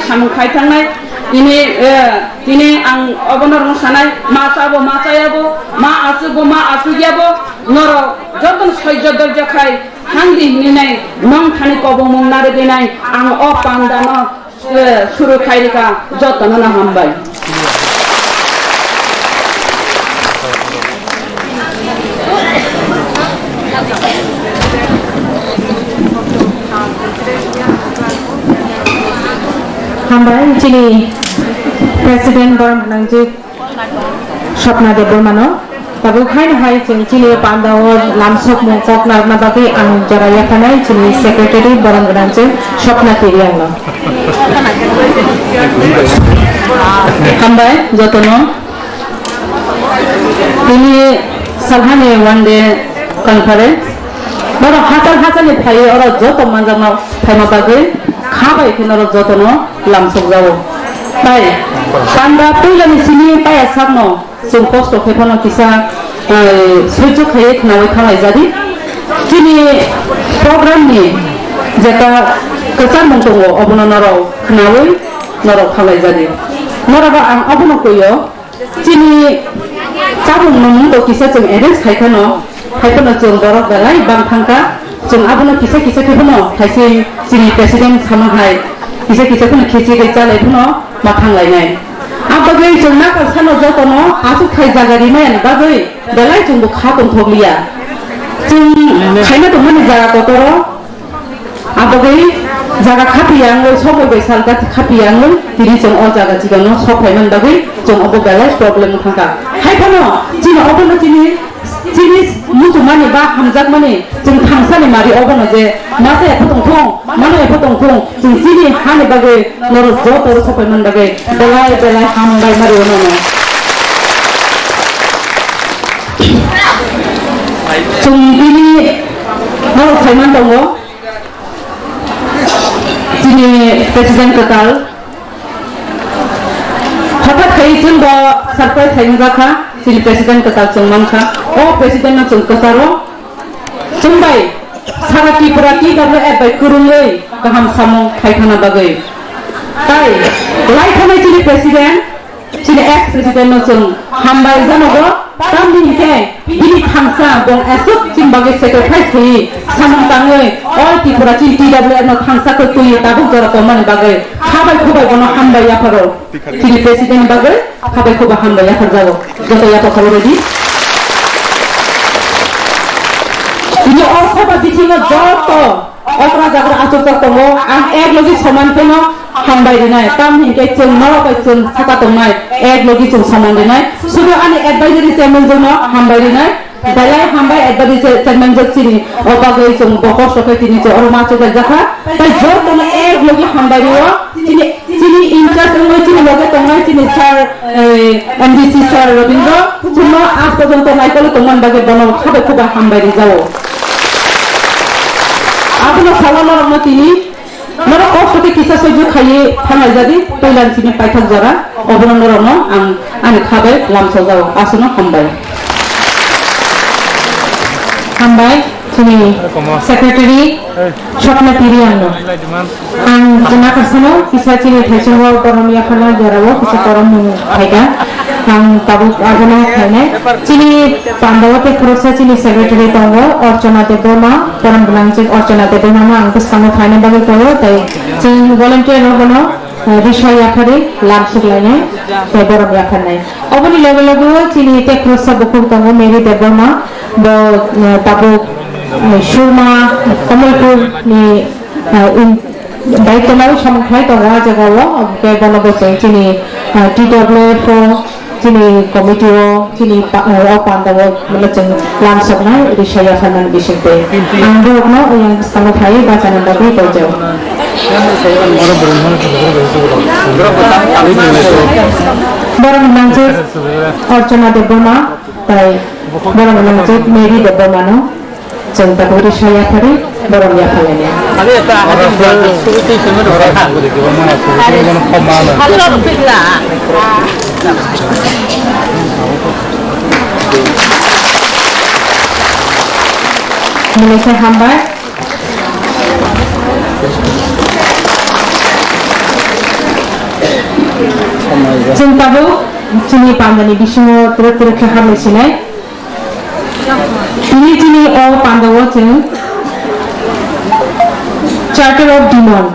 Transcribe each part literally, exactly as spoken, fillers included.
Samung khai thangnai, ini, eh, ini ang obono rung sanai, ma chabo, ma chayabo, ma asukbo, ma asukyabo, norok jotono soijo doijo khai thangdi hinwi nai, nong thani kobongmung nari dinai, ang o pandano, eh, suru khai rika, jotono no hambai. Hambai chini President borom gwnangjwk Swapna Debbarmano. Tabuk haino hai chwng chini pandao lamsokmung kok narwkna bagwi ang jora yapharnai chini Secretary borom gwnangjwk Swapna Tiriangno. Hambai jotono. Tini salhani one day conference. Borok hachal hachalni phaiwi oro joto manjakno phaima bagwi kha bai khe norok jotono lamsokjago. Tai panda puilani simi paya sakno chwng kosto khe phano kisa, eh, soijo khaiwi khnaui thanglaijadi. Chini program ni jeta kwchangmung tongo obono norok khnaui norok thanglaijadi. Norokno ang obono kuio. Chini chamung nungmung to kisa chwng arrange khai khano, hai phano chwng borok belai bang thangkha, chwng abono kisa kisa khe phano hai se chini president sama hai kisa kisa phano khechiri chalai phano ma thanglainai. Abagwi chwng nakar sano jotono aswk khai jaga rimani bagwi belai chwngbo kha tongthokliya. Chwng khaina tongmani jaga kotoro Abagwi jaga khapiya wngwi, somoi bai sal gati khapiya wngwi, tini chwng o jaga chigano sok phaimani bagwi chwng obo belai problem wng thangkha. Hai phano chini obono chini, chini muchungmani ba hamjakmani chwng thangsani mari obono je masa epha tongthung, mano epha tongthung, chwng chini hani bagwi norok joto sok phaimani bagwi belai belai hambai mari onono. Chwng tini norok phaiman tongo. Chini president kwtal. Hothat khai chwngbo surprise khai wngjakha. Chini president kwtal chwng mankha. O president no chwng kwcharo. Chwngbai sara Tripura T W F bai kwrwngwi kaham samung khai thangna bagwi. Tai lai thanai chini president. Chini ex president no chwng hambai janogo, tamni hinkhe bini thangsa bong aswk chini bagwi sacrifice khaiwi samung tangwi all Tripura chini T W F no thangsa khe twiwi tabuk jora tongmani bagwi khabai khubai bono hambai yapharo. Chini president bagwi khabai khubai hambai yapharjago. Joto yapha khorokdi. Bini o sabha bisingo joto Okra jagra achukjak tongo, ang ek logi soman pheno hambai rinai, tam hinkhe chwng norok bai chwng saka tongnai, ek logi chwng soman rinai, sudu ani advisory chairman jwkno hambai rinai, belai hambai advisory chairman jwk chini, o bagwi chwng bo kosto khe tini chwng oro ma chwk jakha, tei jotono ek logi hambai rio, chini, chini in charge wngwi chini loge tongnai chini sir, eh, M D C sir Robindra, chwngno aaj porjonto naikole tongmani bagwi bono khabai khubai hambai rijao. Abono salo norokno tini, norok kosto khe kisa soijo khaiwi thanglaijadi, puilani simi paithak jora, obono norokno ang ani khabai lamsajao, aswkno hambai. Hambai, chini secretary, Swapna Tiriangno. Ang jwna kasano kisa chini thaichungo borom yaphana jorao kisa borom mung phaikha. Ang tabuk abono khainai. Chini pandao tei khoroksa chini secretary tongo, Archana Debbarma, borom gwnang chini Archana Debbarma no ang bwskango phaina bagwi koyo, tei chini volunteer rokno, eh, risa yaphari lam suklainai tei borom yapharnai. Oboni loge loge o chini tei khoroksa bukhuk tongo, Mary Debbarma, bo, eh, tabuk, eh, Surma, Kamalpur ni, eh, in, daitwlai samung khlai tongo a jagao, hwnkhe bono bo chwng chini, eh, T W F o, chini committee o, chini pa-, eh, o pandao, bono chwng lam soknai risa yapharnani bisingtwi. Ang borokno oyang bwskango phaiwi bachana bagwi koijao. Borok nangkhe Archana Debbarma. Tai borok nangkhe Mary Debbarmano chwng tabuk risa yaphari borok yaphalainai. Mwnwi khe hambai. Chwng tabuk chini pandani bisingo twrwk twrwk khe hambai sinai. Tini chini o pandao chwng Charter of Demand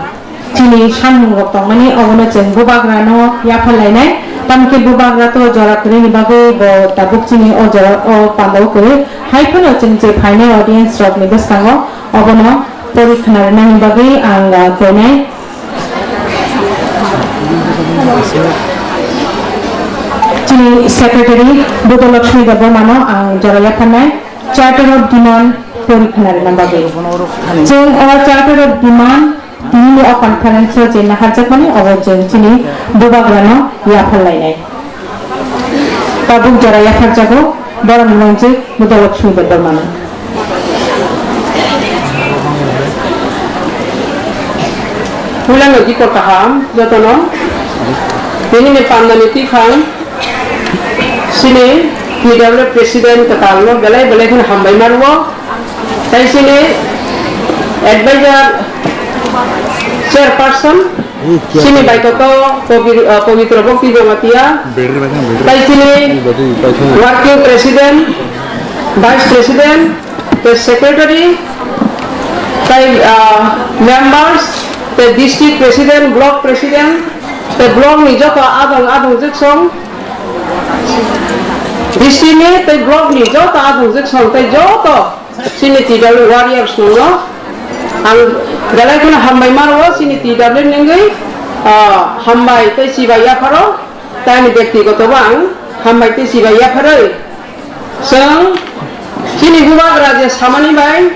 chini sanmung rok tongmani, obono chwng bubagrano yaphar lainai. Tamokhe bubagra to jora kwrwini bagwi bo tabuk chini o jora o pandao kwrwi. Hai phano chwng je phainai audience rokni bwskango obono pori khna rwnani bagwi ang, ah, koinai. Chini secretary Budolakshmi Debbarmano ang jora yapharnai Charter of Demand pori khna rwna bagwi. Chwng o Charter of Demand tini o conference o je naharjakmani obo chwng chini bubagrano yaphar lainai. Tabuk jora yapharjago borokni mwngjwk Budolakshmi Debbarmano. Puilano dikor kaham jotono. Tini ni pandani tiphang chini T W President kwtalno belai belai kheno hambai ma rwo. Tai chini advisor chairperson chini baitoto Pabir-, ah, Pabitra Bhakti Jamatia, tai chini working president, vice president, te secretary, tai, ah, members, te district president, block president, te block ni joto adong adong jwksong, district ni tei block ni joto adong jwksong, tei joto chini T W warriors no ang belai kheno hambai ma rwo. Chini T W ni wngwi, ah, hambai tei chibai yapharo, tei ani byaktigoto bo ang hambai tei chibai yapharwi chwng chini bubagra je samani bai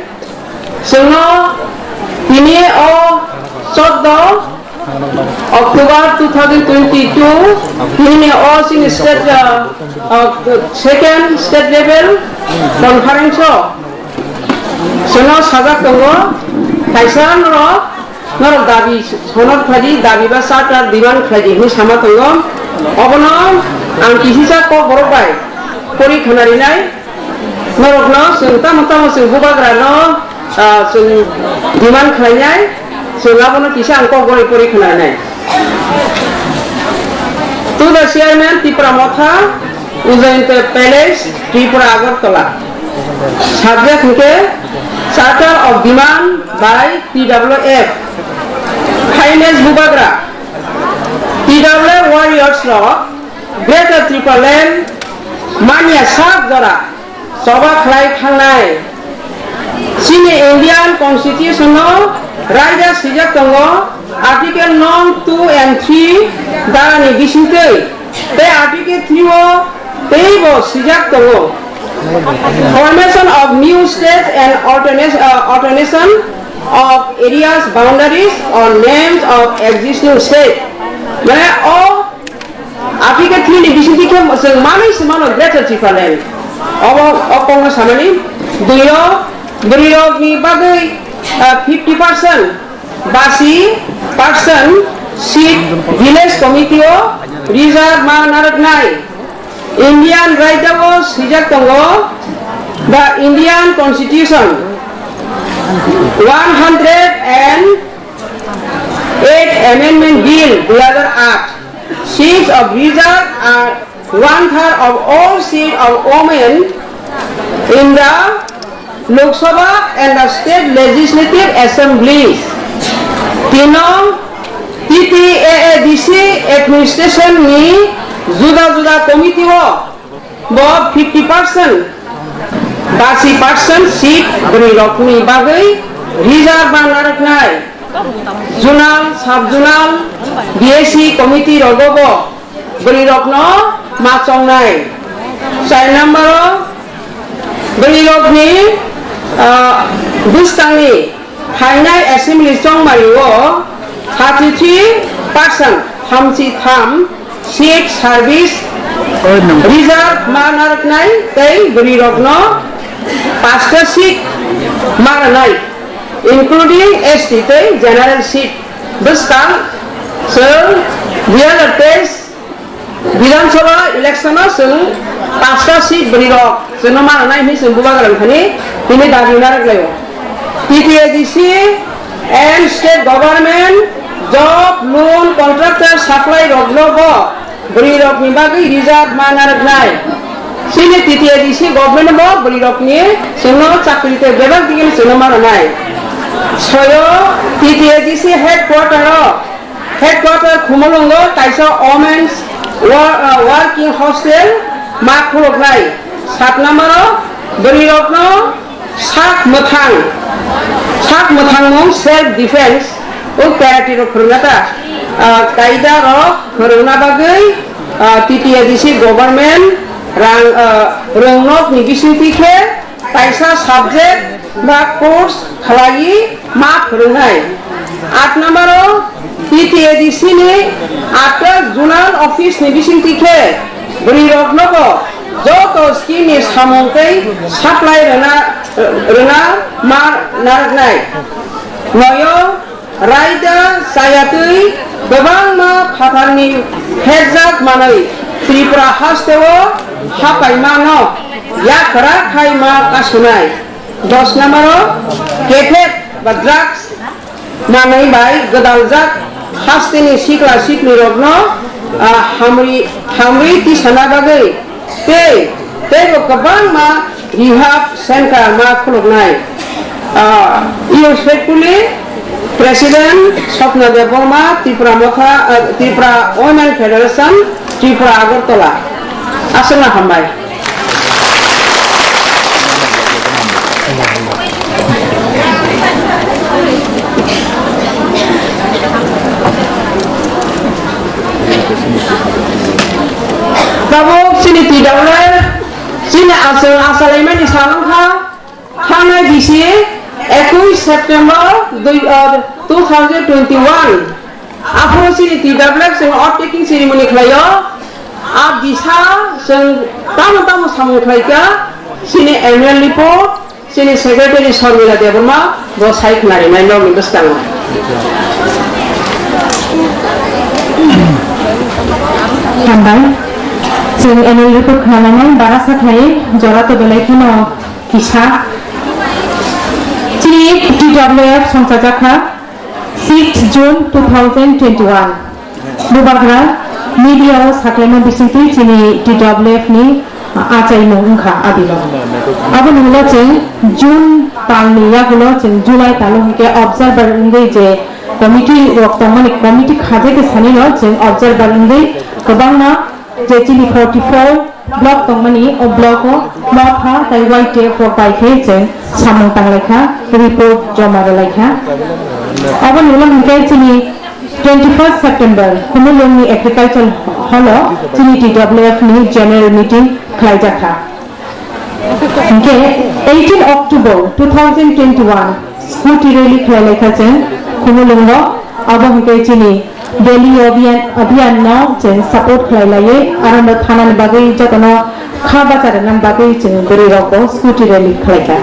chwngno tini o choddo October two thousand twenty-two, tini o chini state, uh, uh, second state level conference o chwngno sajak tongo, kaisa norok, norok dabi sonok khlai di, dabi ba charter demand khlai di hinwi sama tongo. Obono ang kisisa kok borok bai pori khna rinai. Norokno chwng tamo tamo chwng bubagrano, ah, chwng demand khlainai, chwng abono kisa ang kok borok pori khwnanai. To the chairman, Tipra Motha, Ujjayanta Palace, Tripura, Agartala. Subject hwnkhe Charter of Demand by T W F. Finest bubagra, T W F warriors rok Greater Tipraland manya sak jora choba khlai thangnai. Chini Indian Constitution no raida swijak tongo, Article nong two and three dara ni bisingtwi, tei Article three o teibo swijak tongo, Formation of new states and alternation, uh, alternation of areas, boundaries or names of existing state. Mane o Article three ni bisingtwi khe chwng manwi se mano Greater Tipraland. Obo o kokno samani, dui o bwrwi rokni bagwi, ah, fifty percent, basi percent seat village committee o reserve ma narwknai. Indian raida o swijak tongo, the Indian Constitution one hundred and eight Amendment Bill dui hazar aat, seats of reserve are one third of all seat of women in the Lok Sabha and the state legislative assemblies. Tinong T T A A D C administration ni juda juda committee o bo fifty percent, basi percent seat bwrwi rokni bagwi reserve ma narwknai. Zonal, sub zonal, B S C committee rogo bo bwrwi rokno ma chongnai. Char number o bwrwi rokni, ah, bwskangni phainai assembly chongmani o thirty three percent, thamchi tham seat service reserve ma narwknai tei bwrwi rokno pasta seat ma rwnai, including S T tei general seat. Bwskang chwng dui hazar teis Bidhan Sabha election o chwng pasta seat bwrwi rok chwngno ma rwnai hinwi chwng bubagra wngthani tini dabi narwk laio. T T A D C and state government Job, loan, contractor, supply rokno bo bwrwi rokni bagwi reserve ma narwknai. Chini T T A D C government bo bwrwi rokni chwngno chakri tei bebak digini chwngno ma rwnai. Soyo T T A D C headquarter o, headquarter Khumulwngo kaisa women's wo-, uh, working hostel ma khuluknai. Sat number o bwrwi rokno Sak mwthang, sak mwthangmung self defense o karate rok phwrwngna ta, ah, kaida rok phwrwngna bagwi, ah, T T A D C government rang, ah, rwngnok ni bisingtwi khe kaisa subject ba course khlaiwi ma phwrwngnai. Aat number o T T A D C ni atta zonal office ni bisingtwi khe bwrwi rokno bo joto scheme ni samung tei supply rwna, rwna ma narwknai. Noyo raida chayatwi kwbangma phatharni phekjak manwi Tripura hasteo hapaimano yakra khai ma kasunai. Dos number o kefet ba drugs manwi bai gwdaljak hasteni sikla siklirokno, ah, hamri, hamri tisana bagwi tei, teibo kwbangma rehab center ma khuluknai. Ah, respectfully, President Swapna Debbarma, Tripura Motha, ah, Tripura Women Federation, Tripura Agartala. Aswkno hambai. Tabuk chini T W F, chini aswk asalaimani sal wngkha, thangnai bisi ekush September dui, ah, two thousand twenty-one. Aphuru chini T W F chwng oath taking ceremony khlaio. A bisa chwng tamo tamo samung khlaikha, chini annual report, chini secretary Sharmila Debbarma bo sai khwnarinai nokni bwskango. Hambai. Chwng annual report khwnalainai bara sa khlai jora to belai kheno kisa. Chini T W F songchajakha. Six June two thousand twenty-one. Bubagra media o saklaima bisingtwi chini T W F ni achaimung wngkha abilo. Aboni ulo chwng June talni yagulo chwng July talo hinkhe observer wngwi je committee rok tongmani committee khajakhe sanino chwng observer wngwi kwbangma je chini forty four block tongmani, o block o Motha tei Y T F rok bai khe chwng samung tanglaikha, report joma rwlaikha. Aboni ulo hinkhe chini twenty first September Khumulwng ni Agriculture Hall o chini T W F ni general meeting khlaijakha. Hinkhe eighteen October two thousand twenty-one scooty rally khlailaikha chwng Khumulwngo, abo hinkhe chini Delhi Abhiyan, Abhiyan no chwng support khlai laiwi, aro no thanani bagwi jotono kha bacha rwna bagwi chwng bwrwi rokbo scooty rally khlaikha.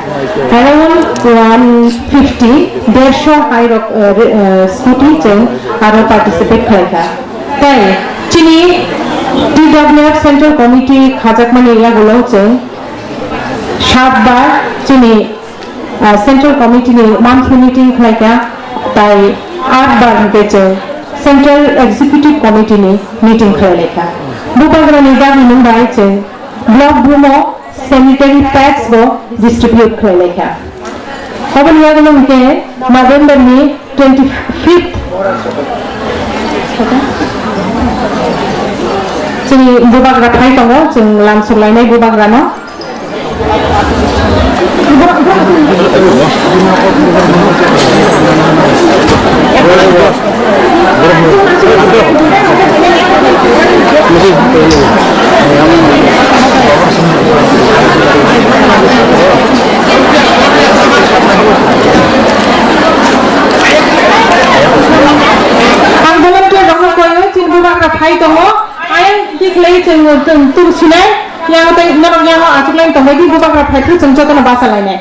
Around one fifty, dersho hai rok, eh, re-, eh, scooty chwng aro participate khlaikha. Tei chini T W F Central Committee khajakmani yagulo chwng sat bar chini ah, Central Committee ni monthly meeting khlaikha, tai aat bar hinkhe chwng Central Executive Committee ni meeting khlailaikha. Bubagra ni dabi mung bai chwng block bumo sanitary pads bo distribute khlailaikha. Aboni yagulo hinkhe November ni twenty fifth chini bubagra phai tongo, chwng lamsok lainai bubagra no. Ang volunteer rokno koiwi chini bubagra phai tongo. Ayang tiklai chwng tum, tum sinai, yang tei norok yang o achuk lai tongbai di bubagra phai thwi chwng jotono bacha lainai.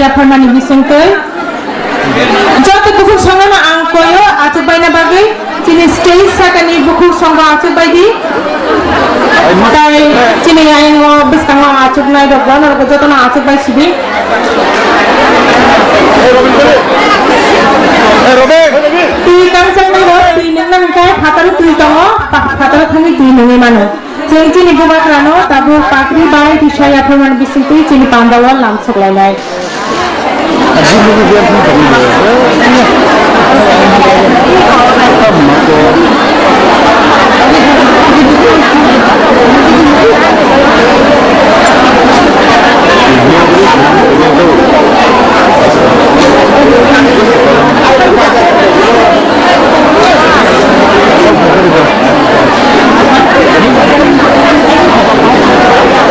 Yapharmani bisingtwi joto bukhuk songno ang koyo achukbaina bagwi chini stage sakani bukhuk songo achukbaidi. Tai chini ayang o bwskango achuknai rok bo norok jotono achukbai sidi. Twi kangchangni rok twi nungna hwnkhe phataro twi tongo, phataro thangwi twi nungwi mano. Chwng chini bubagrano tabuk pakri bai risa yapharmani bisingtwi chini pandao lamsok lainai.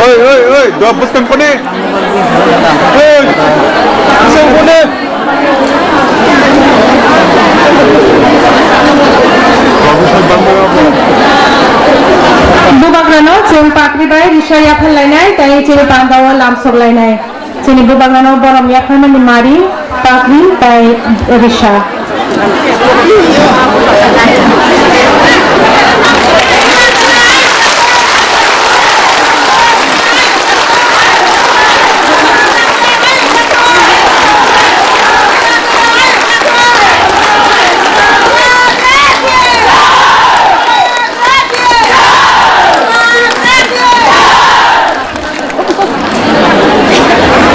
Oi, oi, oi, dua bus kan kone. Oi, bus kan kone. Bubagrano chwng pakri bai risa yaphar lainai, tei chini pandao lamsok lainai. Chini bubagrano borom yapharmani mari, pakri, tei risa.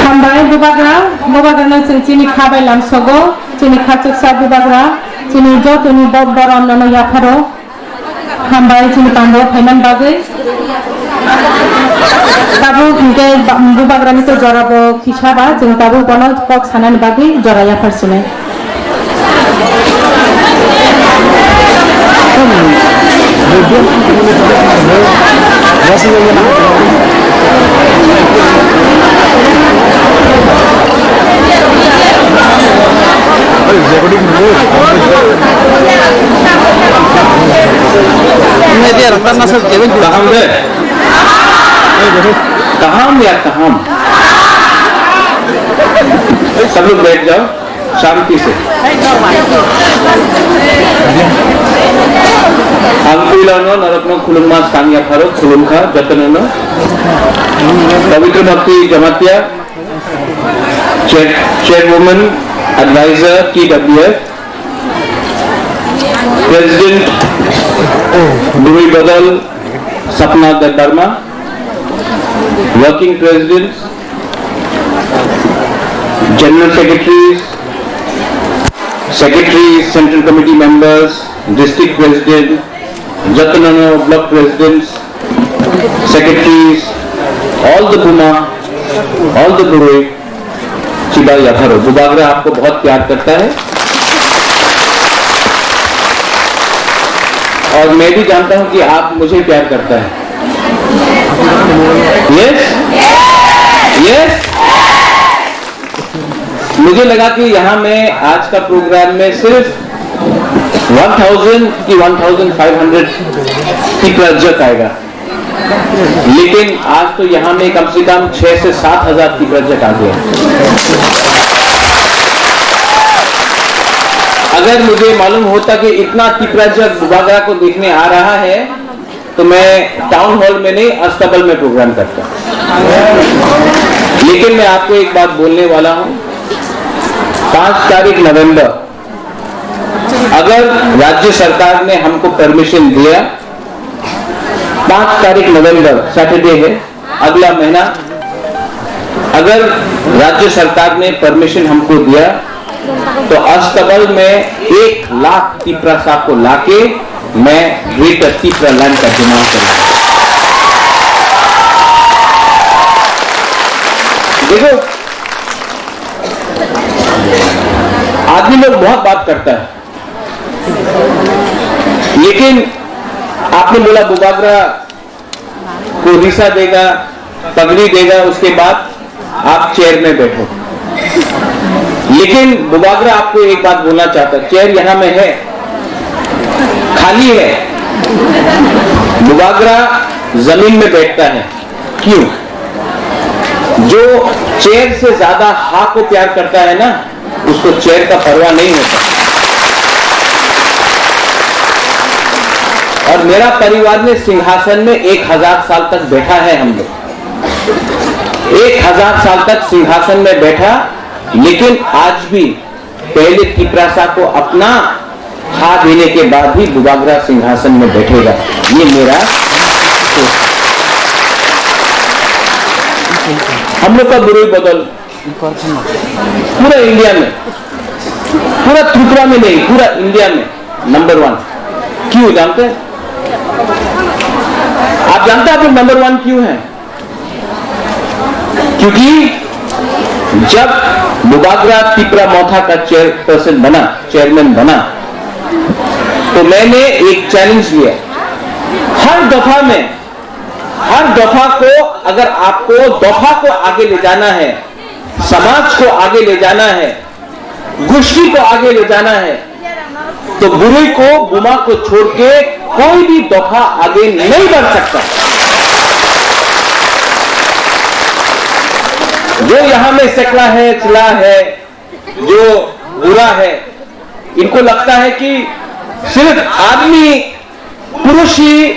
Hambai bubagra, bubagrano chwng chini kha bai lamsogo, chini khachuksa bubagra, chini jotoni bo-, borom nono yapharo. Hambai chini pandao phaiman bagwi. Tabuk hinkhe ba-, bubagrani to jorabo kisa ba, chwng tabuk bono kok sanani bagwi jora yaphar sinai. Kaham de. Kaham ya kaham. Sab log baith jao. Shanti se. Ang puilano norokno khulumma skang yapharo khulumkha jotonono. Pavitra Bhakti Jamatia, Chair-, Chairwoman, Advisor, T W F, President, Bhumi Badal, Sapna Debbarma, Working President, General Secretaries, Secretaries, Central Committee members, District President, jotono Block Presidents, Secretaries, all the Buma, all the Burui, Chibai Yapharo, Bubagra आपको बहुत प्यार करता है और मैं भी जानता हूं कि आप मुझे प्यार करता है। यस? यस? मुझे लगा कि यहाँ मैं आज का प्रोग्राम में सिर्फ वन थाउजेंड की वन थाउजेंड फ़ाइव हंड्रेड तिप्रजक आएगा, लेकिन आज तो यहाँ में कम से कम छह से सात हज़ार तिप्रजक आ गए। अगर मुझे मालूम होता कि इतना तिप्रजक बुबागरा को देखने आ रहा है, तो मैं टाउन हॉल में नहीं, अस्तबल में प्रोग्राम करता। लेकिन मैं आपको एक बात बोलने वाला हूं, पाँच तारीख नवंबर, अगर राज्य सरकार ने हमको परमिशन दिया, पाँच तारीख नवंबर, सैटरडे है, अगला महीना, अगर राज्य सरकार ने परमिशन हमको दिया, तो अस्तबल में एक लाख तिपरासा को लाके मैं ग्रेटर तिपरा लैंड का निर्माण करूंगा। देखो, आदमी लोग बहुत बात करता है, लेकिन आपने बोला बुबागरा को रिसा देगा, पगड़ी देगा, उसके बाद आप चेयर में बैठो। लेकिन बुबागरा आपको एक बात बोलना चाहता है, चेयर यहाँ में है, खाली है। बुबागरा जमीन में बैठता है। क्यों? जो चेयर से ज्यादा हा को प्यार करता है ना, उसको चेयर का परवाह नहीं होता। और मेरा परिवार ने सिंहासन में एक हजार साल तक बैठा है हम लोग, एक हजार साल तक सिंहासन में बैठा, लेकिन आज भी पहले तिपरासा को अपना हा देने के बाद ही बुबागरा सिंहासन में बैठेगा। ये मेरा सोच है। हम लोग का बुरुई बदल पूरा इंडिया में, पूरा त्रिपुरा में नहीं, पूरा इंडिया में नंबर वन। क्यों जानते हैं? आप जानते हैं आप लोग नंबर वन क्यों है? क्योंकि जब बुबागरा तिपरा मोथा का चेयरपर्सन बना, चेयरमैन बना, तो मैंने एक चैलेंज लिया। हर दफा में, हर दफा को, अगर आपको दफा को आगे ले जाना है, समाज को आगे ले जाना है, गोष्ठी को आगे ले जाना है, तो बुरुई को, बुमा को छोड़ के कोई भी दफा आगे नहीं बढ़ सकता। जो यहाँ में सेकला है, चिला है, जो बुरा है, इनको लगता है कि सिर्फ आदमी, पुरुष ही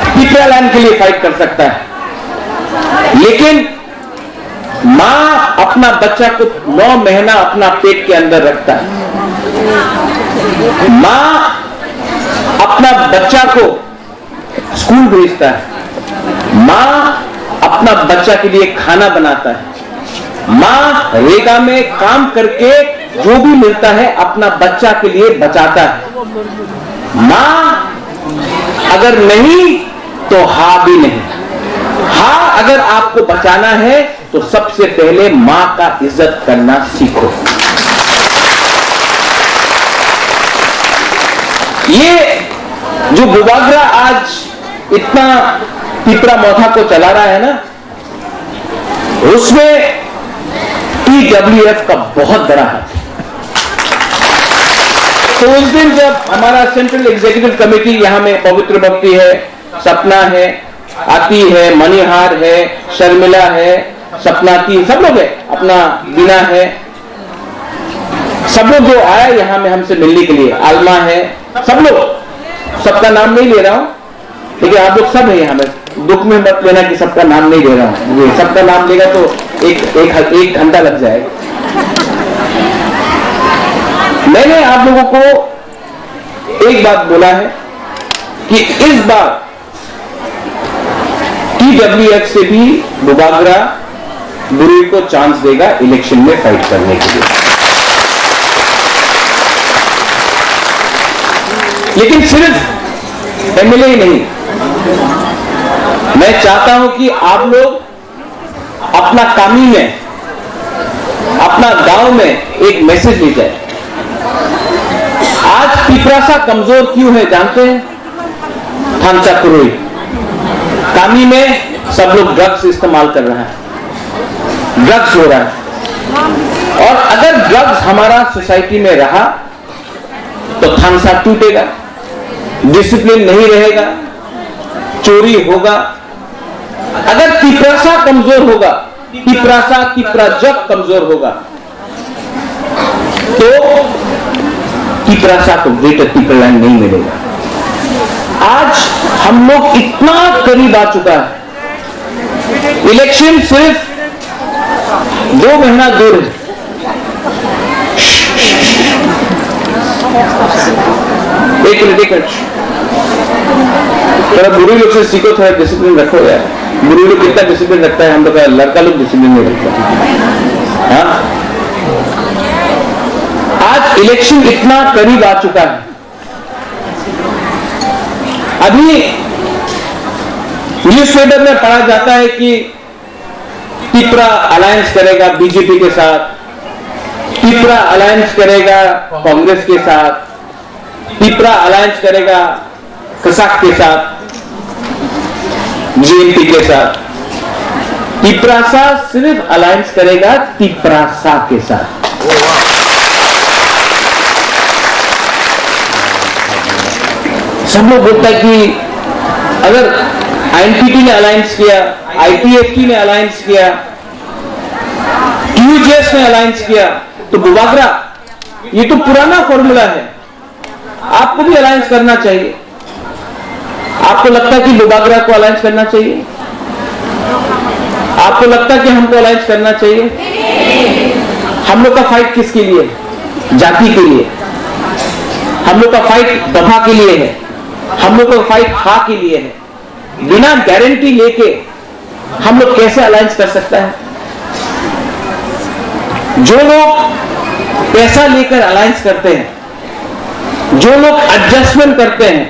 तिपरा लैंड के लिए फाइट कर सकता है, लेकिन माँ अपना बच्चा को नौ महीना अपना पेट के अंदर रखता है। माँ अपना बच्चा को स्कूल भेजता है। माँ अपना बच्चा के लिए खाना बनाता है। माँ रेगा में काम करके जो भी मिलता है, अपना बच्चा के लिए बचाता है। माँ अगर नहीं, तो हा भी नहीं। हा अगर आपको बचाना है, तो सबसे पहले माँ का इज्जत करना सीखो। ये जो बुबागरा आज इतना तिपरा मोथा को चला रहा है ना, उसमें टीडब्ल्यूएफ का बहुत बड़ा हाथ है। तो उस दिन जब हमारा सेंट्रल एग्जीक्यूटिव कमेटी यहाँ में पवित्र भक्ति है, सपना है, आती है, मणिहार है, शर्मिला है, सपनाती, सब लोग है, अपना बीना है, सब लोग जो आया यहाँ में हमसे मिलने के लिए, आलमा है, सब लोग, सबका नाम नहीं ले रहा हूँ, लेकिन आप लोग सब है यहाँ में, दुख में मत लेना कि सबका नाम नहीं ले रहा हूँ। ये सबका नाम लेगा तो एक, एक, एक घंटा लग जाएगा। मैंने आप लोगों को एक बात बोला है कि इस बार टीडब्ल्यूएफ से भी बुबागरा बुरुई को चांस देगा इलेक्शन में फाइट करने के लिए। लेकिन सिर्फ एमएलए ही नहीं, मैं चाहता हूं कि आप लोग अपना कामी में, अपना गांव में एक मैसेज ले जाए। आज तिपरासा कमजोर क्यों है जानते हैं? थानसा कुरुई। कामी में सब लोग ड्रग्स इस्तेमाल कर रहा है, ड्रग्स हो रहा है। और अगर ड्रग्स हमारा सोसाइटी में रहा तो थानसा टूटेगा, डिसिप्लिन नहीं रहेगा, चोरी होगा। अगर तिपरासा कमजोर होगा, तिपरासा, तिपराजक कमजोर होगा, तो तिपरासा को ग्रेटर तिपरालैंड नहीं मिलेगा। आज हम लोग इतना करीब आ चुका है, इलेक्शन सिर्फ दो महीना दूर है। एक मिनट, एक मिनट। थोड़ा बुरुई लोग से सीखो, थोड़ा डिसिप्लिन रखो यार। बुरुई लोग कितना डिसिप्लिन रखता है, हम लोग का लड़का लोग डिसिप्लिन नहीं रखता। हाँ, आज इलेक्शन इतना करीब आ चुका है। अभी न्यूज़पेपर में पढ़ा जाता है कि तिपरा अलायंस करेगा बीजेपी के साथ, तिपरा अलायंस करेगा कांग्रेस के साथ, तिपरा अलायंस करेगा कसाक के साथ, जीएमपी के साथ। तिपरासा सिर्फ अलायंस करेगा तिपरासा के साथ। सब लोग बोलता है कि अगर आईएनपीटी ने अलायंस किया, आईटीएफटी ने अलायंस किया, टीयूजेएस ने अलायंस किया, तो बुबागरा, ये तो पुराना फॉर्मूला है, आपको भी अलायंस करना चाहिए। आपको लगता है कि बुबागरा को अलायंस करना चाहिए? आपको लगता है कि हमको अलायंस करना चाहिए? हम लोग का फाइट किसके लिए है? जाति के लिए। हम लोग का फाइट दफा के लिए है। हम लोग का फाइट हा के लिए है। बिना गारंटी लेके हम लोग कैसे अलायंस कर सकता है? जो लोग पैसा लेकर अलायंस करते हैं, जो लोग एडजस्टमेंट करते हैं,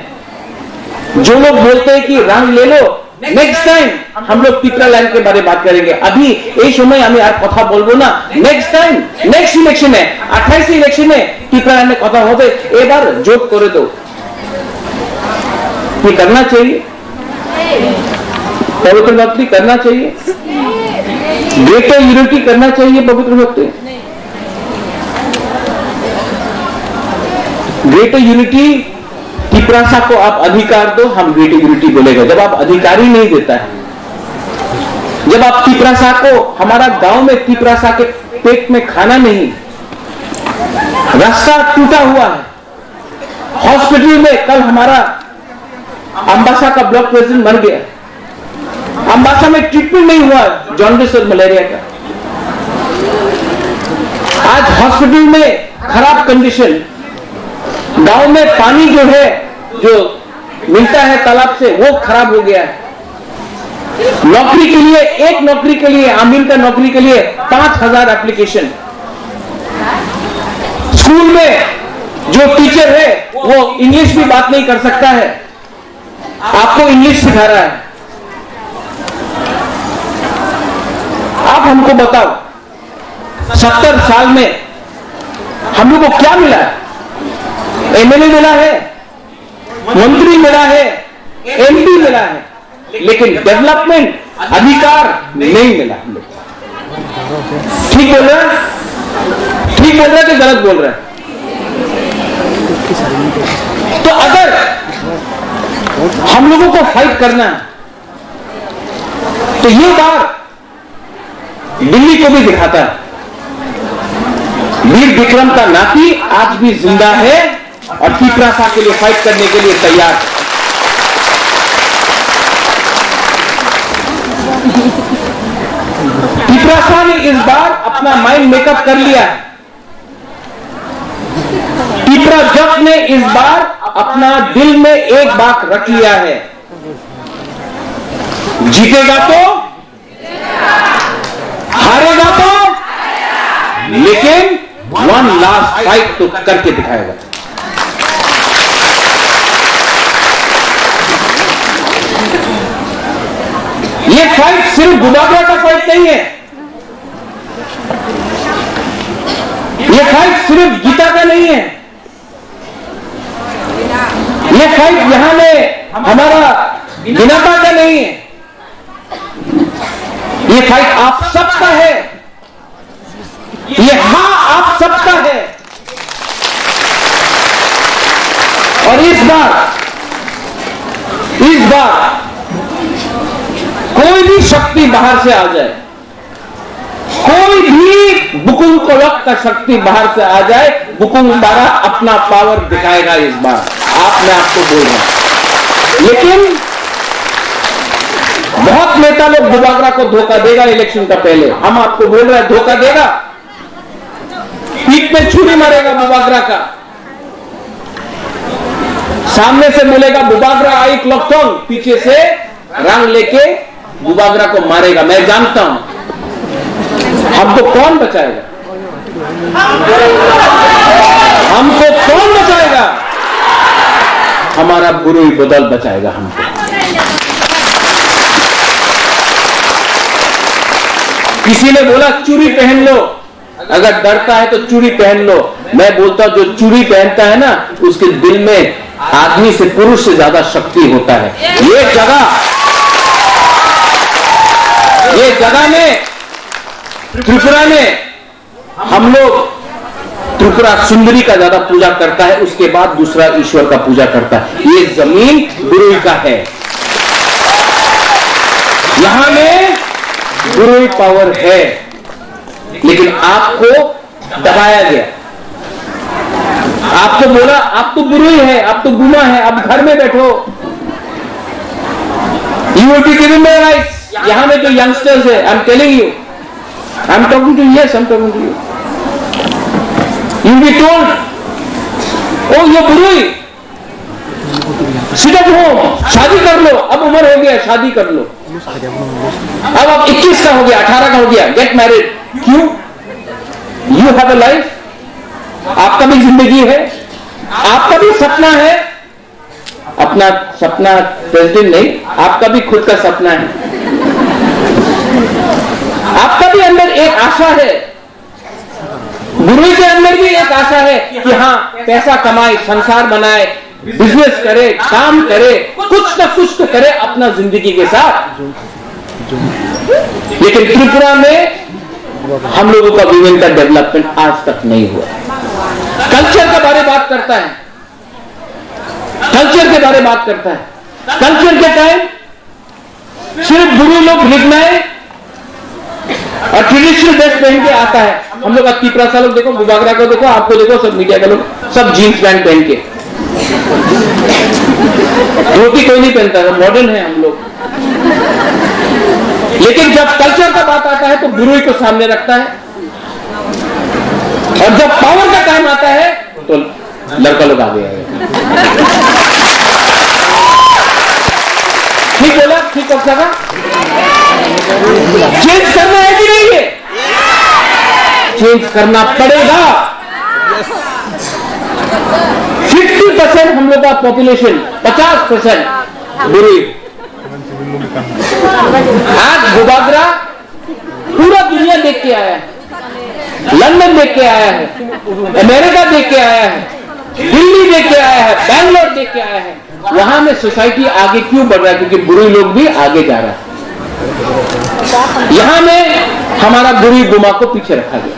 जो लोग बोलते हैं कि रंग ले लो, नेक्स्ट टाइम हम लोग टिपरा लैंड के बारे में बात करेंगे। अभी এই সময় আমি আর কথা বলবো না, নেক্সট টাইম, নেক্সট ইলেকশনে, আঠাইশ ইলেকশনে টিপরা ল্যান্ডে কথা হবে। এবার জোট করে দাও। ये करना चाहिए, पवित्र भक्ति करना चाहिए, ग्रेटर यूनिटी करना चाहिए, पवित्र भक्ति। ग्रेटर यूनिटी, तिपरासा को आप अधिकार दो, हम ग्रेटर यूनिटी बोलेगा। जब आप अधिकार ही नहीं देता है, जब आप तिपरासा को, हमारा गांव में तिपरासा के पेट में खाना नहीं, रास्ता टूटा हुआ है, हॉस्पिटल में, कल हमारा अम्बासा का ब्लॉक प्रेसिडेंट मर गया, अम्बासा में ट्रीटमेंट नहीं हुआ जॉन्डिस और मलेरिया का। आज हॉस्पिटल में खराब कंडीशन, गांव में पानी जो है, जो मिलता है तालाब से, वो खराब हो गया है। नौकरी के लिए, एक नौकरी के लिए, आमिर का नौकरी के लिए पाँच हज़ार एप्लीकेशन। स्कूल में जो टीचर है, वो इंग्लिश भी बात नहीं कर सकता है, आपको इंग्लिश सिखा रहा है। आप हमको बताओ, सत्तर साल में हम लोग को क्या मिला है? एमएलए मिला है, मंत्री मिला है, एमपी मिला है, लेकिन डेवलपमेंट अधिकार नहीं मिला हम लोग। ठीक बोल रहा है? ठीक बोल रहा है कि गलत बोल रहा है? तो अगर हम लोगों को फाइट करना है, तो ये बार दिल्ली को भी दिखाता है। वीर विक्रम का नाती आज भी जिंदा है और तिपरासा के लिए फाइट करने के लिए तैयार है। तिपरासा ने इस बार अपना माइंड मेकअप कर लिया है। तिपरा जट ने इस बार अपना दिल में एक बात रख लिया है, जीतेगा तो हारेगा तो, लेकिन वन लास्ट फाइट तो करके दिखाएगा। ये फाइट सिर्फ बुबागरा का फाइट नहीं है, ये फाइट सिर्फ गीता का नहीं है, ये फाइट यहाँ में हमारा बिनापा का नहीं है, ये फाइट आप सबका है, ये हाँ आप सबका है। और इस बार, इस बार कोई भी शक्ति बाहर से आ जाए, कोई भी बुकुंग कोलक का शक्ति बाहर से आ जाए, बुकुंग बारा अपना पावर दिखाएगा इस बार। आप, मैं आपको बोल रहा हूं। लेकिन बहुत नेता लोग बुबागरा को धोखा देगा इलेक्शन का पहले, हम आपको बोल रहे हैं, धोखा देगा। पीठ पे छुरी मारेगा बुबागरा का। सामने से बोलेगा, "बुबागरा आई क्लॉकटोंग," पीछे से रंग लेके बुबागरा को मारेगा। मैं जानता हूं हमको कौन बचाएगा, हमको कौन बचाएगा? हमारा बुरुई बदल बचाएगा हमको। किसी ने बोला, "चूड़ी पहन लो।" अगर डरता है तो चूड़ी पहन लो। मैं बोलता हूं, जो चूड़ी पहनता है ना, उसके दिल में आदमी से, पुरुष से ज्यादा शक्ति होता है। ये जगह, ये जगह में, त्रिपुरा में हम लोग त्रिपुरा सुंदरी का ज्यादा पूजा करता है, उसके बाद दूसरा ईश्वर का पूजा करता है। ये जमीन बुरुई का है। यहाँ में बुरुई पावर है, लेकिन आपको दबाया गया। आपको बोला, "आप तो बुरुई है, आप तो गुमा है, आप घर में बैठो।" You will be given the rights। यहाँ में जो यंगस्टर्स है, I am telling you, I am talking to, yes, I am talking to you। You will be told, "Oh, ये बुरुई, sit at home, शादी कर लो, अब उम्र हो गया, शादी कर लो।" अब आप इक्कीस का हो गया, अठारह का हो गया, get married। क्यों? You have a life, आपका भी जिंदगी है, आपका भी सपना है। अपना सपना प्रेसिडेंट नहीं, आपका भी खुद का सपना है। आपका भी अंदर एक आशा है, बुरुई के अंदर भी एक आशा है कि हाँ, पैसा कमाए, संसार बनाए, बिजनेस करे, काम करे, कुछ ना कुछ तो करे अपना जिंदगी के साथ। लेकिन त्रिपुरा में हम लोगों का विमेन का डेवलपमेंट आज तक नहीं हुआ। कल्चर के बारे बात करता है, कल्चर के बारे बात करता है। कल्चर के टाइम सिर्फ बुरुई लोग रिगनाई और ट्रेडिशनल ड्रेस पहन के आता है। हम लोग का तिपरासा लोग देखो, बुबागरा को देखो, आपको देखो, सब मीडिया के लोग, सब जींस पैंट पहन के। धोती कोई नहीं पहनता है, मॉडर्न है हम लोग। लेकिन जब कल्चर का बात आता है तो बुरुई को सामने रखता है, और जब पावर का टाइम आता है तो लड़का लोग आगे आए। ठीक बोला, ठीक कब कहा? चेंज करना है कि नहीं है? चेंज करना पड़ेगा। फिफ्टी परसेंट हम लोग का पॉपुलेशन, पचास परसेंट बुरुई। आज बुबागरा पूरा दुनिया देख के आया है, लंदन देख के आया है, अमेरिका देख के आया है, दिल्ली देख के आया है, बैंगलोर देख के आया है। वहां में सोसाइटी आगे क्यों बढ़ रहा है? क्योंकि बुरुई लोग भी आगे जा रहा है। यहाँ में हमारा बुरुई गुमा को पीछे रखा गया।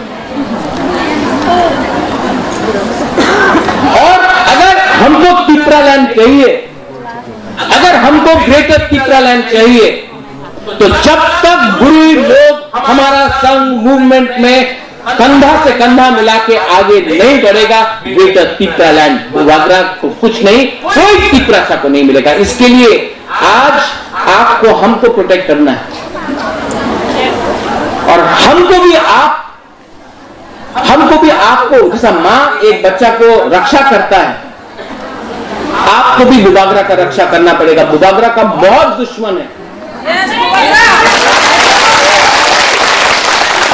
और अगर हमको तिपरा लैंड चाहिए, अगर हमको ग्रेटर तिपरा लैंड चाहिए, तो जब तक बुरुई लोग हमारा संघ मूवमेंट में कंधा से कंधा मिला के आगे नहीं बढ़ेगा, ग्रेटर तिपरा लैंड बुबागरा को कुछ नहीं, कोई तिपरासा को नहीं मिलेगा। इसके लिए आज आपको, हमको प्रोटेक्ट करना है, और हमको भी आप हमको भी आपको, जैसा माँ एक बच्चा को रक्षा करता है, आपको भी बुबागरा का रक्षा करना पड़ेगा। बुबागरा का बहुत दुश्मन है।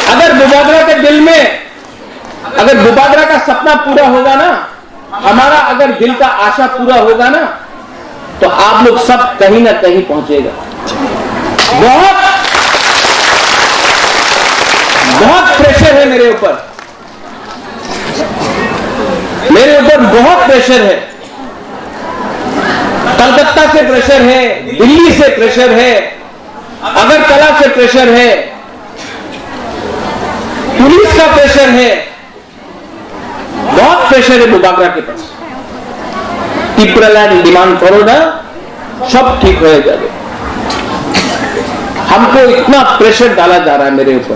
अगर बुबागरा के दिल में, अगर बुबागरा का सपना पूरा होगा ना, हमारा अगर दिल का आशा पूरा होगा ना, तो आप लोग सब कहीं ना कहीं पहुंचेगा। बहुत, बहुत प्रेशर है मेरे ऊपर, मेरे ऊपर बहुत प्रेशर है। कलकत्ता से प्रेशर है, दिल्ली से प्रेशर है, अगरतला से प्रेशर है, पुलिस का प्रेशर है, बहुत प्रेशर है बुबागरा के पास। तिपरा लैंड डिमांड करो ना, सब ठीक हो जाएगा। हमको इतना प्रेशर डाला जा रहा है मेरे ऊपर।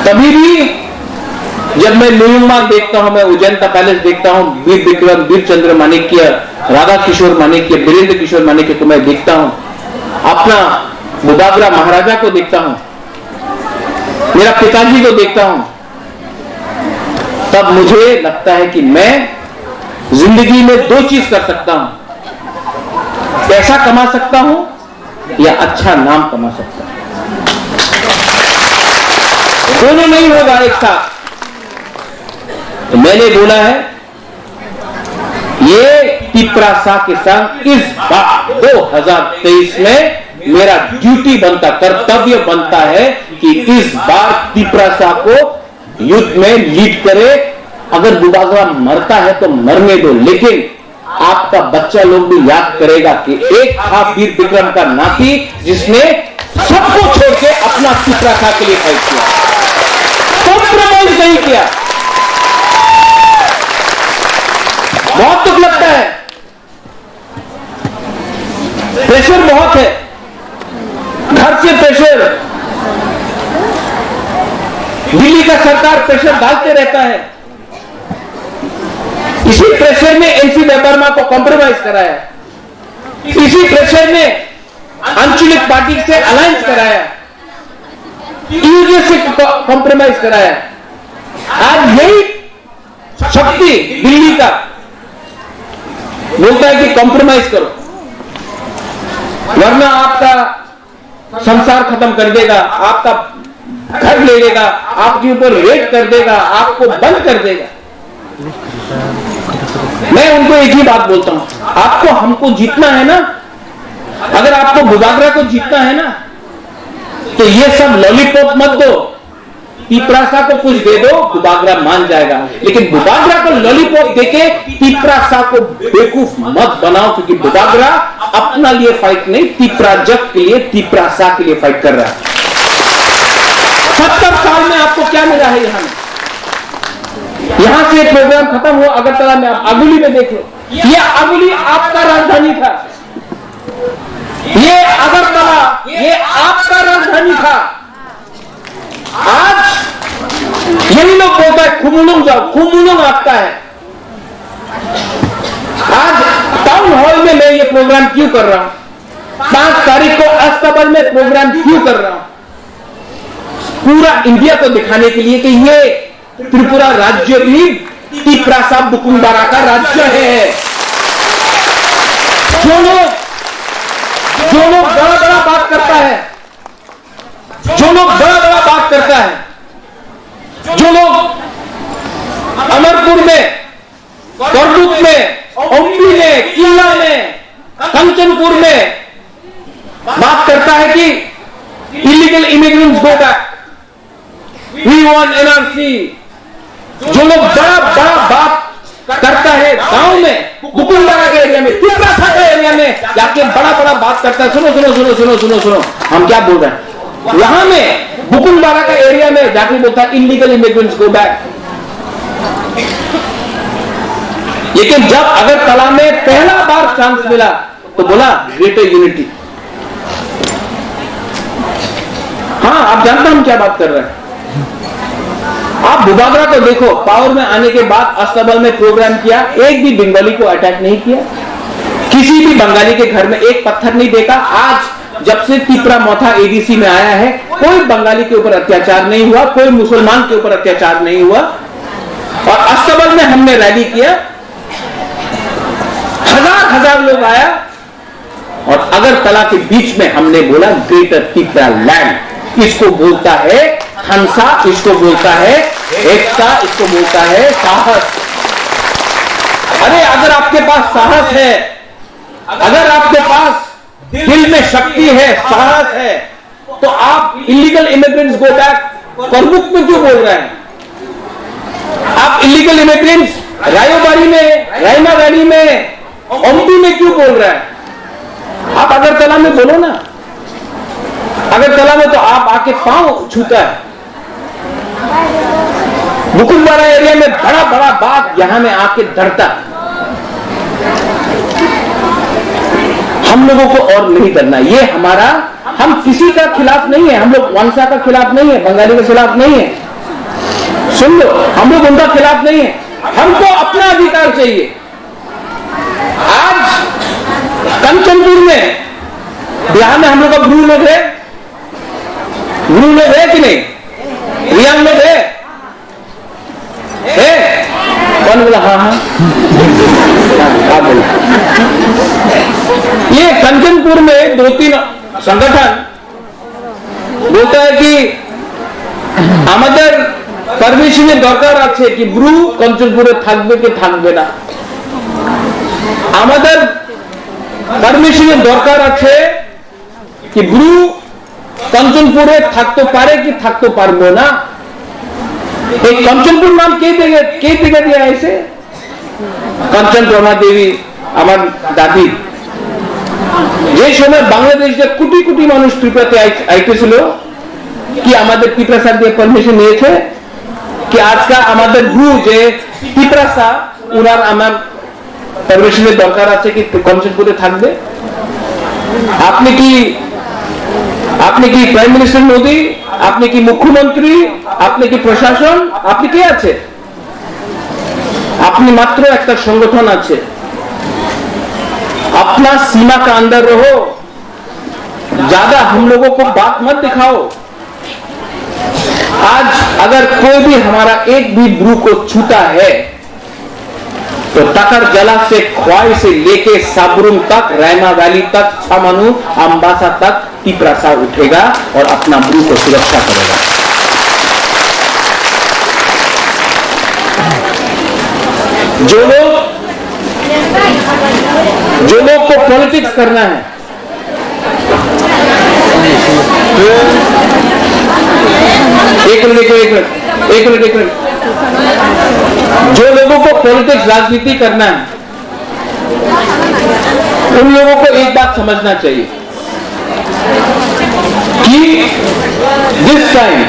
तभी भी जब मैं न्यूयॉर्क देखता हूँ, मैं उज्जैन का पैलेस देखता हूँ, वीर विक्रम, वीर चंद्र माणिक्य, राधा किशोर माणिक्य, वीरेंद्र किशोर माणिक्य को मैं देखता हूँ, अपना बुबागरा महाराजा को देखता हूँ, मेरा पिताजी को देखता हूँ, तब मुझे लगता है कि मैं जिंदगी में दो चीज कर सकता हूँ, पैसा कमा सकता हूँ या अच्छा नाम कमा सकता हूँ। दोनों नहीं होगा एक साथ। तो मैंने बोला है, ये तिपरासा के संग इस बार दो हज़ार तेईस में मेरा ड्यूटी बनता, कर्तव्य बनता है कि इस बार तिपरासा को युद्ध में लीड करे। अगर बुबागरा मरता है तो मरने दो, लेकिन आपका बच्चा लोग भी याद करेगा कि एक था वीर विक्रम का नाती, जिसने सबको छोड़ के अपना तिपरासा के लिए फाइट किया, कॉम्प्रोमाइज नहीं किया। बहुत दुख लगता है, प्रेशर बहुत है। से प्रेशर, दिल्ली का सरकार प्रेशर डालते रहता है। इसी प्रेशर में एनसी देबबर्मा को कॉम्प्रोमाइज कराया, इसी प्रेशर में आंचलिक पार्टी से अलायंस कराया, यूजेसी को कॉम्प्रोमाइज कराया। आज यही शक्ति दिल्ली का बोलता है कि कॉम्प्रोमाइज करो, वरना आपका संसार खत्म कर देगा, आपका घर ले लेगा, आपके ऊपर रेड कर देगा, आपको बंद कर देगा। मैं उनको एक ही बात बोलता हूँ, आपको हमको जीतना है ना, अगर आपको बुबागरा को जीतना है ना, तो ये सब लॉलीपॉप मत दो। तिपरासा को कुछ दे दो, बुबागरा मान जाएगा, लेकिन बुबागरा को लॉलीपॉप देके तिपरासा को बेवकूफ मत बनाओ, क्योंकि बुबागरा अपना लिए फाइट नहीं, तिपराजक के लिए, तिपरासा के लिए फाइट कर रहा है। सत्तर साल में आपको क्या मिला है यहाँ में? यहाँ से प्रोग्राम खत्म हुआ, अगरतला में आप आगुली में देख लो, ये आगुली आपका राजधानी था, ये अगरतला ये आपका राजधानी था। आज यही लोग बोलता है खुमुलुंग जाओ, खुमुलुंग आपका है। आज टाउन हॉल में मैं ये प्रोग्राम क्यों कर रहा हूँ, पांच तारीख को अस्तबल में प्रोग्राम क्यों कर रहा हूँ, पूरा इंडिया को दिखाने के लिए कि ये त्रिपुरा राज्य भी तिपरासा बुकुंबारा का राज्य है। जो लोग जो लोग बड़ा बड़ा बात करता है, जो लोग बड़ा बड़ा बात करता है, जो लोग अमरपुर में, करदुक में, ओम्बी में, किल्ला में, कंचनपुर में बात करता है कि illegal immigrants go back, we want N R C, जो लोग बड़ा बड़ा बात करता है गांव में, बुकुंबारा के एरिया में, तिपरासा का एरिया में जाके बड़ा बड़ा बात करता है। सुनो सुनो सुनो सुनो सुनो सुनो, हम क्या बोल रहे हैं। वहां में बुकुंबारा का एरिया में जाके बोलता है illegal immigrants go back। लेकिन जब अगरतला में पहला बार चांस मिला तो बोला ग्रेटर यूनिटी। हाँ, आप जानते हम क्या बात कर रहे हैं। आप बुबागरा को देखो, पावर में आने के बाद अस्तबल में प्रोग्राम किया, एक भी बंगाली को अटैक नहीं किया, किसी भी बंगाली के घर में एक पत्थर नहीं फेंका। आज जब से तिपरा मोथा एडीसी में आया है, कोई बंगाली के ऊपर अत्याचार नहीं हुआ, कोई मुसलमान के ऊपर अत्याचार नहीं हुआ। और अस्तबल में हमने रैली किया, हजार हजार लोग आया और अगरतला के बीच में हमने बोला ग्रेटर तिपरा लैंड। इसको बोलता है हंसा, इसको बोलता है एकता, इसको बोलता है साहस। अरे, अगर आपके पास साहस है, अगर आपके पास दिल में शक्ति है, साहस है, तो आप illegal immigrants go back करमुक में क्यों बोल रहे हैं? आप illegal immigrants रायोबारी में, रायमागाड़ी में, ओमपी में क्यों बोल रहे हैं? आप अगरतला में बोलो ना। अगरतला में तो आप आके पाँव छूता है। बुकुमबारा एरिया में बड़ा बड़ा बात यहाँ में आके डरता। हम लोगों को और नहीं डरना, ये हमारा, हम किसी का खिलाफ नहीं है, हम लोग वंशा का खिलाफ नहीं है, बंगाली के खिलाफ नहीं है। सुन लो, हम लोग उनका खिलाफ नहीं है, हमको अपना अधिकार चाहिए। आज कंचनपुर में, बिहार में हम लोग का ब्रू लोग है, ब्रू लोग है कि नहीं? रियांग लोग है? है? कौन बोला हाँ, हाँ? हाँ, आप बोलो। ये कंचनपुर में दो तीन संगठन बोलता है कि আমাদের পারমিশনের দরকার আছে কি ব্রু কাঞ্চনপুরে থাকবে কি থাকবে না। আমাদের পারমিশনের দরকার আছে কি ব্রু কাঞ্চনপুরে থাকতে পারে কি থাকতে পারবে না। এই কাঞ্চনপুর নাম কে থেকে, কে থেকে দিয়ে আইছে? কাঞ্চন প্রভা দেবী আমার দাদি। যে সময় বাংলাদেশ যে কোটি কোটি মানুষ ত্রিপুরাতে আই-, আইতেছিল, কি আমাদের ত্রিপুরা স্যার দিয়ে পারমিশন নিয়েছে? কি আজকাল আমাদের ব্রু যে ত্রিপুরা স্যার, ওনার আমার পারমিশনের দরকার আছে কি কাঞ্চনপুরে থাকবে? আপনি কি আপনি কি প্রাইম মিনিস্টার মোদি? আপনি কি মুখ্যমন্ত্রী? আপনি কি প্রশাসন? আপনি কে আছে? আপনি মাত্র একটা সংগঠন আছে। अपना सीमा का अंदर रहो, ज्यादा हम लोगों को बात मत दिखाओ। आज अगर कोई भी हमारा एक भी ब्रू को छूता है, तो टाकरजाला से, खोवाई से लेके साब्रुम तक, रैमा वैली तक, छामानू, अम्बासा तक तिपरासा उठेगा और अपना ब्रू को सुरक्षा करेगा। जो लोग, जो लोग को पॉलिटिक्स करना है, एक मिनट, एक मिनट, एक मिनट, एक मिनट, एक मिनट। जो लोगों को पॉलिटिक्स, राजनीति करना है, उन लोगों को एक बात समझना चाहिए कि this time,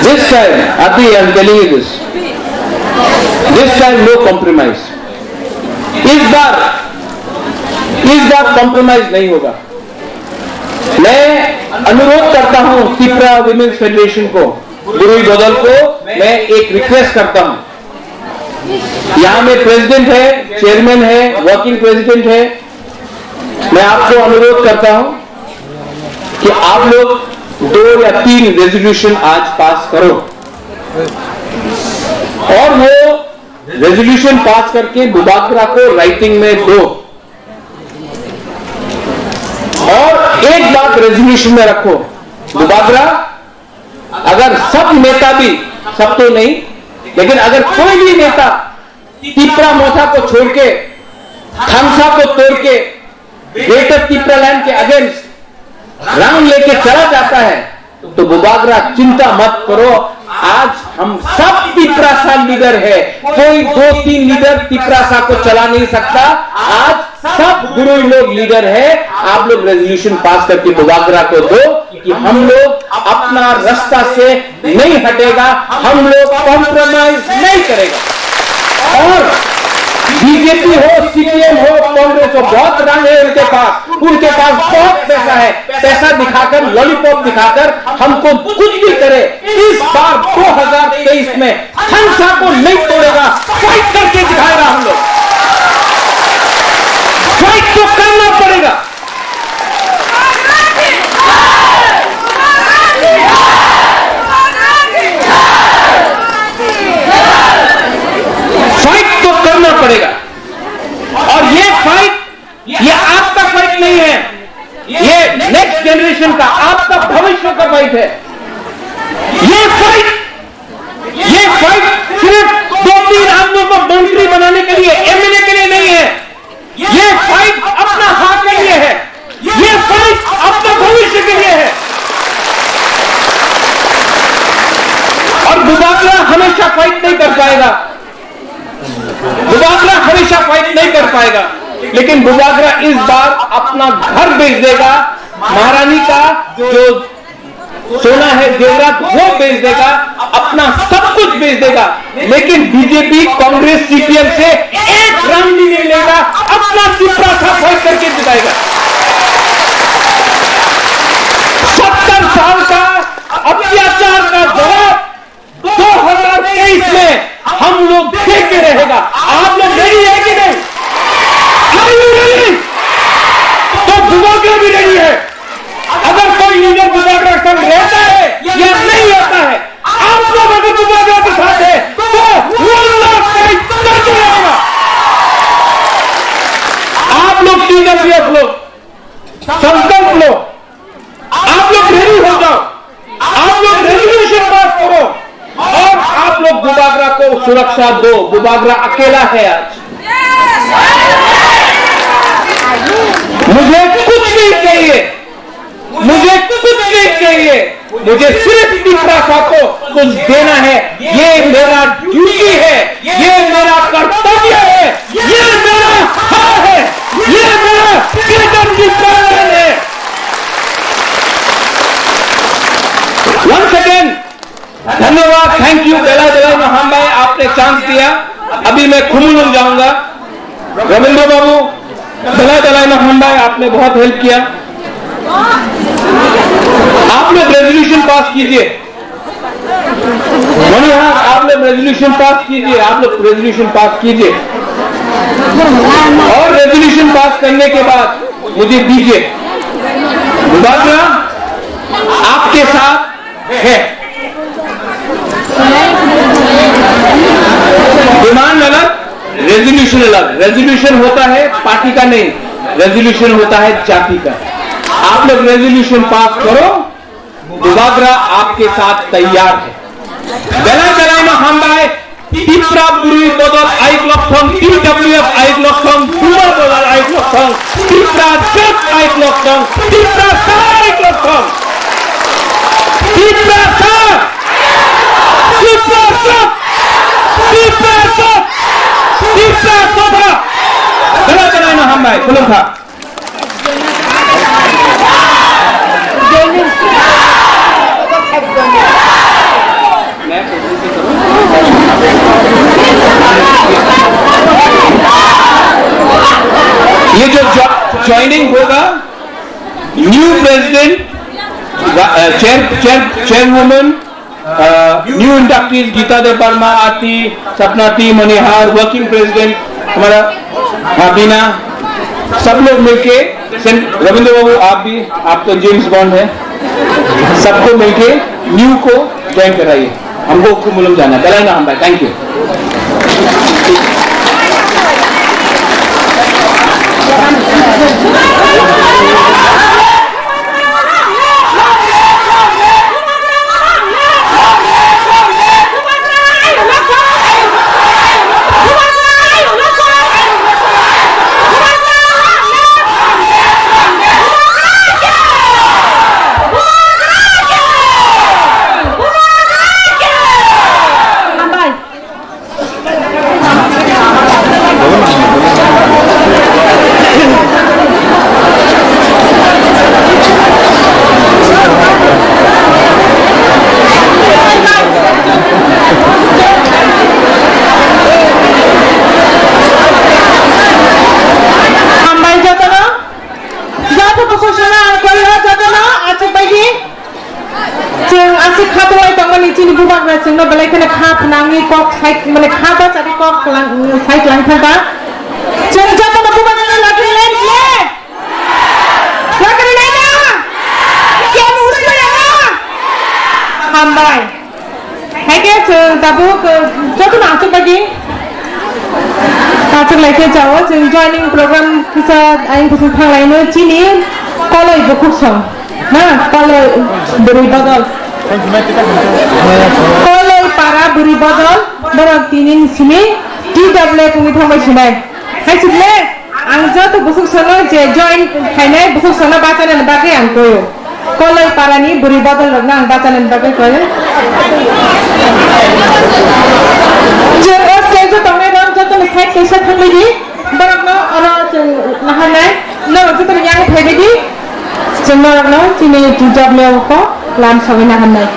this time, Adi, I am telling you this, this time no compromise। इस बार, इस बार कॉम्प्रोमाइज नहीं होगा। मैं अनुरोध करता हूं तिपरा विमेंस फेडरेशन को, गुरुई बदल को मैं एक रिक्वेस्ट करता हूं। यहां में प्रेसिडेंट है, चेयरमैन है, वर्किंग प्रेसिडेंट है, मैं आपको अनुरोध करता हूं कि आप लोग दो या तीन रेजोल्यूशन आज पास करो और वो रेजोल्यूशन पास करके बुबागरा को राइटिंग में दो। और एक बात रेजोल्यूशन में रखो, बुबागरा, अगर सब नेता भी, सब तो नहीं, लेकिन अगर कोई भी नेता तिपरा मोथा को छोड़ के, थांगसा को तोड़ के, ग्रेटर तिपरालैंड के अगेंस्ट रंग लेके चला जाता है, तो बुबागरा, चिंता मत करो। आज हम सब तिपरासा लीडर है, कोई दो तीन लीडर तिपरासा को चला नहीं सकता। आज सब गुरुई लोग लीडर है। आप लोग रेजोल्यूशन पास करके बुबागरा को दो कि हम लोग अपना रास्ता से नहीं हटेगा, हम लोग कॉम्प्रोमाइज नहीं करेगा। और बीजेपी हो, सीपीएम हो, कांग्रेस हो, बहुत रंग है उनके पास, उनके पास बहुत पैसा है। पैसा दिखाकर, लॉलीपॉप दिखाकर हमको कुछ भी करे, इस बार दो हज़ार तेईस में थांगसा को नहीं तोड़ेगा, फाइट करके दिखाएगा हम लोग। फाइट तो करना पड़ेगा। फाइट तो करना पड़ेगा। और ये फाइट, ये आपका फाइट नहीं है, ये नेक्स्ट जनरेशन का, आपका भविष्य का फाइट है। ये फाइट, ये फाइट सिर्फ दो तीन आदमियों को मंत्री बनाने के लिए, एमएलए के लिए नहीं है। ये फाइट अपना हक के लिए है, ये फाइट अपने भविष्य के लिए है। और बुबागरा हमेशा फाइट नहीं कर पाएगा, बुबागरा हमेशा फाइट नहीं कर पाएगा, लेकिन बुबागरा इस बार अपना घर बेच देगा। महारानी का जो सोना है, जेवरात, वो बेच देगा, अपना सब कुछ बेच देगा, लेकिन बीजेपी, कांग्रेस, सीपीएम से एक रंग भी नहीं लेगा, अपना तिपरासा फाइट करके जिताएगा। सत्तर साल का अत्याचार का जवाब दो हज़ार तेईस में हम लोग दे के रहेगा। आप लोग रेडी है कि नहीं? Are you ready? तो बुबागरा भी रेडी है। अगर कोई लीडर बुबागरा के साथ रहता है या नहीं रहता है, आप लोग अगर बुबागरा के साथ है तो वो लोग फाइट करके रहेगा। आप लोग टीडब्ल्यूएफ लोग संकल्प लो, आप लोग रेडी हो जाओ, आप लोग रेजोल्यूशन पास करो और आप लोग बुबागरा को सुरक्षा दो। बुबागरा अकेला है आज। मुझे कुछ नहीं चाहिए, मुझे कुछ नहीं चाहिए, मुझे सिर्फ तिपरासा को कुछ देना है। ये मेरा ड्यूटी है, ये मेरा कर्तव्य है, ये मेरा हक है, ये मेरा ग्रेटर तिपरालैंड है। वंस अगेन धन्यवाद, thank you. Belai belai no hambai, आपने चांस दिया। अभी मैं खुमुलुंग जाऊंगा। रविंद्र बाबू, belai belai no hambai, आपने बहुत हेल्प किया। आप लोग रेजोल्यूशन पास कीजिए। मनोहर, आप लोग रेजोल्यूशन पास कीजिए, आप लोग रेजोल्यूशन पास कीजिए। और रेजोल्यूशन पास करने के बाद मुझे दीजिए। बुबागरा आपके साथ है। डिमांड अलग, रेजोल्यूशन अलग। रेजोल्यूशन होता है पार्टी का नहीं, रेजोल्यूशन होता है जाति का। आप लोग रेजोल्यूशन पास करो, बुबागरा आपके साथ तैयार है। Belai belai no hambai, Tipra Bwrwi Bodol Ayuk Lokthong, T W F Ayuk Lokthong, Buma Bodol Ayuk Lokthong, Tipra Jot Ayuk Lokthong, Tiprasa Ayuk Lokthong, Tiprasa, Tiprasa, Tiprasa, Tiprasa. Belai belai no hambai, khulumkha. ये जो ज्वा-, joining होगा, new president, वा-, uh, chair, chair, chairwoman, Uh, new inductees Geeta Debbarma, Aarti, Sapna T, Manihar, working president हमारा, हाँ, बीना, सब लोग मिलके सेंट रविंद्र बाबू, आप भी, आप तो जेम्स बॉन्ड है, सबको मिलके न्यू को ज्वाइन कराइए। हमको हुकुम उलम जाना, बेलायना हम भाई, thank you. Hambai jotono, joto bukhuk sono ang koyo jotono achuk baidi. Chwng aswk kha tongwi tongmani chini bubagra chwngno belai kheno kha phnangwi kok sai, mane kha bachari kok lang, sai lang thangkha. Chwng jotono bubagra lagri lai le. Lagri lai na. Kya musla na. Hambai. Hai khe chwng tabuk, uh, jotono achuk baidi. Achuk lai khe chao chwng joining program kisa ayang kusung thang lai no chini koloi bukhuk song. Na, koloi bwrwi bodol. Koloi para bwrwi bodol, borok tini ni simi T W F wngwi thangbai sinai. Hai sibole, ang joto bukhuk sono je join khainai bukhuk sono bachana ni bagwi ang koyo. Koloi para ni bwrwi bodol rokno ang bachana ni bagwi koyo. Je o stage o tongnai rok joto ni side kaisa thangbai di. Borokno oro chwng naharnai, norok jotono yang phaibaidi, chwng norokno chini twijak leo kok lam sogwi naharnai.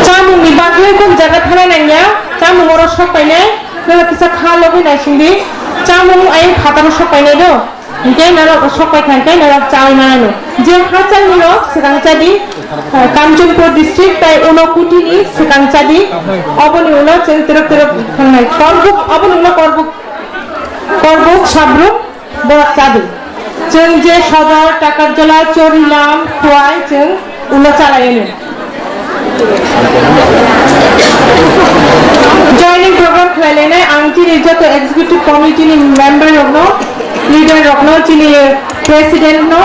Chamungni bagwi kok jaga thana nangya, chamung oro sok painai, norok kisa kha logwi naisingdi, chamung ayang phataro sok painai do. Hinkhe norok sok pai kha hinkhe norok chaui manano. Je hachal norok swkang chadi, ah, Kanchanpur district tai Unakoti ni swkang chadi. Oboni ulo chwng twrwk twrwk thangnai. Korbuk, oboni ulo Korbuk, Korbuk Sabrum borok chadi. Chwng je Sodor, Takarjala, Chorilam, Khowai chwng ulo chalaino. Joining program khlailainai ang chini joto executive committee ni member rokno, leader rokno, chini president no,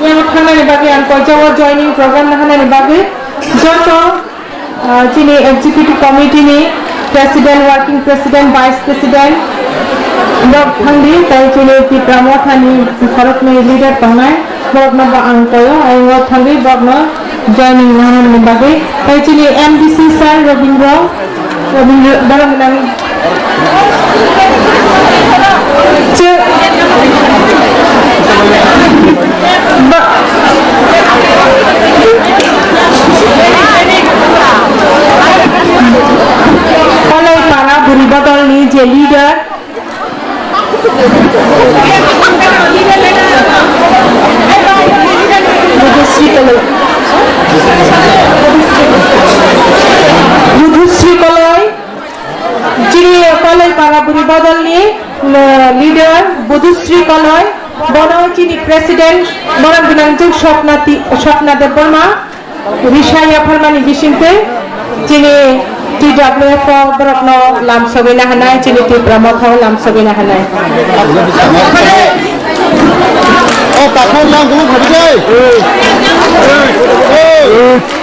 yang thangnani bagwi ang koijago joining program naharnani bagwi joto, ah, chini executive committee ni president, working president, vice president rok thangdi, tei chini Tipra Motha ni khoroknwi leader tongnai, borokno bo ang koyo, ang o thangwi borokno Joining ni bagwi, tei chini M D C sir Robindra, Robindra, borok nang. Che-, ba-, Koloi para buri bodol ni je leader, Budusri Koloi. Budusri Koloi. Chini Koloi para buri bodol ni, eh, leader Budusri Koloi. Bono chini president, bono binang jung Swapna Ti-, Swapna Debbarma. Risa yapharmani bisingtwi chini T W F o borokno lam sogwina hwnwi, chini Tipra Motha o lam sogwina hwnwi. O takhuk lang gulu phabi dai.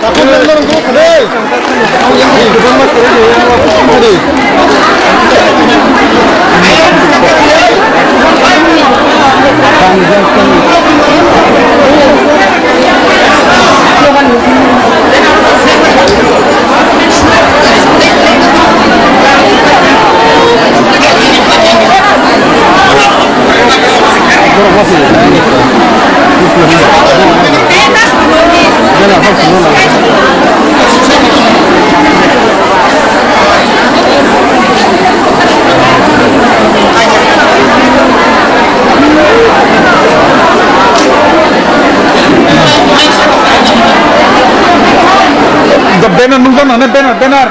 Takhuk lang gulu phabi. The banner, nungjaknai banner, banner.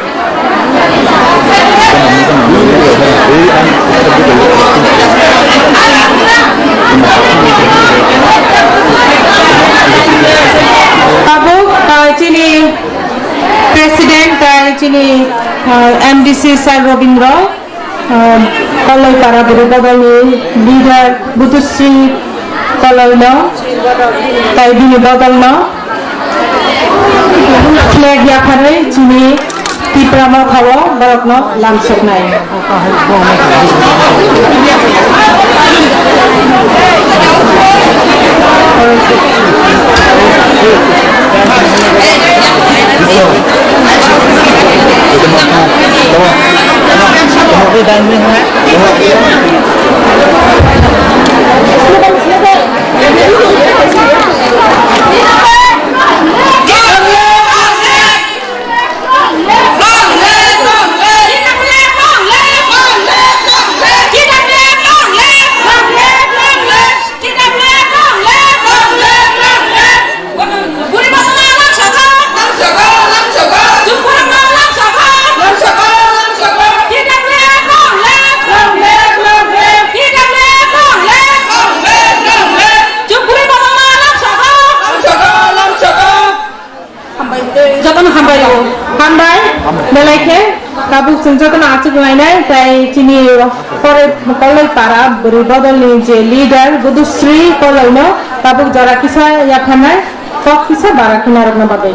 Tabuk, ah, chini president, ah, chini, ah, M D C sir Robindra, ah, Koloi para buri bodol ni leader Budusri Koloi no, tai bini bodol no flag yapharwi chini Tipra Motha o borokno lamsoknai. Jotono hambai o. Hambai. Belai khe tabuk chwng jotono achuk lainai, tai chini Koloi, Koloi para bwrwi bodolni je leader Budusri Koloino tabuk jora kisa yapharnai, kok kisa bara khinarokno bagwi.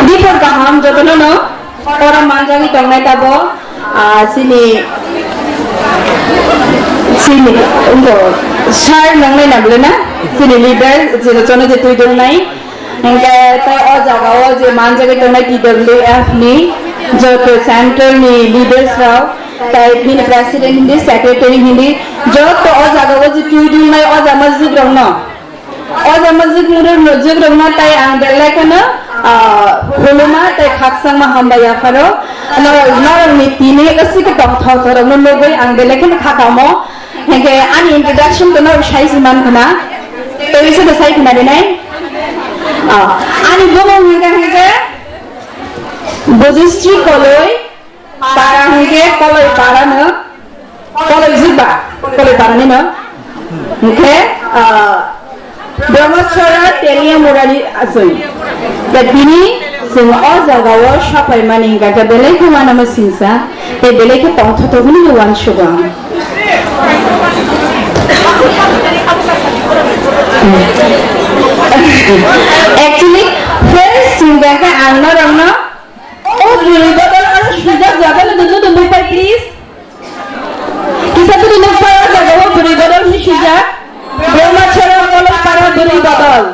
Dipor kaham jotono no. Oro manjagwi tongnai tabok, ah, chini, chini, wngkha, sir nongnai na bwlai na? Chini leader, chini jono je twi dongnai. Hingke tai o jaga o je manjagwi tongnai T W F ni joto central ni leaders rok, tai bini president hindi, secretary hindi, joto o jaga o je twi dongnai o jama jwk rok no. O jama jwk muruk no jwk rok no tai ang belai kheno, ah, khuluma tai khakchangma hambai yapharo. Norok, norok ni tini aswk tongthok thok rok no nugwi ang belai kheno kha kamo. Hingke ani introduction to norok sai si man khna. Tei se to sai khna rinai. Ah, ani bumung hingka hingke Budusri Koloi. Para hingke Koloi para no, Koloi jwk ba, Koloi para ni no. Hingke, ah, Brahmachara Telia Murari Achoi. Da bini Chwng o jagao sapaimani hwnkha khe belai khe uanama singsa, tei belai khe tongthothok hwnwi uansukgo ang. Actually, first hwnkha khe ang norokno o bwrwi bodol aro swijak jagano dunu dunu pai, please. Kisa bwrwi nukpara jagao bwrwi bodol hwnwi swijak. Bwrwma chwra kolok para bwrwi bodol.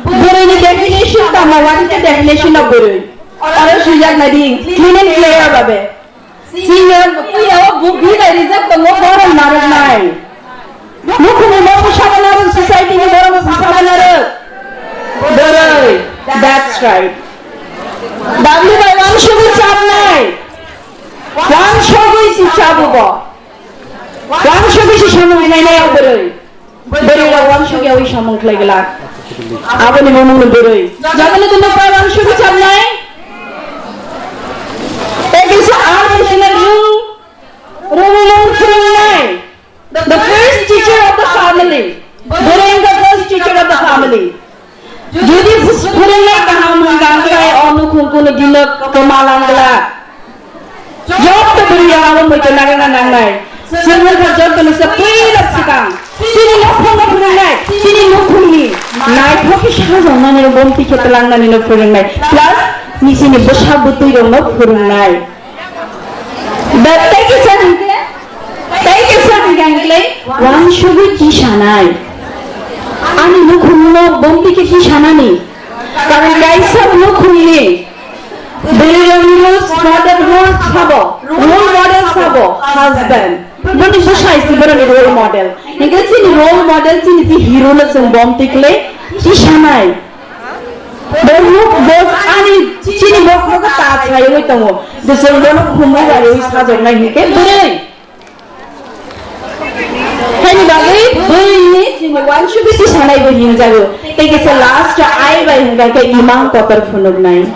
Bwrwini definition tamo, what is the definition of bwrwi? Oro swijak nadi, clean and clear babe. Senior, tuya o bu bi bai rijak tongo, borom narwknai. Nukhungni mokho sabo narwk, society ni borom sabo narwk. Bwrwi, that's right. Dabli bai wansugwi chabnai. Wansugwi si chabugo. Wansugwi si samung khlainai o bwrwi. Bwrwi rok wansugwi yawi samung khlai glak. Aboni mung no bwrwi. Jagani tungma pai wansugwi chabnai. Tei kisa ang sina rung, rung rung phwrwngnai. The first teacher of the family. Bwrwi wngkha first teacher of the family. Jodi phwrwngnai kaham hwnkha hwnkhe o nukhung kunu dino kwma langla. Jotto bwrwi rok abo muitu nagana nangnai. Chwng wngkha jottoni se puila swkang. Chini nokhorno phwrwngnai, chini nukhungni naithok khe sajoknani rok bomti khe twlangnani no phwrwngnai. Plus, ni chini bwsa bwtwi rokno phwrwngnai. Da tei kisa hwnkhe, tei kisa hwnkhe ang khlai wansugwi tisanai. Ani nukhungno bomti khe tisanani. Karon kaisa nukhungni bwrwi rokni role model, role sabo, role model sabo husband. Boni bwsai se boroni role model. Hwnkhe chini role model chini ti hero no chwng bomti khlai tisanai. Bo nuk bo ani chini bokhorogo ta chaywi tongo. Bwswng bono khumui raiwi sajoknai hinkhe bwrwi. Haini bagwi bwrwini chini wansugwi tisanai bo hinjago. Tei kisa last o ai bai hwnkha khe imang kotor phunuknai.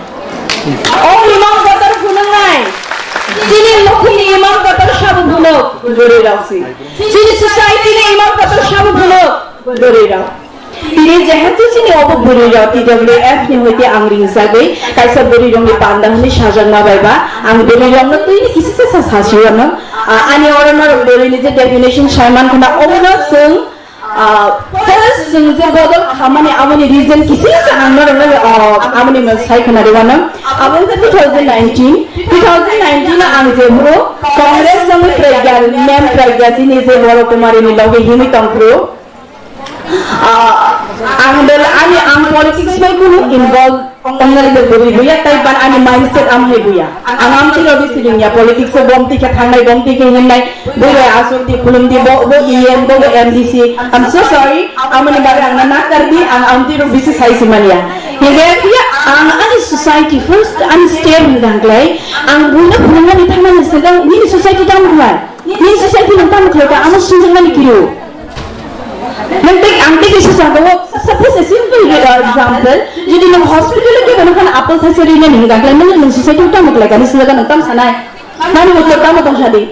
O imang kotor phunuknai. Chini nukhungni imang kotor sabo phunuk bwrwi rok si. Chini society ni imang kotor sabo phunuk bwrwi rok. Tini jehetu chini obo bwrwi rok T W F ni hoite ang ringjagwi kaisa bwrwi rokni panda hwnwi sajakma bai ba ang bwrwi rokno twini kisa sa sasi wano. Ah, ani oro norok bwrwini je definition sai mankha na obono chwng, ah, first chwng je bodol khamani aboni reason kisa sa ang norokno, ah, aboni mung sai khna rwano. Abo wngkha two thousand nineteen, two thousand nineteen o ang jephuru Congress wngwi Pragya, ma'am Pragya chini je Boro Kumari ni loge himwi tongphuru. Ah, ang bel ani ang politics bai kunu involve wngnai de bwrwi buya, tai ban ani mindset am hai buya. Ang am tiro bisi ringya politics o bomti khe thangnai, bomti khe hinnai, bwrwi asuk di, khulum di, bo, bo E M, bo, bo M D C. I'm so sorry, amoni bagwi ang na nakar di, ang am tiro bisi sai si manya. Hingke ya, ang ani society first, ani step ni dangklai, ang buino phunukmani thangnani sengkang, nini society tamo khlai? Nini society no tamo khlai ka, ano singjakmani kiro. Nang tek, ang tek isi saka wo, suppose a simple, uh, example, jodi nang hospital ke bana kan apple thaisa ri nani hingka, nang, nang society tamo khlai ka, nini saka nang tam sanai. Nani mo tamo tong sadi.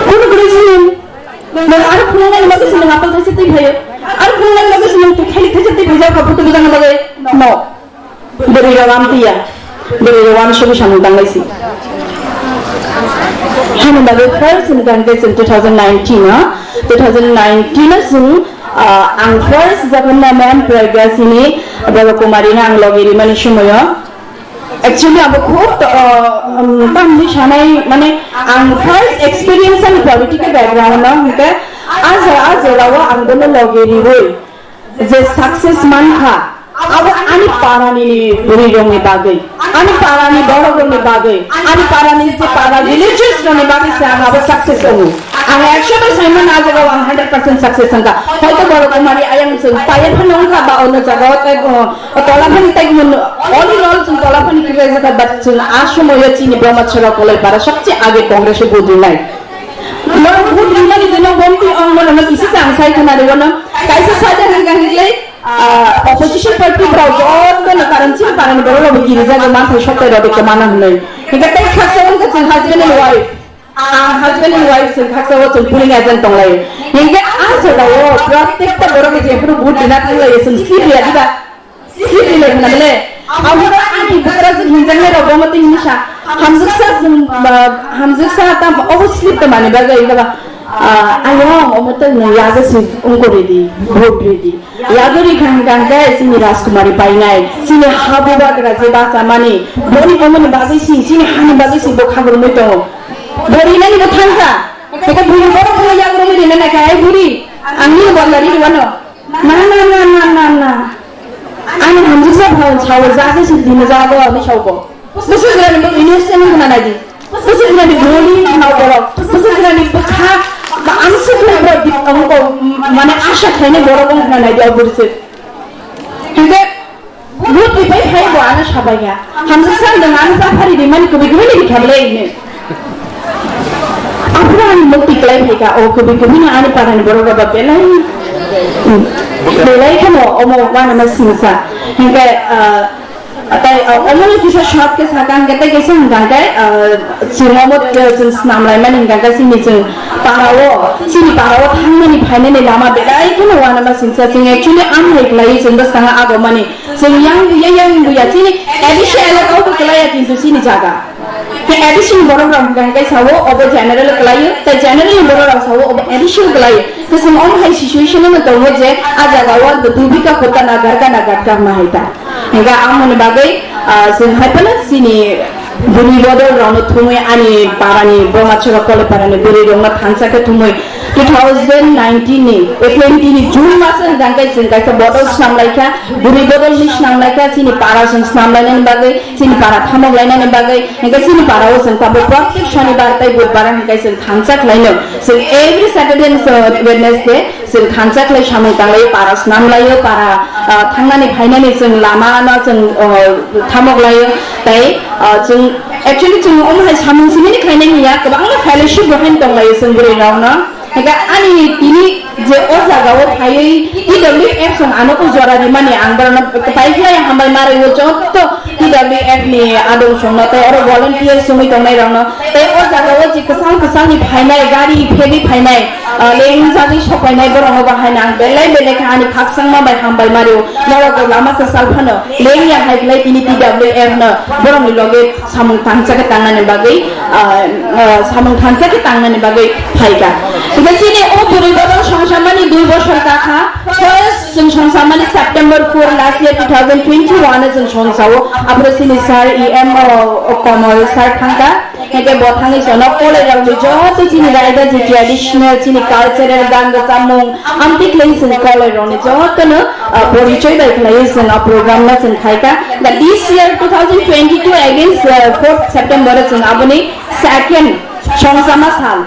Kono kono sini, nang ar phunukmani bagwi sini apple thaisa twi phaio. Ar phunukmani bagwi sini twi khai thaisa twi phaio, ka photo bujang bagwi. No. Bwrwi rok amtwi ya, bwrwi rok uansugwi samung tanglaisi. Haini bagwi first hwnkha hwnkhe chwng two thousand nineteen o, two thousand nineteen o chwng, ah, ang first jokhon ma'am Pragya chini Boro Kumari no ang logi rimani somoyo, actually abo khub, ah, um, tamni sanai mane ang first experience ani political background no hwnkhe a jora, a jorao ang bono logi riwi je success mankha, abo ani parani bwrwi rokni bagwi, ani parani borok rokni bagwi, ani parani je para religious rokni bagwi se ang abo success wngo. Ang ekshota saimano a jagao ang hundred percent success wngkha. Hoito Boro Kumari ayang chwng paiya phano wngkha ba ono jagao tei, o, tola phani tei all in all chwng tola phani kwrwi jakha, but chwng a somoyo chini Brahma Chhara Kolai para sobse age Congress o vote rinai. Norok vote rinani jeno bomti ong norokno kisa chang sai khna rwano. Kaisa saja hwnkha hwnkhe, ah, opposition party borok jotono karon chini parani borok rokbo kiri jago manthai sotai rok de kwmana hwnwi. Hingke tei khaksa wngkha chwng husband and wife. Ang husband and wife chwng khaksa o chwng polling agent tonglaio. Hingke a jagao prottekta borok ni jephuru vote rina thanglaio chwng sir ya diba? Slip ni lai khna bele. Abo ani bwkrajwk hinjaknai rok bo motwi hinwi sa. Hamjaksa jwng, ah, hamjaksa tam obo slip tongmani bagwi hwnkhe ba, ah, ayang omo tei nwng yagwi si wngkori di, vote ridi. Yagwi rikha hwnkha hwnkhe chini Rajkumari painai, chini ha bubagra je bachamani, boni omoni bagwi si, chini hani bagwi si bo khagurumwi tongo. Bo rinani bo thangkha. Hwnkhe bui borok phano yagrumwi rinani kha, "Ai buri, ang nini bodol ri rwano." Na, na, na, na, na, na. Ani hamjwksa phano sao, jagwi se dino jago, ani sao bo. Bwswk jora ni bwkha ni seng khna nai di. Bwswk jora ni bwrwi ni khna borok. Bwswk jora ni bwkha ba ang se khna borok di, ang ko, mane asha khainai borok wng khna nai di, o bwrwi se. Hingke, bwrwi bai phai bo ano sabai ya. Hamjwksa dong ano japhari di mani kubui kubui ni bikha belai ni. Aphuru ani mukti kwlai phaikha, o kubui kubui no ani parani borok rok ba belai, belai kheno omo uanama singsa. Hinkhe, ah, tai, ah, omo no kisa short khe sakha, hinkhe tei kaisa hinkha hinkhe, ah, chwng omo, ah, chwng snam laimani hinkha hinkhe chini chwng para o, chini para o thangmani phainani lama belai kheno uanama singsa. Chwng actually amhai kwlaiwi chwng bwskango agomani. Chwng yang buya, yang buya, chini A D C elaka o bo kwlaiya, kintu chini jaga. Khe A D C ni borok rok hwnkha hwnkhe sao obo general kwlaio, tei general ni borok rok sao obo A D C o kwlaio. Khe chwng omo hai situation no tongo je a jaga o dubika kota nagarka nagarka ma hai ta. Hwnkha amoni bagwi, ah, chwng hai phano chini bwrwi bodol rok no thumwi ani para ni boma chwra kole para ni bwrwi rok no thansa khe thumwi two thousand nineteen ni, eh, twenty ni June maso ni hwnkha hwnkhe chwng kaisa bodol snam laikha, bwrwi bodol ni snam laikha, chini para chwng snam lainani bagwi. Chini para thamok lainani bagwi, hingke chini para o chwng tabuk protek shonibar tei budbar hingke chwng thansa khlaino. Chwng every Saturday and, uh, Wednesday chwng thansa khlai samung tanglai para snam laio, para, uh, thangnani phainani chwng lama no chwng, uh, thamok laio. Tei, uh, chwng actually chwng omo hai samung simi ni khlainai ya, kwbangma fellowship bo haino tong laio chwng bwrwi rok no. Hingke ani tini je o jaga o phaiwi T W F song ano o jora rimani ang borokno pai khlai hambai ma rwo jotto T W F ni adong songno tei oro volunteer songwi tongnai rokno tei o jaga o je kwchang kwchang ni phainai gari phegwi phainai, ah, lengjagwi sokpainai borokno bo haino ang belai belai khe ani khakchangma bai hambai ma rwo norok bo lama kwchal phano lengya hai khlai tini T W F no borokni loge samung tangsa khe tangnani bagwi, ah, ah, samung tangsa khe tangnani bagwi phaikha. Hingke chini o bwrwi bodol songsamani dui bosor kakha. First chwng songsamani September four last year two thousand twenty-one o chwng songsao. Aphuru chini sir E M o, o Komol sir thangkha. Hingke bo thangwi sono college rokni joto chini raida je traditional chini cultural gan rwchapmung amtwi khlai chwng college rokni jotono, ah, porichoi bai khlaiwi chwng a program no chwng khaikha. The this year two thousand twenty-two against, uh, fourth September o chwng aboni second songsama sal,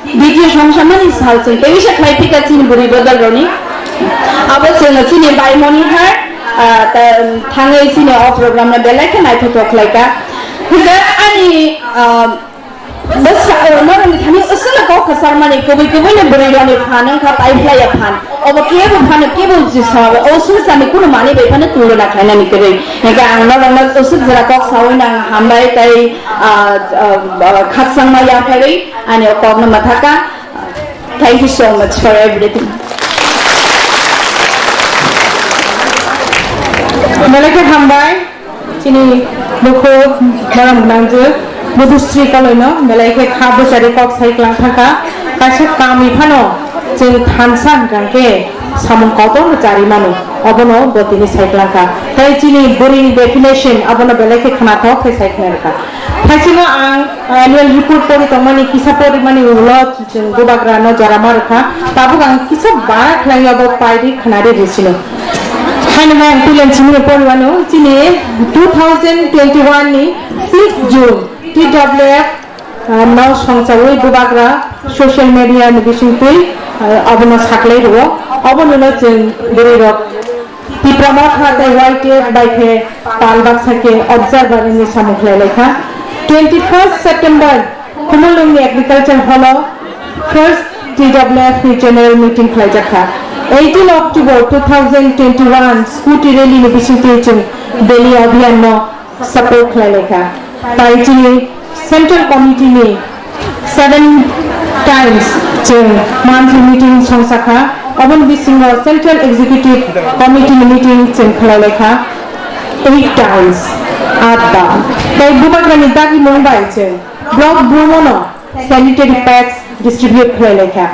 ditiyo songsamani sal chwng tei bisa khlai phika chini bwrwi bodol rokni. Abo chwng chini bai moni hai, ah, ta-, thangwi chini o program no belai khe naithothok khlaikha. Hwnkhe ani, ah, Bwsa, o, norokni thani uswkno kok kwchar mani kubui kubui ni bwrwi rokni phan wngkha pai phlaiya phan. Obo kebo phano kebo jisa o sungsani kunu manwi bai phano tulona khlainani kwrwi. Hingkhe ang norokno uswk jora kok saui nang hambai tei, ah, ah, ah, khakchangma yapharwi ani o kokno mwthaka. Thank you so much for everything. Belai khe hambai. Chini bukhu borom gwnangju Budusri Koloino belai khe kha bwchari kok sai kwlang thangkha. Kaisa kami phano chwng thansa hwnkha khe samung kotorno chari mano, obono bo tini sai kwlang kha. Tei chini bwrwini definition abono belai khe khnathok khe sai khna rwkha. Thaichino ang annual report pori tongmani, kisa porimani ulo Chwng bubagra no jora ma rwkha, tabuk ang kisa bara khlai abo paidi khwnadi rwsino. Haino hai ang puilan simi no poriwano, chini two thousand twenty-one ni six June T W F, ah, no songchawi bubagra social media ni bisingtwi, ah, abono saklai rwo, obono no chwng bwrwi rok Tipra Motha tei Y T F bai khe pal baksa khe observer wngwi samung khlai lai kha. Twenty first September Khumulwngni Agriculture Hall o first T W F ni general meeting khlaijak kha. Eighteen October two thousand twenty-one scooty rally ni bisingtwi chwng Delhi Abhiyan no support khlai lai kha. Tai chini Central Committee ni seven times chwng monthly meeting songsa kha. Aboni bisingo Central Executive Committee ni meeting chwng khlai lai kha eight times, aa ba. Tei bubagrani dagimung bai chwng block bumano sanitary pads distribute khlai lai kha.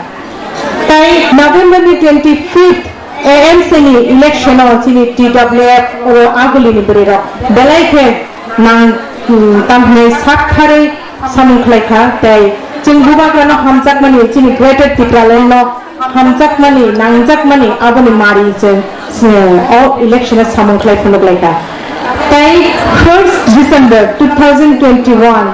Tei November ni twenty fifth A M C ni election o chini T W F oro aguli ni bwrwi rok belai khe nang, hmm, tamhinai sak tharwi samung khlai kha, tei chwng bubagrano hamjakmani, chini Greater Tipraland no hamjakmani, nangjakmani aboni mari chwng, hmm, o election o samung khlai phunuk lai kha. Tei first December two thousand twenty-one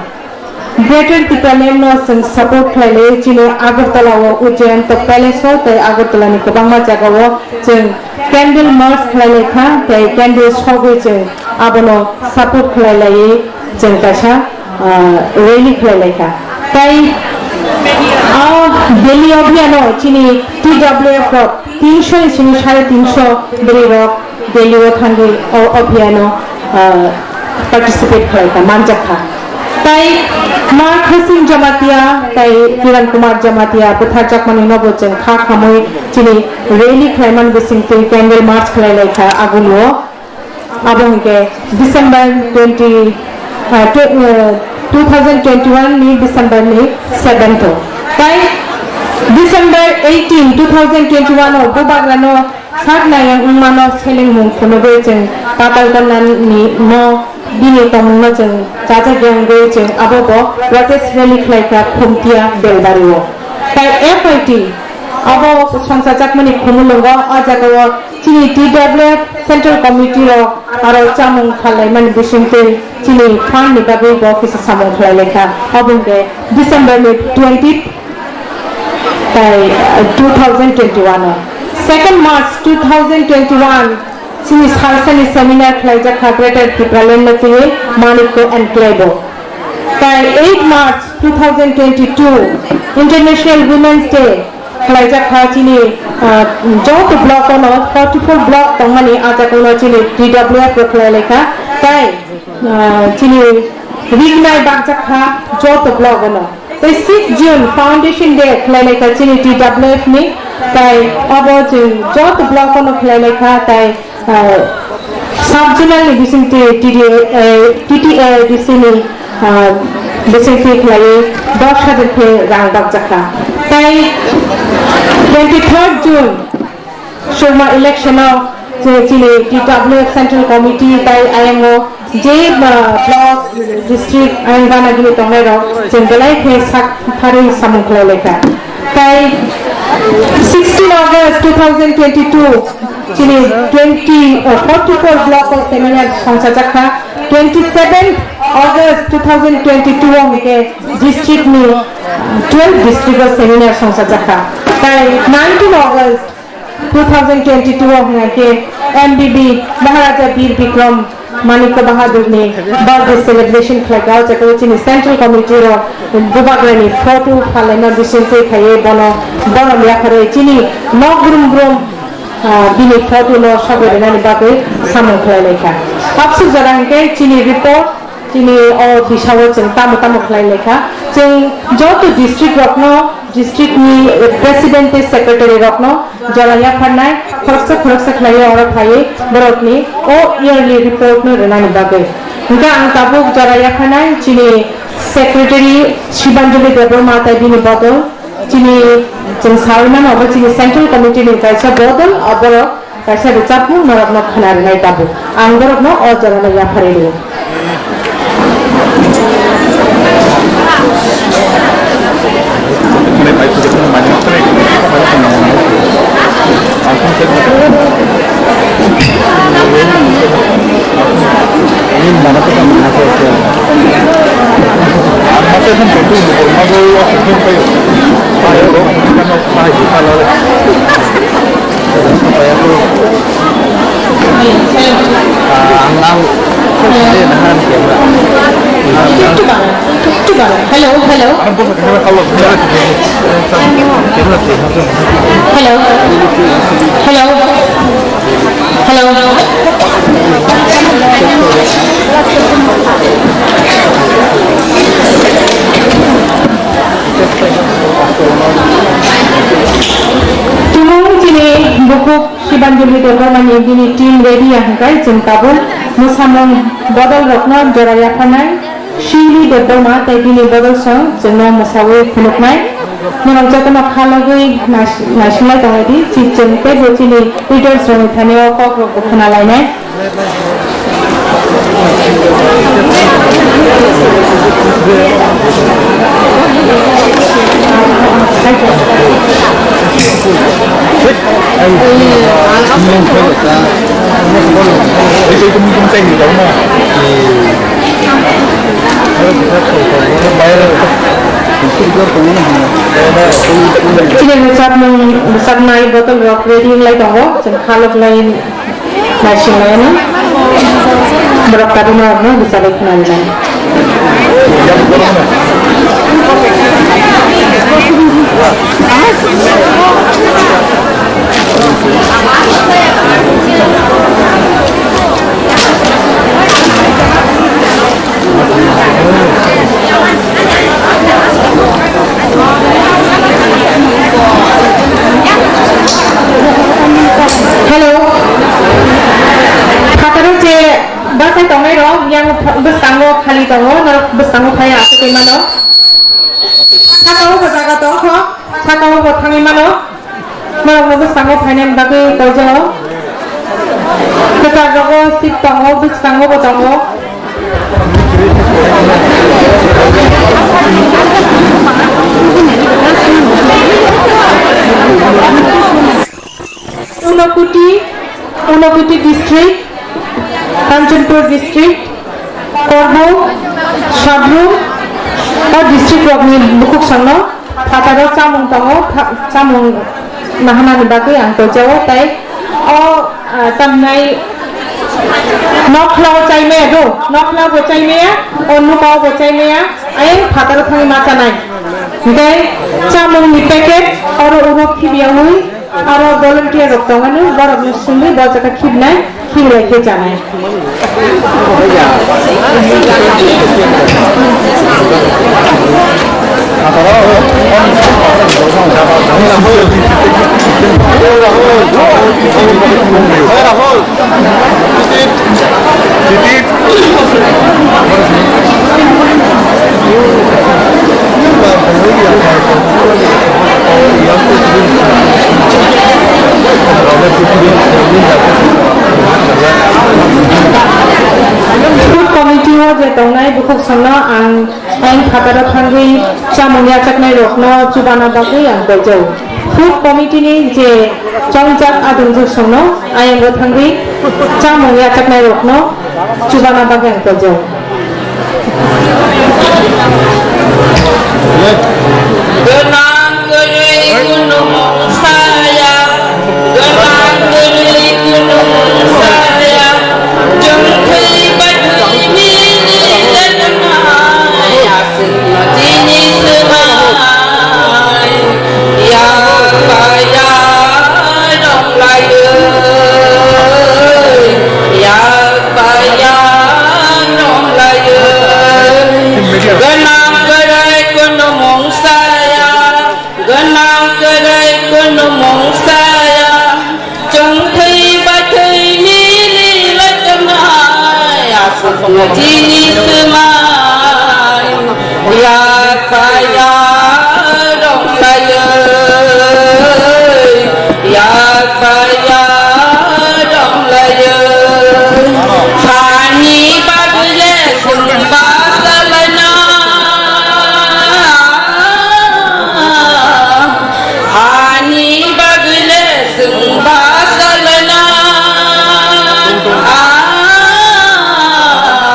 Greater Tipraland no chwng support khlai lai chini Agartala o Ujjayanta Palace o tei Agartala ni kwbangma jaga o chwng candle march khlai lai kha tei candle sogwi chwng abono support khlai laiwi chwng kaisa, ah, rally khlai lai kha. Tei o Delhi abhiyan o chini T W F rok tinsho ni simi sare tinsho bwrwi rok Delhi o thangwi o abhiyan o, ah, participate khlai kha, manjak kha. Tei Ma Khasing Jamatia tei Kiran Kumar Jamatia bwtharjakmani nobo chwng kha khamwi chini rally khlaimani bisingtwi candle march khlai lai kha agulio. Abo hwnkhe December twenty, ah, tw-, ah, two thousand twenty-one ni December ni seventh o. Tei December eighteen, two thousand twenty-one o bubagrano sak nayang wngmano selengmung phunugwi chwng Patalkonna ni no bini tongmungno chwng chajak ya wngwi chwng abo bo protest rally khlai kha Khumtia Belbari o. Tai F I T abo songchajakmani khumulwngo o jagao chini T W F Central Committee rok aro chamung khlaimani bisingtwi chini fund ni bagwi bo kisa samung khlai lai kha. Abo hwnkhe December ni twenty tai, uh, two thousand twenty-one o. Second March two thousand twenty-one chini salsani seminar khlaijak kha Greater Tipraland no twiwi Manikya Enclave o. Tai eight March two thousand twenty-two International Women's Day khlaijak kha chini, uh, joto block ono forty-four block tongmani a jaga uno chini T W F rok khlai lai kha. Tai, uh, chini rignai bakjak kha joto block ono. Tei six June Foundation Day khlailai kha chini T W F ni, tai abo chwng joto block ono khlailai kha, tai, ah, sub zonal ni bisingtwi T D A, eh, T T A D C ni, ah, bisingtwi khlaiwi dos hajar khe rang bakjak kha. Tai twenty third June Sukma election o je chini T W F Central Committee tai ayang o je, ah, block, district ayang gana gini tongnai rok chwng belai khe sak pharwi samung khlai lai kha. Tai sixteen August two thousand twenty-two chini twenty, ah, forty-four block o seminar songchajak kha. Twenty-seven August two thousand twenty-two o hwnkhe district ni twelve district o seminar songchajak kha. Tai nineteen August two thousand twenty-two o hwnkhe M B B Maharaja Bir Bikram Manikya Bahadur ni birthday celebration khlaikha. O jaga o chini Central Committee rok bubagrani photo phalaima bisingtwi khaiwi bono, bono yapharwi chini nok brum brum, ah, bini photo no sogwi rwnani bagwi samung khlai laikha. Absuk jora hwnkhe chini report Chini o bisao chwng tamo tamo khlai lai kha. Chwng joto district rokno, district ni president tei secretary rokno jora yapharnai khoroksa khoroksa khlaiwi oro phaiwi borokni o yearly report no rwnani bagwi. Hwnkhe ang tabuk jora yapharnai chini secretary Shibanjali Debbarma tei bini bodol. Chini chwng saui mano, obo chini Central Committee ni kaisa bodol, o borok kaisa rwchapmung norokno khwna rwnai tabuk. Ang borokno o jorano yapharwi rwo. Hello, hello. Hello. Hello. Hello. Tumung chini Tei chwng tabuk mwsamung bodolrokno jora yapharnai Shili Debbarma tei bini bodolsong chwngno mwsaui phunuknai. Norok jotono khalogwi nais-, naisinglai tonglaidi, chi-, chwng teibo chini leadersrokni thani o kokrokbo khwnalainai. Chini rwchapmung, rwchapnai bottle rok ready wng lai tongo, chwng khalok lai. Naisinglaiano borok tabukno norokno bwcharwi khwnanai. Hello. Phataro je bachai tongnai rok yang bwskango khali tongo, norok bwskango phai aswk mano. Saka o bo jaga tong kho, saka o bo thangwi mano. Norokno bwskango phainani bagwi koijao. Kwchar rogo seat tongo, bwskango bo tongo. Unakoti, Unakoti district, Kanchanpur district, Korbuk, Sabrum, o district rokni bukhuk songno phataro chamung tongo, pha-, chamung nahanani bagwi ang koijao, tai o, ah, tamnai nokhlao chaimaya do, nokhlao bo chaimaya, o nukao bo chaimaya, ayang phataro thangwi ma chanai. Hinkhe chamungni packet oro uro khibiyaui, aro volunteer rok tongmani, borokno swngwi bo jaga khibnai, khibilai khe chanai. Food committee o je tongnai bukhuk songno ang Ayang phataro thangwi chamung yachaknai rokno chubana bagwi ang koijao. Food committee ni je chongjak adongjwk songno ayang o thangwi chamung yachaknai rokno chubana bagwi ang koijao. Gwnang gwnwi kunu mung saya, gwnang gwnwi kunu mung saya, chwng thwi bai thwi mili le tongmai, aswkno chini swmai, yak bai yak rwng lai, yak bai yak rwng lai, gwnang gwnwi kunu mung saya. Gwnang kwrwi kunu mung saya, chwng thwi bai thwi mili lai tongnai, aswkno chini swmai, yak bai yak rwng lai, yak bai yak rwng lai, hani bagwi le chwng bachalaina. Hani bagwi le chwng bachalaina,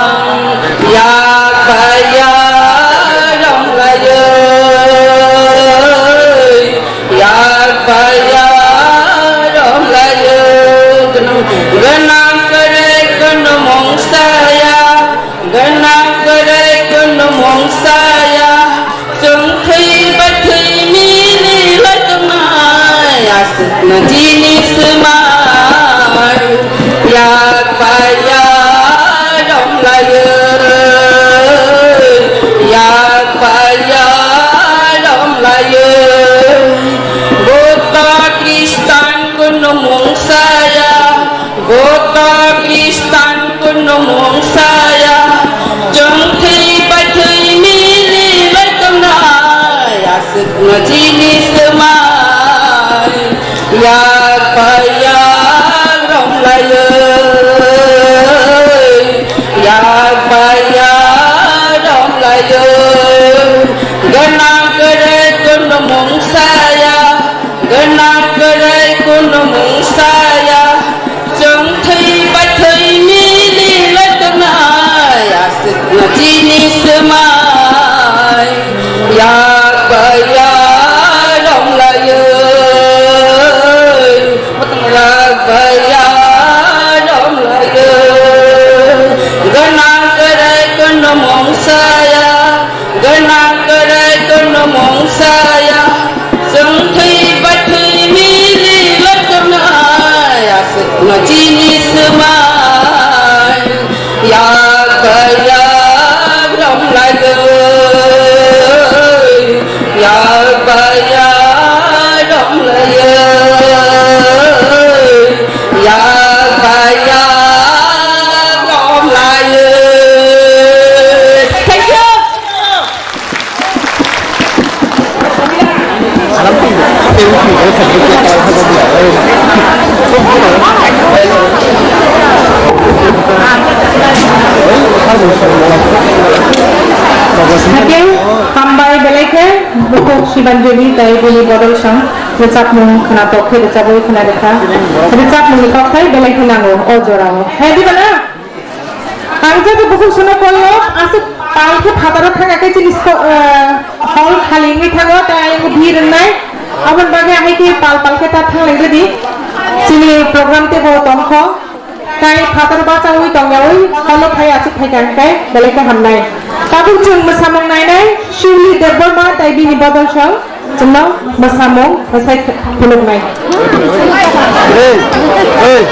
ang Mai, yak bai ya rom lai, yak bai ya rom lai, gana kare kono mong saya, gana kare kono mong saya, sengthai bathai mili lakna, asuk na chini semai. Yak bai yak rom lai, yak bai yak rom lai, yak bai yak rom lai. Thank you. Haikhe hambai belai khe bukhuk Sibanjali tei bini bodol sang rwchapmung khwnatok khe rwchabwi khwna rwkha. Rwchapmungni kokthai belai khe nango o jorao. Hai diba na? Ang joto bukhuk sano kollo aswk pal khe phataro thangya khe chini sko-, eh, hall khali wngwi thango, tei ayang bir wngnai. Aboni bagwi ahai khe pal pal khe ta thang lai rwdi. Chini program teibo tongkho. Tei phatar bachaui tongyaui holo phai achuk phaikha hwnkhe belai khe hamnai. Tabuk chwng mwsamung nainai Shivli Debbarma tei bini bodol song chwngno mwsamung rwchai phunuknai. Hey, hey.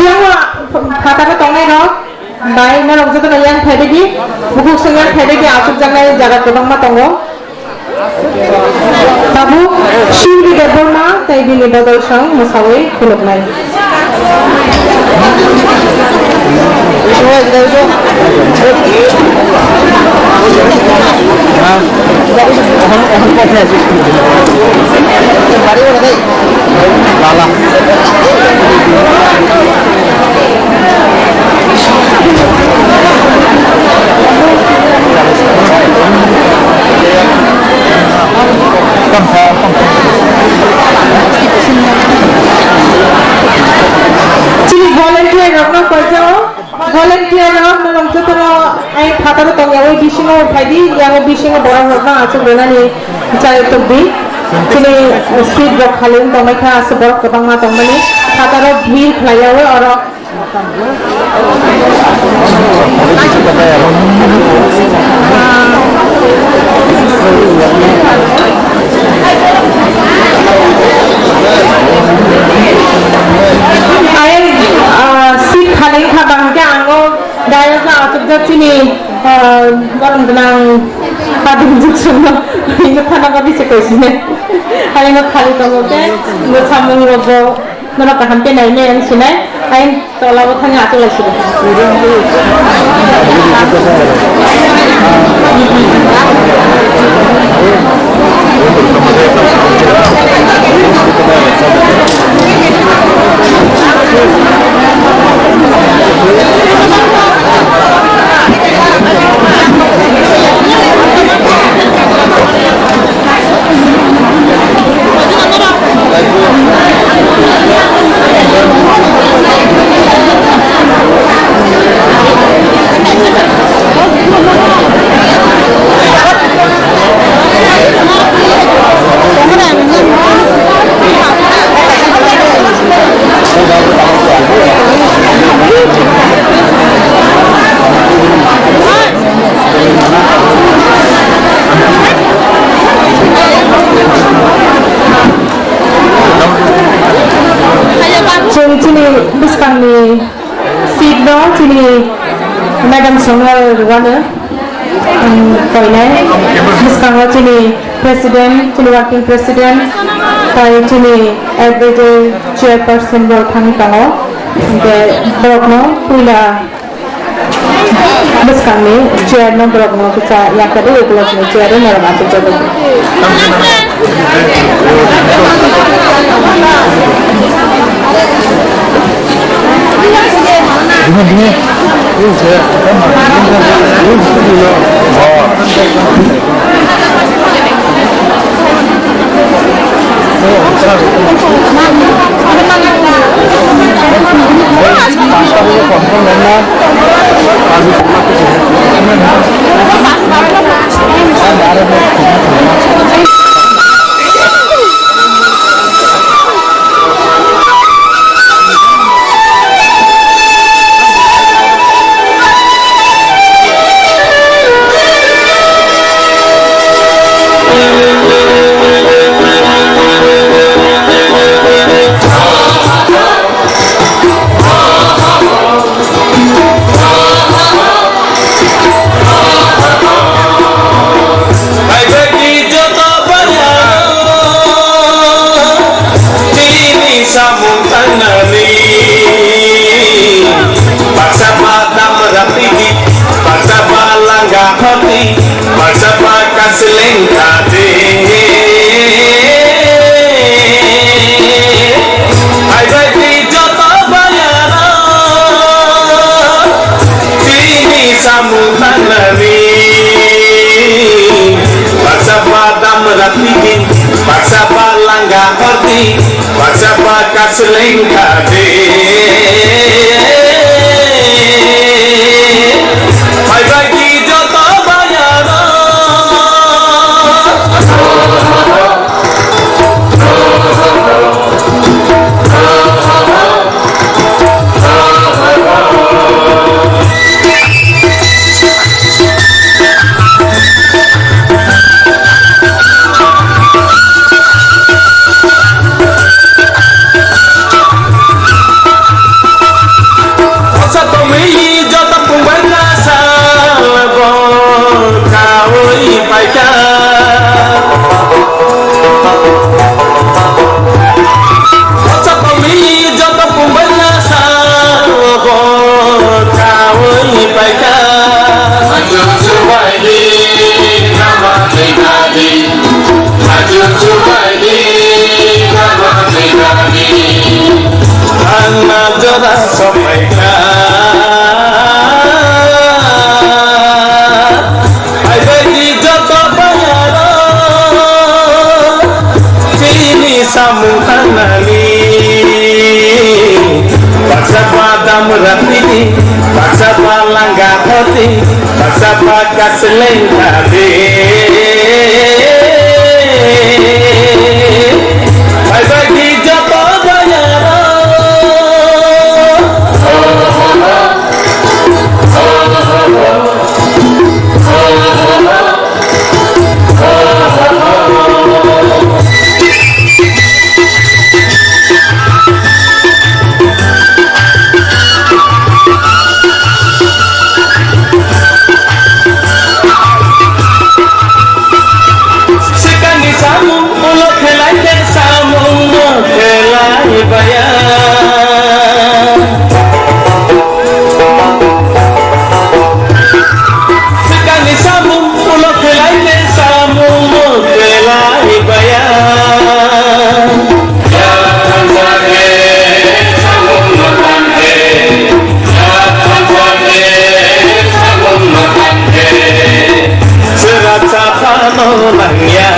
Yang phataro tongnai rok bai norok jotono yang phaidagi, bukhuk song yang phaidagi achukjaknai jaga kwbangma tongo. Tabuk Shivli Debbarma tei bini bodol song mwsaui khuluknai. Chini volunteer rokno koiteo, volunteer rok norok jotono ai phataro tongyaui bisingo phaidi, yango bisingo borok rokno achuk rwnani chai tongdi. Chini seat rok khali wng tongnaikha, aswk borok kwbangma tongmani phataro bhir khlaiyaui oro. Ayang, ah, seat khali wngkha, bahai khe ang o dayok no achukjak chini, ah, borok gwnang padum juk songno hino thana bagwi se koisine. Ayang o khali tongo khe, bo samung rok bo. Nono kaham khe nai maya wng sinai, ayang tola o thangwi achuk lai sidi. Chwng chini bwskangni seat no chini madam songno rwano, um, koinai. Bwskango chini president, chini working president, tai chini advisor chairperson bo thangwi tongo. Hwnkhe borokno puila bwskangni chair no borokno kwcha yakarwi ukulokni chair o norok achukjagwi. Samung tangnani, baksa ba damra pidi, baksa ba langa hordi, baksa ba kasleng thadi. Hai bai di joto bayaro. Osa tomili joto pungbai kasa bo kawi paika. Osa tomili joto pungbai kasa bo kawi paika. Ajo chubai di nama tengadi. Ajo chubai di nama tengadi. Ang na jora sopaika. Hai bai di joto bayaro, chini samung tangnani. Baksa ba damra pidi, baksa ba langa hordi, baksa ba kasleng thadi. Hai bai di joto bayaro. Sikangni samung ulo khelai khe samung no khelai baya. Sikangni samung ulo khelai khe samung no khelai baya. Sera chapano nangya.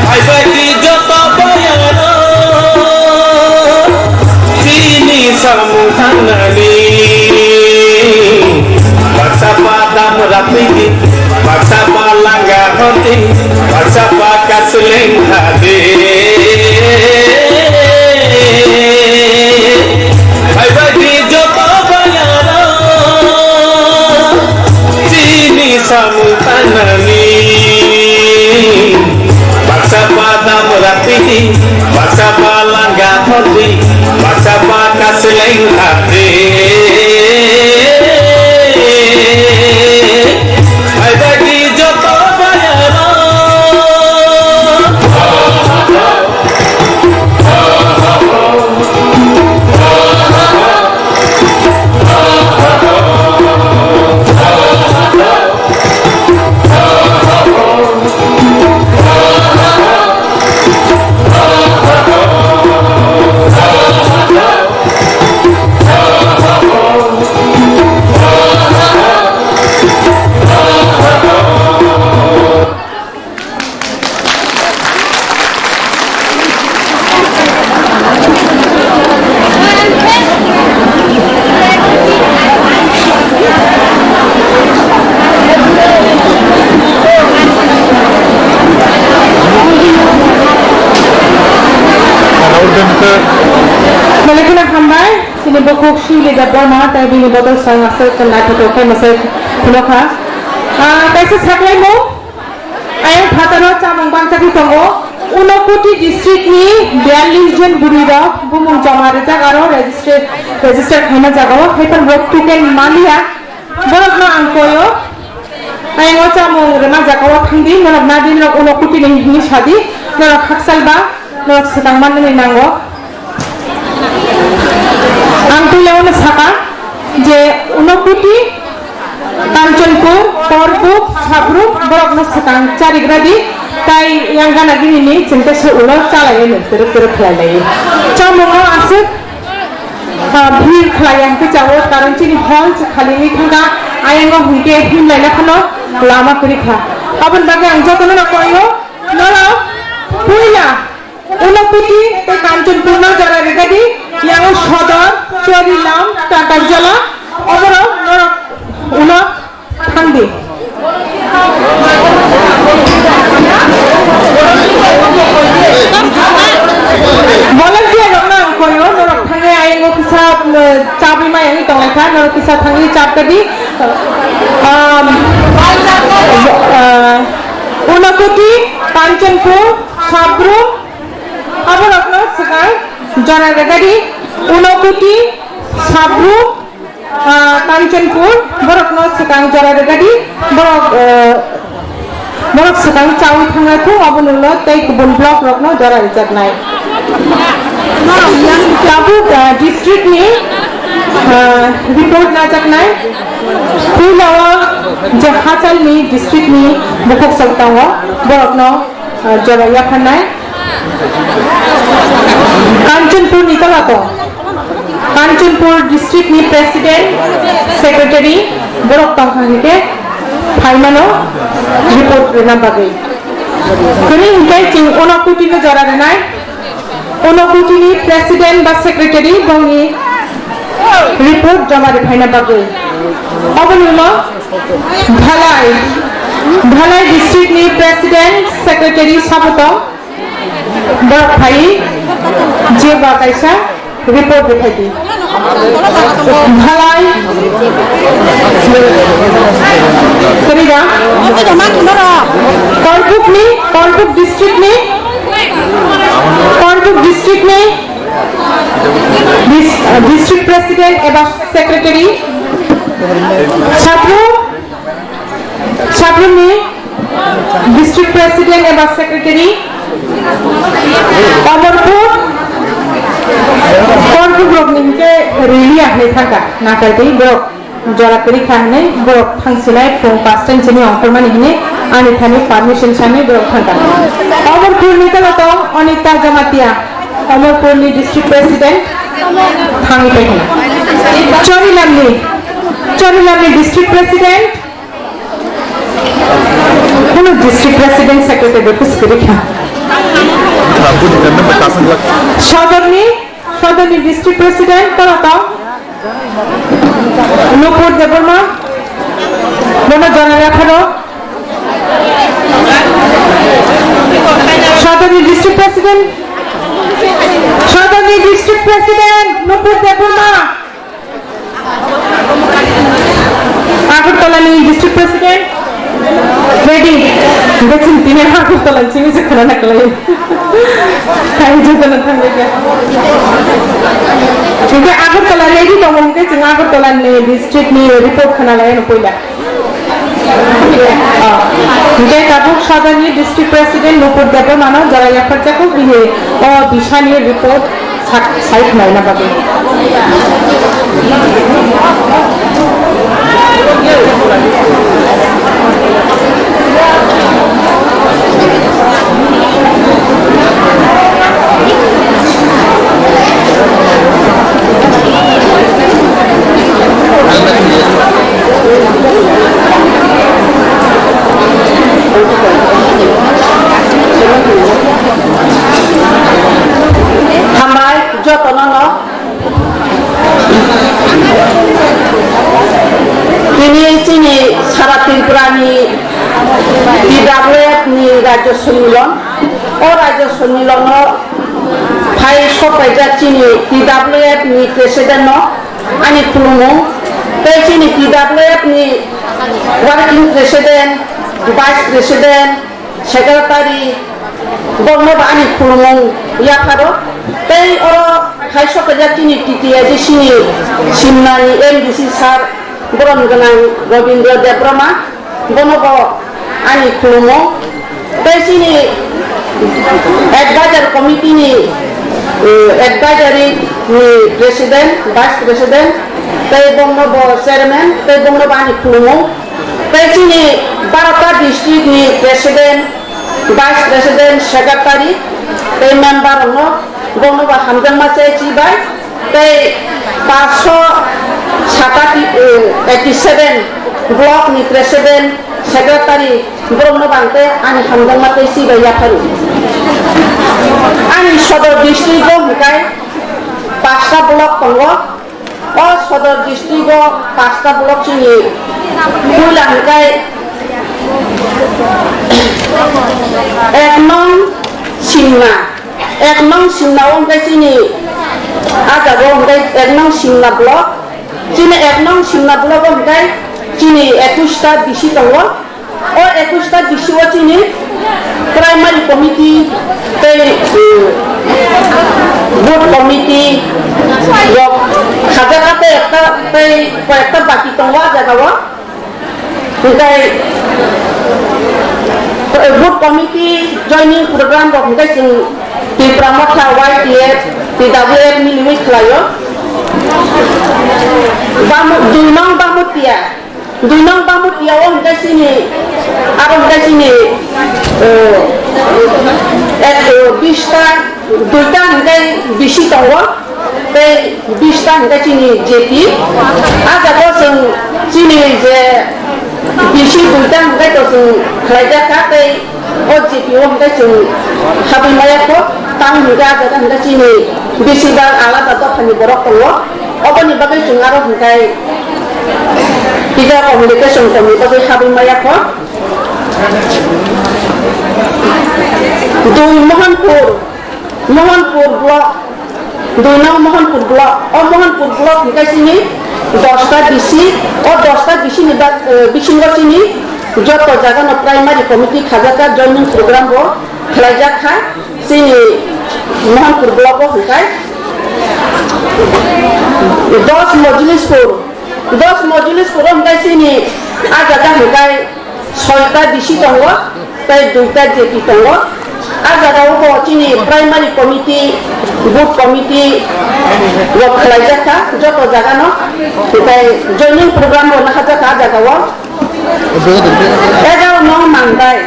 Hai bai di joto bayaro. Chini samung tangnani. Baksa ba damra pidi, baksa ba langa hordi, baksa ba kasleng thadi. Hai bai di joto bayaro, chini samung tangnani. Baksa ba damra pidi, baksa ba langa hordi, baksa ba kasleng thadi. Hai bai di joto bayaro. Belai kheno hambai, chini bukhuk Shiuli Debbarma, tei bini bodol song aswk naithotok khe mwsai phunukha. Ah, kaisa saklaimung. Ayang phataro chamung bansagwi tongo. Unakoti district ni biyallis jon bwrwi rok bumung joma rijak aro register, register khaima jagao, haiphano borok token maliya. Borokno ang koyo. Ayang o chamung rwna jagao thangdi, norok nadi, norok Unakoti ni hinwi sadi, norok hakchal ba, norok swkang manwi nango. Ang puila uno saka je Unakoti, Kanchanpur, Korbuk, Sabruk, borokno swkang charigradi, tai yang gana gini ni chwng tei se ulo chalai eno twrwk twrwk khlai lai. Chamungo aswk Ah, bhir khlai ya hwnkhe chao, karon chini hall se khali wngwi thangkha, ayang o hwnkhe himlai na phano lama kwrwi kha. Aboni bagwi ang jotono no koyo, norok puila Unokuti tei Kanchanpur no jora rwgadi, yango Sodor, Chorilam, Tatarjala, oborok norok ulo thangdi. Volunteer rokno ang koyo, norok thangwi ayang o kisa, uh, chabwi maya wngwi tonglaikha, norok kisa thangwi chapkadi. Um, uh, Unokuti, Kanchanpur, Sabrum, Aborokno swkang jora rwgadi, Unokuti, Sabru, ah, Kanchanpur, borokno swkang jora rwgadi, borok, eh, borok swkang chawi thangna thung, aboni ulo tei kubun block rokno jora rwjaknai. Tabuk, ah, district ni, ah, report najaknai, puila o je hachalni district ni bukhuk sal tongo, borokno ah, jora yapharnai. Kanchanpur ni tola tong. Kanchanpur district ni president, secretary, borok tongkha hwnkhe phaimano report rwna bagwi. Kwrwi hwnkhe chwng Unokuti no jora rwnai. Unokuti ni president ba secretary bongni report joma rwphaina bagwi. Oboni ulo Dhalai, Dhalai district ni president, secretary sabo tong, borok phai, je ba kaisa report rwphai di. Dhalai, kwrwi da? Korbuk ni, Korbuk district ni, Korbuk district ni dis-, district president eba secretary, Satru, Satruni district president eba secretary, Omorpur, Omorpur rokni hwnkhe rally ya hinwi thangkha, nakardi borok jora kwrwi kha hinwi borok thangsinai phung paanch ta ni simi ongkhormani hinwi ani thani permission sanwi borok thangkha. Omorpurni tolo tong Anita Jamatia, Omorpurni district president thangwi paikha. Chorilamni, Chorilamni district president, Kuno district president secretary office kwrwi kha. Sodorni, Sodorni district president, toro tong. Nupur Debbarma, bono jora yapharo. Sodorni district president, Sodorni district president, Nupur Debbarma. Agartala ni district president ready. Besin tini Agartala ni simi se khana naklai. Kai jodana thangbe ke. Hingke Agartala ready tong hingke chwng Agartala ni district ni report khana lai no poila. Ah, hingke tabuk Sodorni district president Nupur Debbarmano jora yapharjago bini o bisani report. Sak-, sai khwlaina bagwi. Hambai jotono no. Tini chini sara Tripura ni T W F ni Rajya Sonnilon, o Rajya Sonnilono phai sokpaijak chini T W F ni President no ani khulumung, tei chini T W F ni Working President, Vice President, Secretary, borokno bo ani khulumung yapharo. Tei oro hai sokajak chini T T I D C ni Simna ni M D C sir, borom gwnang Robindra Debbarma, bono bo ani khulumung. Tei chini advisor committee ni, eh, advisory ni president, vice president, tei bono bo chairman, tei bono bo ani khulumung. Tei chini barota district ni president, vice president, secretary tei member rokno, bono bo hamjakma se chibai. Tei paanch sho sata, eh, eighty seven block ni president, secretary borokno bang tei ani hamjakma tei chibai yapharo. Ani sodor district o hwnkhe pasta block tongo. O sodor district o pasta block chini puila hwnkhe ek nong Simna. Ek nong Simna o hwnkhe chini a jaga o hwnkhe ek nong Simna block. Chini ek nong Simna block o hwnkhe chini ekush ta B C tongo. O ekush ta B C o chini primary committee tei, eh, booth committee rok khajak tei ekta tei koi ekta baki tongo a jaga o. Hwnkhe, eh, booth committee joining program rok hwnkhe chwng Tipra Motha, Y T F, T W F miliwi khlaio. Bamu-, dui nong Bamutia, dui nong Bamutia o hwnkhe chini, abo hwnkhe chini, eh, ek, eh, bista, duita hwnkhe bisi tongo, tei bista hwnkhe chini J P. A jaga o chwng chini je bisi duita hwnkhe to chwng khlaijak kha, tei o J P o hwnkhe chwng habwi maya kho, tamo hwnkhe a jaga hwnkhe chini bisi ba alada dophani borok tongo. Oboni bagwi chwng aro hwnkhe kisa communication tongni bagwi habwi maya kho. Dui Mohanpur, Mohanpur block, dui nong Mohanpur block. O Mohanpur block hwnkhe chini dosta B C, o dosta B C ni bak-, eh, bisingo chini joto jagano primary committee khajak kha, joining program bo khlaijak kha chini Mohanpur block o hwnkhe. Dos Mojlispur, dos Mojlispur o hwnkhe chini a jaga hwnkhe soita B C tongo, tei duita J P tongo. A jaga o bo chini primary committee, booth committee rok khlaijak kha joto jaga no, tei joining program bo nahajak kha a jaga o. Egaroh no Mandai,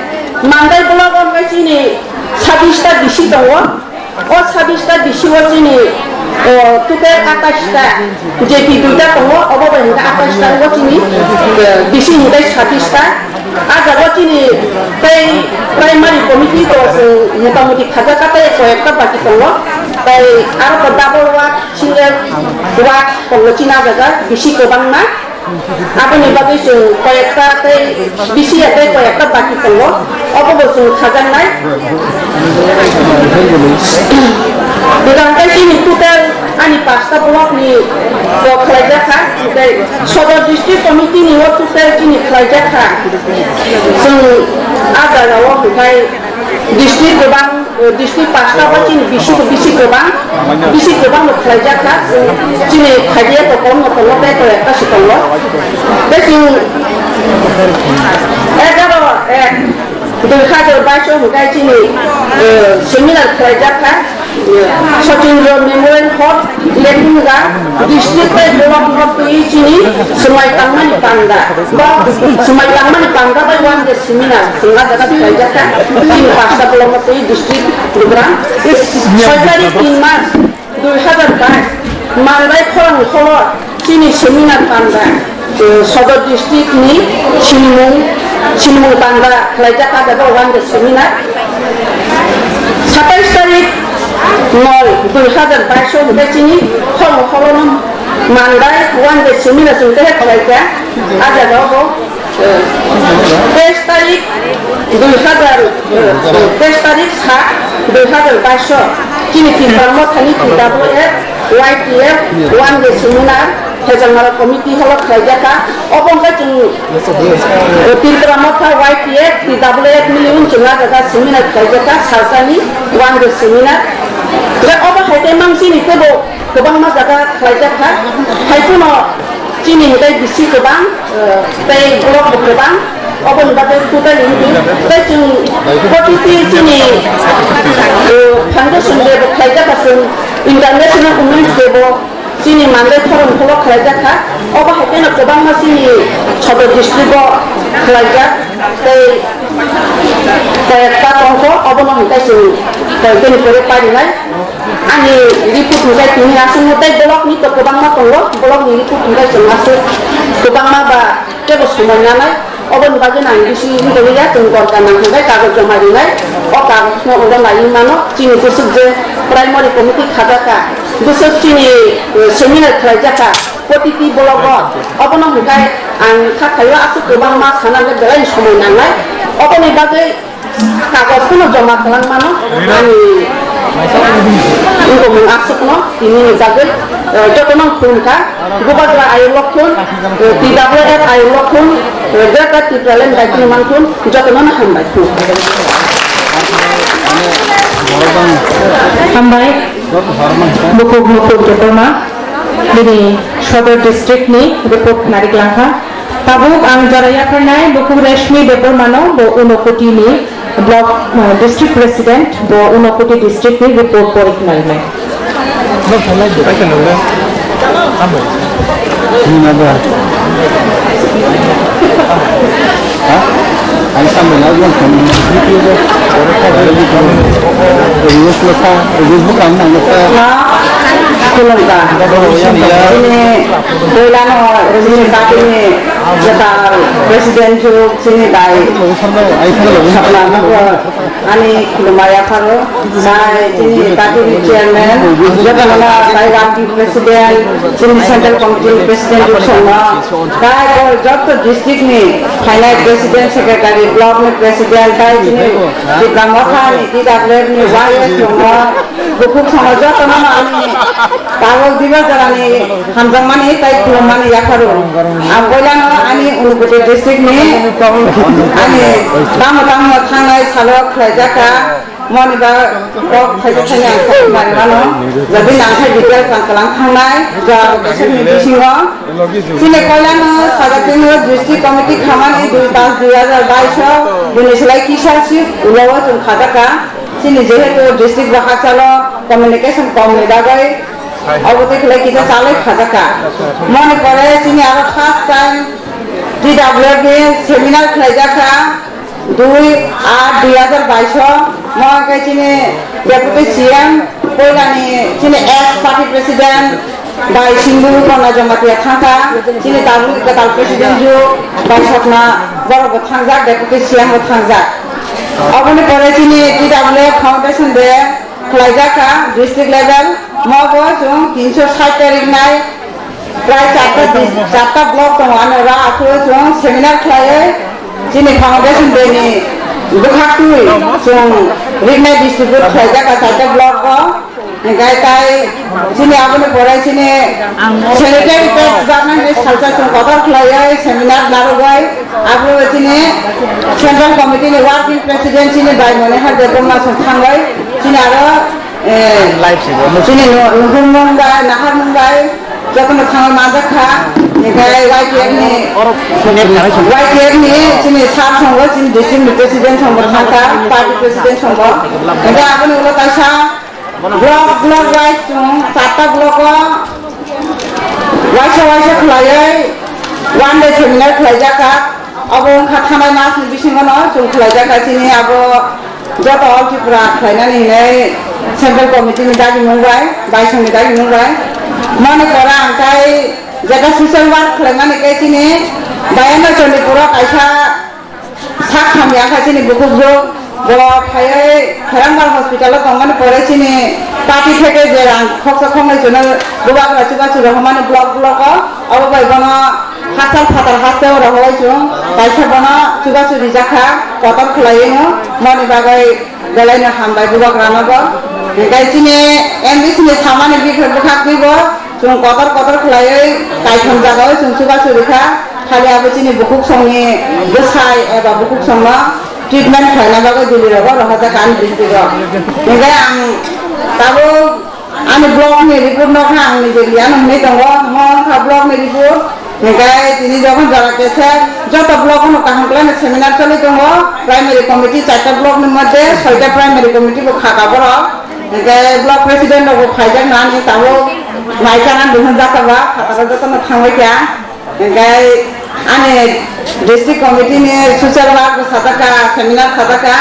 Mandai block o hwnkhe chini sabista B C tongo. O sabista B C o chini, o, total atais ta, J P duita tongo, obo bai hwnkhe atais ta o chini, eh, B C hwnkhe sabista. A jaga o chini tei primary committee to chwng motamoti khajak kha tei koi ekta baki tongo. Tei aro to double ward, single ward tongo chini a jaga B C kwbangma. Aboni bagwi chwng koyekta tei B C ya tei koyekta baki tongo, obo bo chwng khajaknai. Hwnkhe chini total ani pasta block ni kok khlaijak kha, tei Sodor District Committee ni o total chini khlaijak kha. Chwng a jaga o hwnkhe district kwbang, eh, district pasta o chini B C, B C kwbang, B C kwbang no khlaijak kha, chini khaidia to kom no tongo, tei to ekta se tongo. Tei chwng egaroh ek dui hazar bais o hwnkhe chini, eh, seminar khlaijak kha. Sachin Rao Memorial Hall, Lephungra, district bai block no twi chini swmai tangmani panda. Ba swmai tangmani panda bai one day seminar, swngna jaga khlaijak kha, chini pasta block no twi district program. Soi tarik tin mas dui hazar bais, Mandai khorang kholo chini seminar panda. Sodor district ni sinimung, sinimung panda khlaijak ah jaga o one day seminar. Satais tarik noi dui hazar bais o hwnkhe chini khorang kholo no Mandai one day seminar chwng khe khlaijak ah jaga o. Teis tarik dui hazar, teis tarik sat dui hazar bais o chini Tipra Mothani T W F, Y T F, one day seminar. Hejanmara committee holo khlaijak kha. Obo wngkha chwng, eh, Tipra Motha Y T F, T W F mili wng chwng a jaga seminar khlaijak kha, salsani one day seminar. Tei obo hai khe mang chini teibo kwbangma jaga khlaijak kha. Hai phano chini hinkhe bisi kwbang, eh, tei block bo kwbang. Oboni bagwi totally wngdi. Tei chwng protiti chini, eh, foundation day bo khlaijak kha chwng, International Women's Day bo. Chini Mandai khorang kholo khlaijak kha. Obo hai kheno kwbangma chini Sodor district o khlaijak tei koyekta tongkho, obono hwnkhe chwng koyekta ni pore parinai. Ani report hwnkhe tini aswk tei block ni to kwbangma tongo, block ni report hwnkhe chwng aswk kwbangma ba teibo somoi nanai. Oboni bagwi ang bisi wngwi ya, chwng dorkar nang hwnkhe kagoj joma rinai. O kagoj no oro naiwi mano, chini bwswk je primary committee khajak kha, bwswk chini, eh, seminar khlaijak kha, protiti block o. Obono hwnkhe ang kha khaio aswk kwbangma sana hwnkhe belai somoi nangnai. Oboni bagwi Kagoj phano joma kwlangmano ani wngkukmung aswkno tini ni bagwi, eh, jotono khulumkha. Bubagra Ayuk Lokhon, eh, T W F Ayuk Lokhon, eh, Greater Tipraland bai khulumang thun, jotono hambai thun. Hambai, Bukhuk Mukul Debbarma, bini Sodor District ni report khwnari klangkha. Tabuk ang jora yapharnai Bukhuk Reshmi Debbarmano, bo Unakoti ni block, uh, district president, bo Unakoti district ni report pori khwnarnai. Khulumkha. Bini puilano bini party ni jeta president juk chini bai Sapna Nugor ani khulumma yapharo, tai chini party ni chairman, jotono tai working president, chini central committee ni president juk songno, tai o joto district ni phainai president, secretary, block ni president, tai chini Tipra Motha ni T W F ni Y S songno, bukhuk songno jotono ani Tabuk diba jorani hamjakmani tai khulummani yapharo. Ang puilano ani Unakoti district ni ani tamo tamo thangnai salo khlaijak kha. Moni ba kok khaijak thani ang sai mani mano. Jadi nang khai details ang kalang thangnai jora rok ni bisingo. Chini puilano sajak tini district committee khamani dui pas dui hazar bais o bini slai kisa si ulo o chwng khajak kha. Chini jehetu district bo hakchalo communication kom ni bagwi. Obo twi khlai kisa chalai khajak kha. Moni pore chini aro first time T W F ni seminar khlaijak kha dui aat dui hazar bais o. Mo khe chini Deputy C M poilani chini ex party president bai Singhu Kona Jamatia thangkha. Chini tabuk ni kwtal president ju bai Sokna borok bo thangjak, Deputy C M bo thangjak. Oboni pore chini T W F Foundation Day khlaijak kha district level. Mo bo chwng tinsho sait tarik nai prai charta dis-, charta block tongo, ano ra aphuru chwng seminar khlaiwi chini foundation day ni bwkhak twi chwng riknai distribute khlaijak kha charta block o. Hinkhe tai chini aboni pore chini sanitary pads barnai hinwi salsa chwng kotor khlaiwi seminar narwgwi. Abo chini central committee ni working president chini bai Monihar Debbarma song thangwi chini aro, eh, chini no-, nukung mung bai, nahar mung bai, jotono thangwi manjak kha. Hinkhe Y T F ni, Y T F ni chini sir songbo, chini district ni president songbo thangkha, party president songbo. Hinkhe aboni ulo kaisa Block, block wise chwng charta block o waisa waisa khwlaiwi one day seminar khwlaijak kha. Abo wngkha thanai mas ni bisingo no chwng khwlaijak kha chini abo joto All Tripura khwlainani hinwi central committee ni dagimung bai, baisong ni dagimung bai. Moni pora ang tai jeta social work khwlaimani khe chini Bayana Chandipur o kaisa Sak hamya kha chini bukhuk rok, bo phaiwi Kherangbar hospital o tongmani pore chini party theke je rang khoksa khoknwi chwngno bubagra chubachu rohormani block block o, abo bai bono hachal phatar haste o rohorwi chwng kaisa bono chubachu rijak kha, kotor khwlaiwi no moni bagwi belaino hambai bubagrano bo. Hinkhe chini M D C ni samani bikhe bwkhak twibo. Chwng kotor kotor khwlaiwi kaitham jagao chwng chubachu rikha, khali abo chini bukhuk songni bwsai eba bukhuk songno treatment khlaina bagwi Delhi rogo rohorjak ani district o. Hinkhe ang tabuk ani block ni report no kha ang nije liya no hwnwi tongo, mo wngkha block ni report. Hinkhe tini jokhon jora kesa joto block no kaham khlaina seminar choli tongo, primary committee charta block ni moddhe soita primary committee bo khaka borok. Hinkhe block president rok bo phaijak nani tabuk naichana duhun jaka ba khataro jotono thangbai kha. Hinkhe ani district committee ni social work bo sajak kha, seminar sajak kha.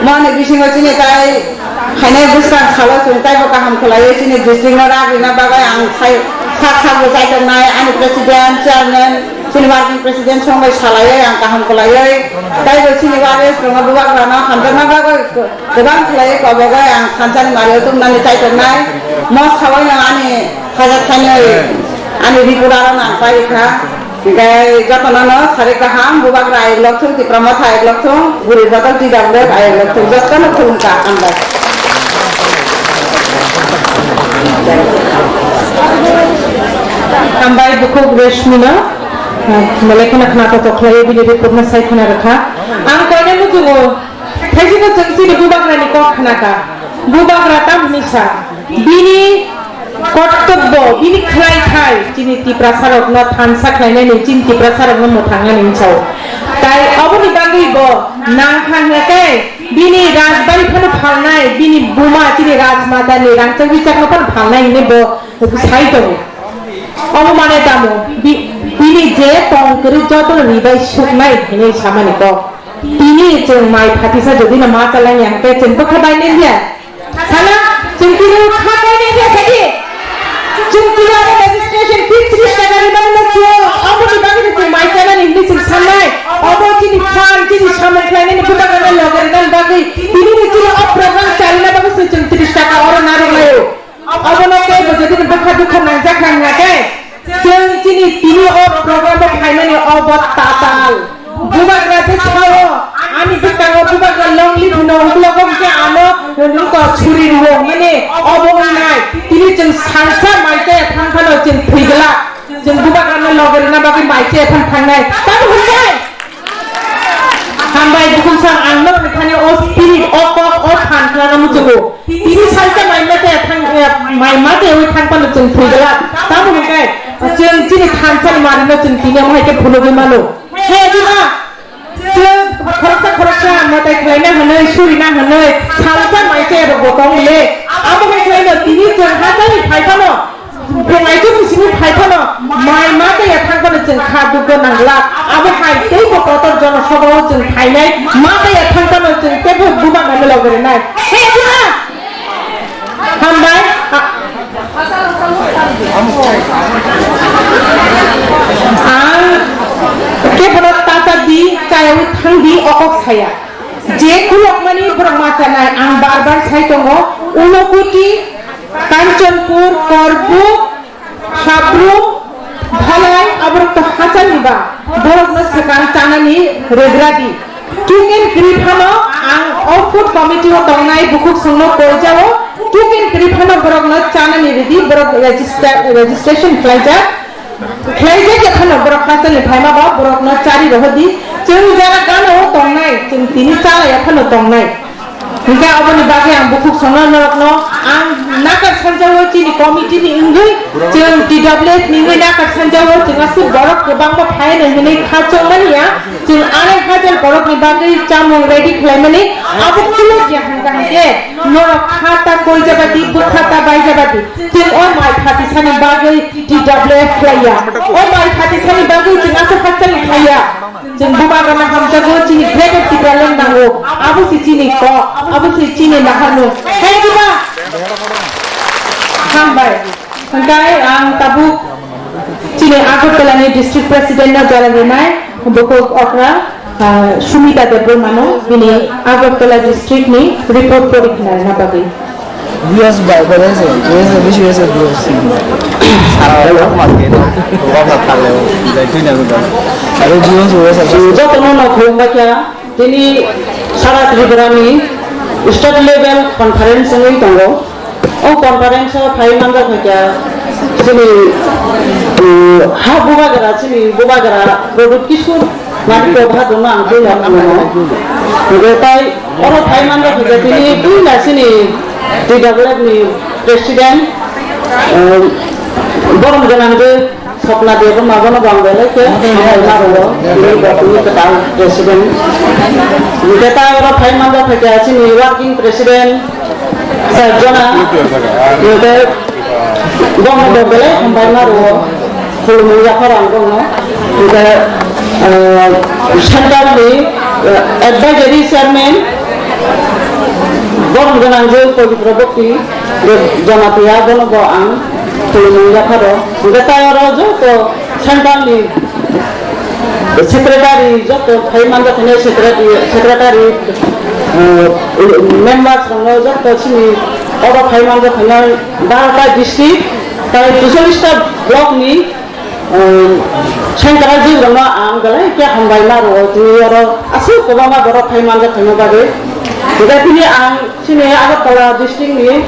Moni bisingo chini tai Haino bwskang salo chwng teibo kaham khlaiwi chini district no rak rina bagwi ang sai sak sak bo chaitok nai ani president, chairman, chini working president song bai salaiwi ang kaham khlaiwi teibo chini workers rok no bubagra no hamjakna bagwi kwbang khlaiwi kobogwi ang thansa ni mari o tubunani chaitok nai. Mo sawai no ani hajak thainwi ani report aro nang pai kha. Hingke jotono no sari kaham, bubagra ayuk lokthung, Tipra Motha ayuk lokthung, buri bodol T W F ayuk lokthung, jotono khulumkha, hambai. Hambai bukhuk Reshmi no, belai kheno khna to tokhlai bini report no sai khna rwkha. Ang koine muchungo, thaisino chwng chini bubagra ni kok khna kha. Bubagra tam hinwi sa, bini Kortobbo, bini khlai thai, chini Tiprasarokno thansa khlainani, chini Tiprasarokno mwthangnani hinwi sao. Tai oboni bagwi bo nang kha hwnkhe, bini rajbari phano phalnai, bini buma, chini rajmatani rangchak richakno phano phalnai hinwi bo sai tongo. Obo mane tamo, bi-, bini je tong kwrwi jotono ribai suknai hinwi samani kok. Tini chwng mai phatisa jodi no ma chalai ya hwnkhe chwng bwkha bai neng ya. Sana, chwng tini kha bai neng ya sadi. Chwng tini aro registration fee tris taka rimani no chwng, omo ni bagwi no chwng mai chanani hinwi chwng sannai. Obo chini phan, chini samung khlainani bubagrano loge rinani bagwi tini ni chini o program chalina bagwi se chwng tris taka oro narwk laio. Obono tei bo jodi ni bwkha dukha nangjak nang na khe, chwng chini tini o program o phaimani obo tatal. Bubagra se sao, ani bwskango bubagra long live hino, uklogo hwnkhe ano nungko suri rwo, mane obo wngnai. Tini chwng salsa mai chaya thang phano chwng thwi glak. Chwng bubagrano loge rwna bagwi mai chaya thang thangnai. Tamo hwnkhe? Hambai bukhuk sang ang norokni thani o spirit, o kok, o phan khlana muchungo. Tini salsa mai ma chaya thang, eh, mai ma chayawi thang phano chwng thwi glak. Tamo hwnkhe chwng chini thansa ni marino chwng tini omo hai khe phunugwi mano. He bima, chwng khoroksa khoroksa mwtai khlaina hwnwi, surina hwnwi salsa mai chaya rok bo tong le. Abo hai khlaino tini chwng hachal ni phai phano. Bung aichuk ni simi phai phano mai ma tei ya thang phano chwng kha dukgo nang glak. Abo hai tei bo kotor jono sobo o chwng phainai ma tei ya thang phano chwng tebo buma nai logori nai. He buma. Hambai. A-, ang kebono tata di, chaywi thang di, okok saya. Je khulokmani borok ma chanai, ang bar bar sai tongo, Unakoti, Kanchanpur, Korbuk, Habru, Dhalai, aborok to hachal ni ba, borok no swkang chanani regra di. Tuken kwrwi phano ang o food committee o tongnai bukhuk songno koi jao, tuken kwrwi phano borok no chanani ridi, borok register, registration khlaijak. Khlaijak ya phano borok hachal ni phaima ba borok no chari rohor di. Chwng jara gana o tongnai, chwng tini chala ya phano tongnai. Hingke aboni bagwi ang bukhuk songno norokno ang nakar sanjao chini committee ni wngwi chwng T W F ni wngwi nakar sanjao chwng aswk borok kwbangma phaiano hinwi kha chongmani ya chwng arai hajar borokni bagwi chamung ready khlaimani abo khulok ya hwnkha hwnkhe norok kha ta koi jabadi bwkha ta bai jabadi chwng o mai phatisani bagwi T W F khlaiya. O mai phatisani bagwi chwng aswk hakchal khlaiya. Chwng bubagrano hamjago, chini Greater Tipraland nango. Abo se chini kok, abo se chini naharmung. Hai diba? Hambai. Hwnkhe ang tabuk chini Agartala ni district president no jora rinai, bukhuk okra, ah, Sumita Debbarma no bini Agartala district ni report pori khna rwna bagwi. Viewers ba, ba, ba, ba, ba, ba, ba, ba, ba. Hello. Ba, ba, ba, ba, ba, ba, ba. Hello, viewers, viewers, viewers. Jotono no khulumbai kha, tini sara Tripura ni state level conference wngwi tongo. O conference o phai manjak kha kha, chini, uh, ha bubagra, chini bubagra, Pradyut Kishore Manik Prabha dongno ang twi nang mano. Hingke tai oro phai manjak kha tini twi na chini T W F ni president, um, borom gwnang je Swapna Debbarma bono bo ang belai khe hambai ma rwo, tini bo tini kwtal president. Hingke tai oro phai manjak kha chini working president, Sajjana, hingke Bono bo belai hambai ma rwo, khulumung yaphar ang bono. Hingke, eh, central ni, eh, advisory chairman, Borom gwnang je Pabitra Bhakti, je Jamatia, bono bo ang khulumung yapharo. Hwnkhe tai oro joto central ni secretary, joto phai manjak hwnwi secretary, secretary, eh, members rokno joto chini oro phai manjak hwnwi barota district, tai chusolish ta block ni, eh, central je rokno ang belai khe hambai ma rwo, tini oro aswk kwbangma borok phai manjak hwnwi bagwi. Hwnkhe tini ang Chini Agartala district ni,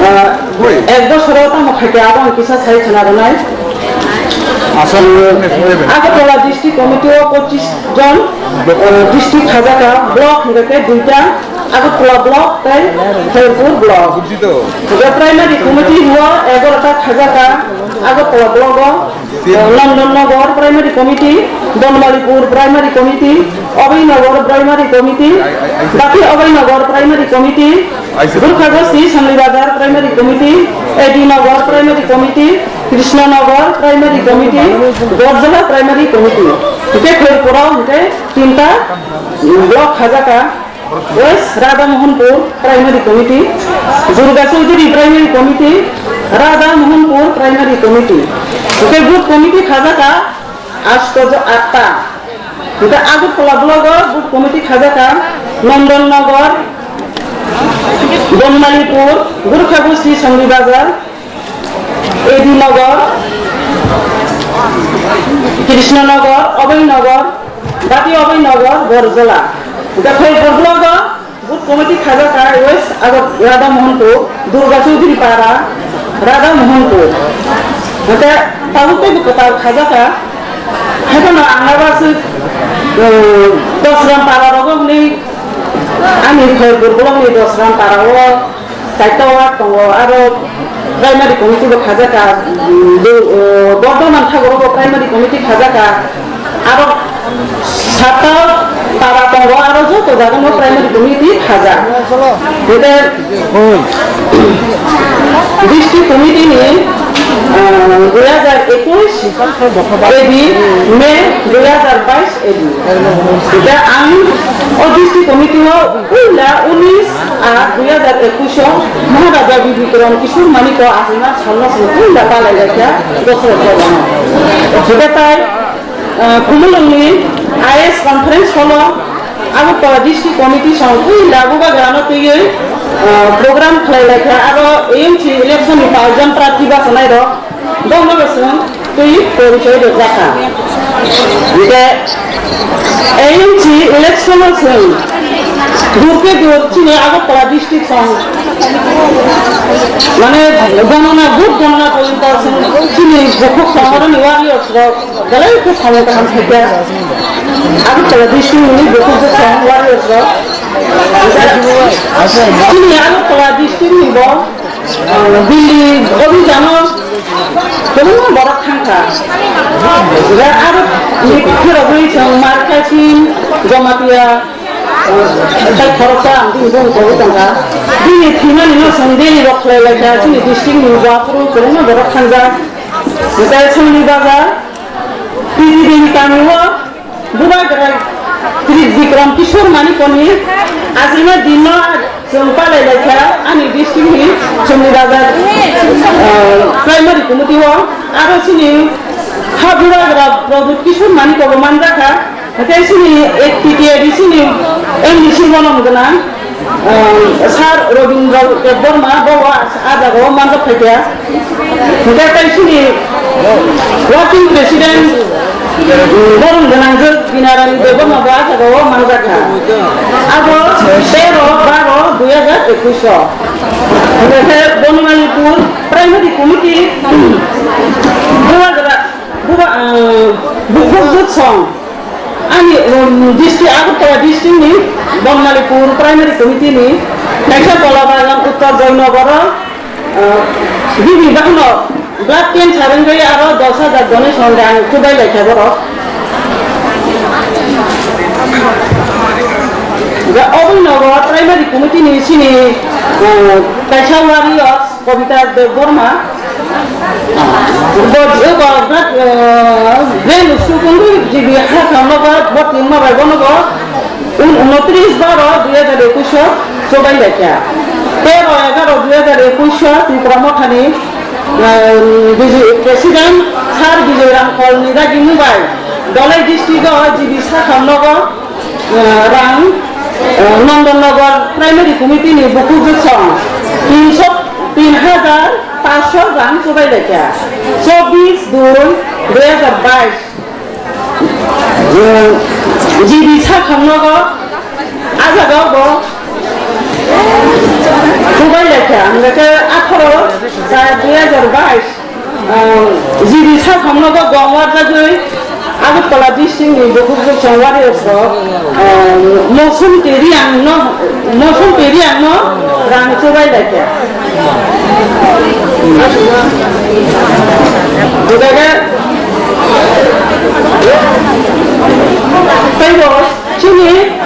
ah, Oi. Ek bosoro tamo khaikha abo ang kisa sai khna rwnai. Aswk. Agartala district committee o pochis jon, ah, district khajaka, block hwnkhe duita, Agartala block tei Khairpur block. Bujito. Hwnkhe primary committee o egarota khajaka, Agartala block o London Nagar Primary Committee, Bonmalipur Primary Committee, Abhay Nagar Primary Committee, Baki Abhay Nagar Primary Committee, Gurkha Gosti Sangli Bazar Primary Committee, A D Nagar Primary Committee, Krishna Nagar Primary Committee, Borjola Primary Committee. Hwnkhe Khairpura hwnkhe tinta block khajaka. West Radha Mohanpur Primary Committee, Durga Chowdhury Primary Committee, Radha Mohanpur Primary Committee. Hwnkhe booth committee khajaka asto jo atta. Hwnkhe Agartala block o booth committee khajaka Nandan Nagar, Bonmalipur, Gurkha Gosti Sangli Bazar, A D Nagar, Krishna Nagar, Abhay Nagar, Bati Abhay Nagar, Borjola. Hwnkhe Khairpur block o booth committee khajaka West Agar Radha Mohanpur, Durga Chowdhury Para, Radha Mohanpur. Hwnkhe tabuk teibo kwtal khajaka. Haikheno ang abo aswk, um, Dosram Para rogo hwnwi ani Khairpur block ni Dosram Para o Chaita ward tongo, aro primary committee bo khajaka, mm, do, o, Bordhoman Thakur bo primary committee khajaka, aro sata para tongo, aro joto jaga no primary committee khajak. Hwnkhe district committee ni, ah, dui hajar ekush A D, May dui hajar bais A D. Da ang o district committee o puila unis a dui hajar ekush o Maharaja Bibikram Kishore Manik o asina salno sini puila palai laikha dosra jabana. Jeda tai, ah, Khumulwngni I S conference hall o Agartala district committee song puila bubagrano twiwi, ah, program khlai laikha aro A M C election ni paanch jon prarthi bachanai rok. Bono bo chwng twi porichoi rwjakha. Hwnkhe A M C election o chwng dur khe dur chini Agartala district song mane gonona, vote gonona porjonto chwng chini bukhuk song oroni warriors rok belai khe samung kaham khaikha. Agartala district ni bukhuk song warriors rok. Chini Agartala district ni bo Delhi office ano kwbangma borok thangkha. Aro phirogwi chwng Markasin, Jamatia, tei khoroksa ang bini bumung kogwi tongkha. Bini thwimani no chwng Delhi rok khlai laikha, chini district ni bo aphuru kwbangma borok thangjak. Tei Sangli Bazar, P T B ni kami o Bubagra Tri Bikram Kishore Manikoni asina dinno chwng palai laikha ani district ni Chumni Bazar, ah, primary committee o aro chini ha Bubagra Pradyut Kishore Maniko bo manjakha, tei chini T T A D C ni M D C bono gwnang. Um, Sir Robindra Debbarma bo a jaga o manjak phaikha. Hwnkhe tei chini working president, um, borom gwnang je Binarani Debbarma bo a jaga o manjakha. Abo tero baro dui hajar ekush o. Hwnkhe Bonmalipur Primary Committee, um, Bubagra, Buba, um, Bukhuk Butsong. Ani, um, district, Agartala district ni Bonmalipur Primary Committee ni kaisa tola bagan Uttor Joynagar o, uh, bibi bahno blood cancer wngwi aro dos hajar donation rang chubai laikha borok. Da Abhay Nagar Primary Committee ni chini, uh, kaisa warriors Kobita Debbarma. Bo, bo, bo, eh, brain stroke wngwi G B ha khamno ba, bo tingma bai bono bo. Un-, unotris baro dui hajar ekush o. Chubai laikha. Tero egaroh dui hazar ekush o Tipra Mothani, eh, Biji-, President Sir Bijoy Rangkhol ni dagimung bai Dholai district o G B sakham nogo, eh, rang, eh, Nondan Nagar Primary Committee ni bukhuk jwsong tin so, tin hazar paanch so rang chubai laikha. Chobbish dui dui hazar bais. G B sakham nogo, ah jaga o bo chubai laikha, hwnkhe atharo char dui hazar bais, ah, G B sakham nogo gongwar jagwi Agartala district ni bukhuk jwsong warriors rok, ah, Mosum Twi Reang no, Mosum Twi Reang no rang chubai laikha. Tei bo chini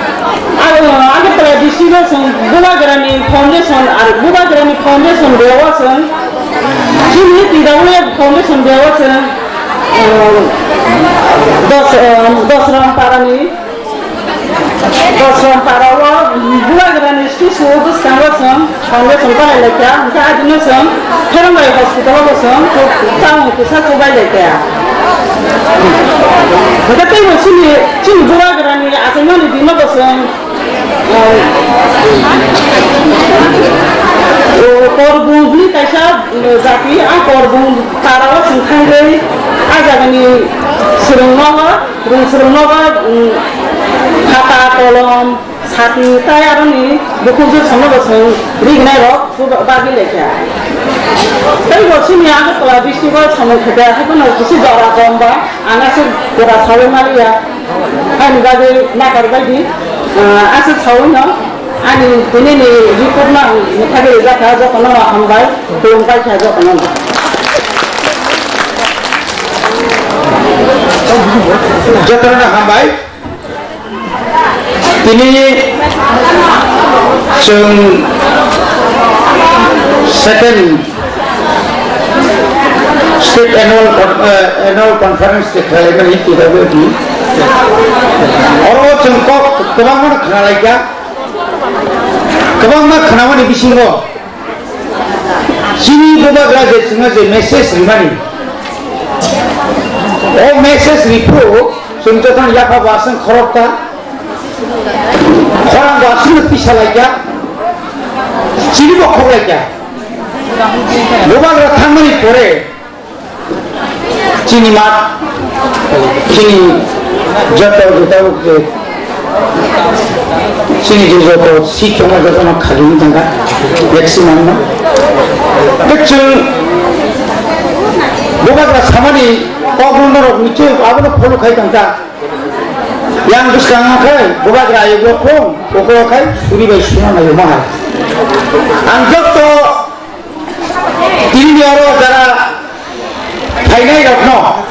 Agartala district o chwng Bubagrani Foundation, ar Bubagrani Foundation beo chwng chini T W F Foundation beo chwng, um, dos, um, Dosram Parani Dosram para o Bubagrani statue bwskango chwng foundation banai laikha, hwnkhe adino chwng Kherembai hospital o bo chwng chamung kisa chubai laikha. Hwnkhe teibo chini, chini Bubagrani achaimani bini bo chwng, um, o Korbung hwnwi kaisa, um, jati, a Korbung para o chwng thangwi a jagani swrwngno, rwng swrwngno, um, khata, kolom, sati tai aroni bukhuk jwsongno bo chwng rignai rok bagwi laikha. Tei bo chini Agartala district o samung khaikha, haiphano kisi jora kom ba ang aswk jora saui maliya. Ani bagwi nakar baidi, ah, aswk saui no ani tini ni report no ang mwthagwi rijak kha, jotono no hambai, khulumpai kha jotono no. Jotono no hambai. Tini chwng second state annual con-, eh, annual conference khlaimani T W F ni. Oro chwng kok kwbangma khna laikha, kwbangma khnamani bisingo chini Bubagra je chwngno je message rimani, o message riphuru chwng jotono yapha bo aswk khorokta. Khorang bo aswkno tisa laikha, chini bo khok laikha. Bubagra thangmani pore chini mat, chini joto joto je, chini je joto sikhokma jotono khagini thangkha, maximum no. Tei chwng Bubagra samani kok rwngna rok mithi abono follow khai thangkha. Yang bwskango khe Bubagra ayukgo phone, okoro khai suri bai suna naio ma hai. Ang joto tini ni oro jara phainai rokno,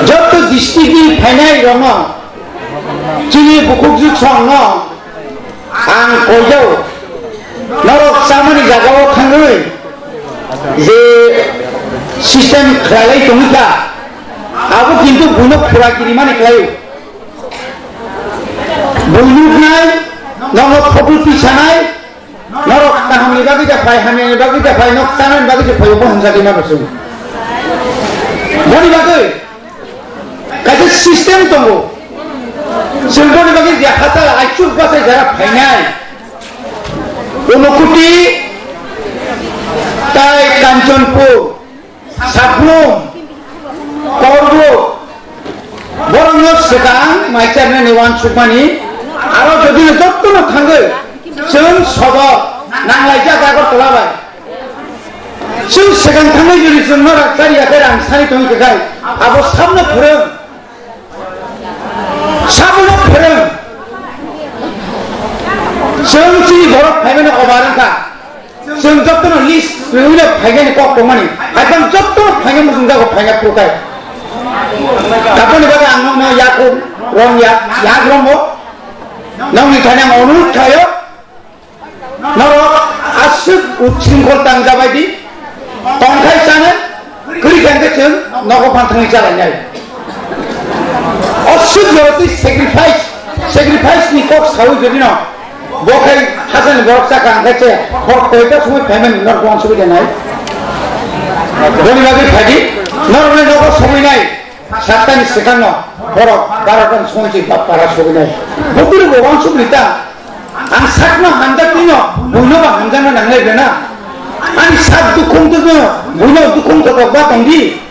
joto district ni phainai rokno, chini bukhuk jwsongno ang koijao, norok chamani jagao thangwi je system khlailai tongwi kha, abo kintu buino khura kirimani khlaio. Bui nuknai, nono photo tisanai, norok kahamni bagwi da phai, hamyani bagwi da phai, nok chanani bagwi da phai, obo hamjagwi mano chwng. Boni bagwi kaisa system tongo. Chwng boni bagwi je hachal aichuk bachai jara phainai. Unokoti tai Kanchanpur, Saklung, Korbuk, borokno swkang mai chernani uansukmani, aro jodi no jottono thangwi chwng sobo nanglaijak Agartala bai. Chwng swkang thangwi jodi chwngno rang chariya khe rang sari tongwi khe khai, abo sabno phwrwng. Sabono phwrwng. Chwng chini borok phaimani obar wngkha. Chwng jotono list rwngwino phainani kok tongmani. Haikhe ang jotono phainani muchungjago phaina phuru khai. Aboni bagwi ang nokno yak rong yak, yak rombo. Nokni thani ang onurodh khlaio. Norok aswk utsringkhol tangjabai di, tongthai chano, kwrwi khe hwnkhe chwng nogo phan thangwi chalainai. Aswk jorotwi sacrifice, sacrifice ni kok sawi jodi no, Bo khai hachani borok chakha ang khe che hor koita sumui phaimani norok wansugwi de nai. Boni bagwi phaidi norokni nogo sogwi nai. Sattani swkangno borok barotani songwi se bap para sogwi nai. Bo bwrwi bo wansugwi ta. Ang sakno hamjaknino buino ba hamjakna nanglai bena. Ani sak dukhung tongno buino dukhung kotok ba tongdi.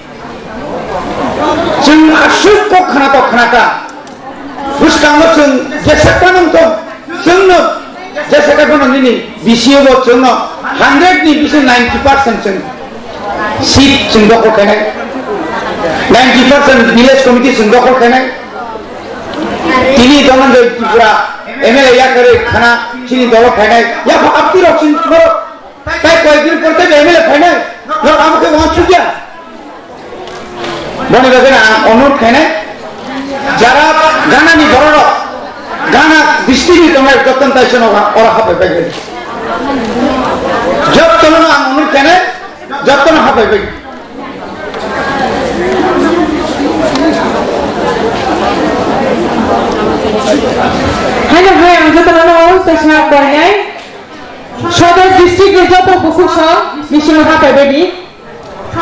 Chwng aswk kok khna tok khna ta. Bwskango chwng jesa kanang tong, chwngno jesa kanang nini bisingo bo chwngno hundred ni bising ninety percent chwng seat chwng dokhol khainai, ninety percent village committee chwng dokhol khainai. Tini Dhananjoy Tripura M L A yakarwi khana chini dolo phainai, yapha aptirok chwng norok tai koyekdin porte M L A phainai, norok amo khe wansukya. Boni bagwi ang onurod khainai, jara Ghana ni bororok, Ghana district ni tongnai jottoni taisano ora hapai bai. Jottono ang onurod khainai, jottono hapai bai. Haino hai ang jotono taisano korinai, Sodor district ni joto bukhuk song bisingo hapai bai di.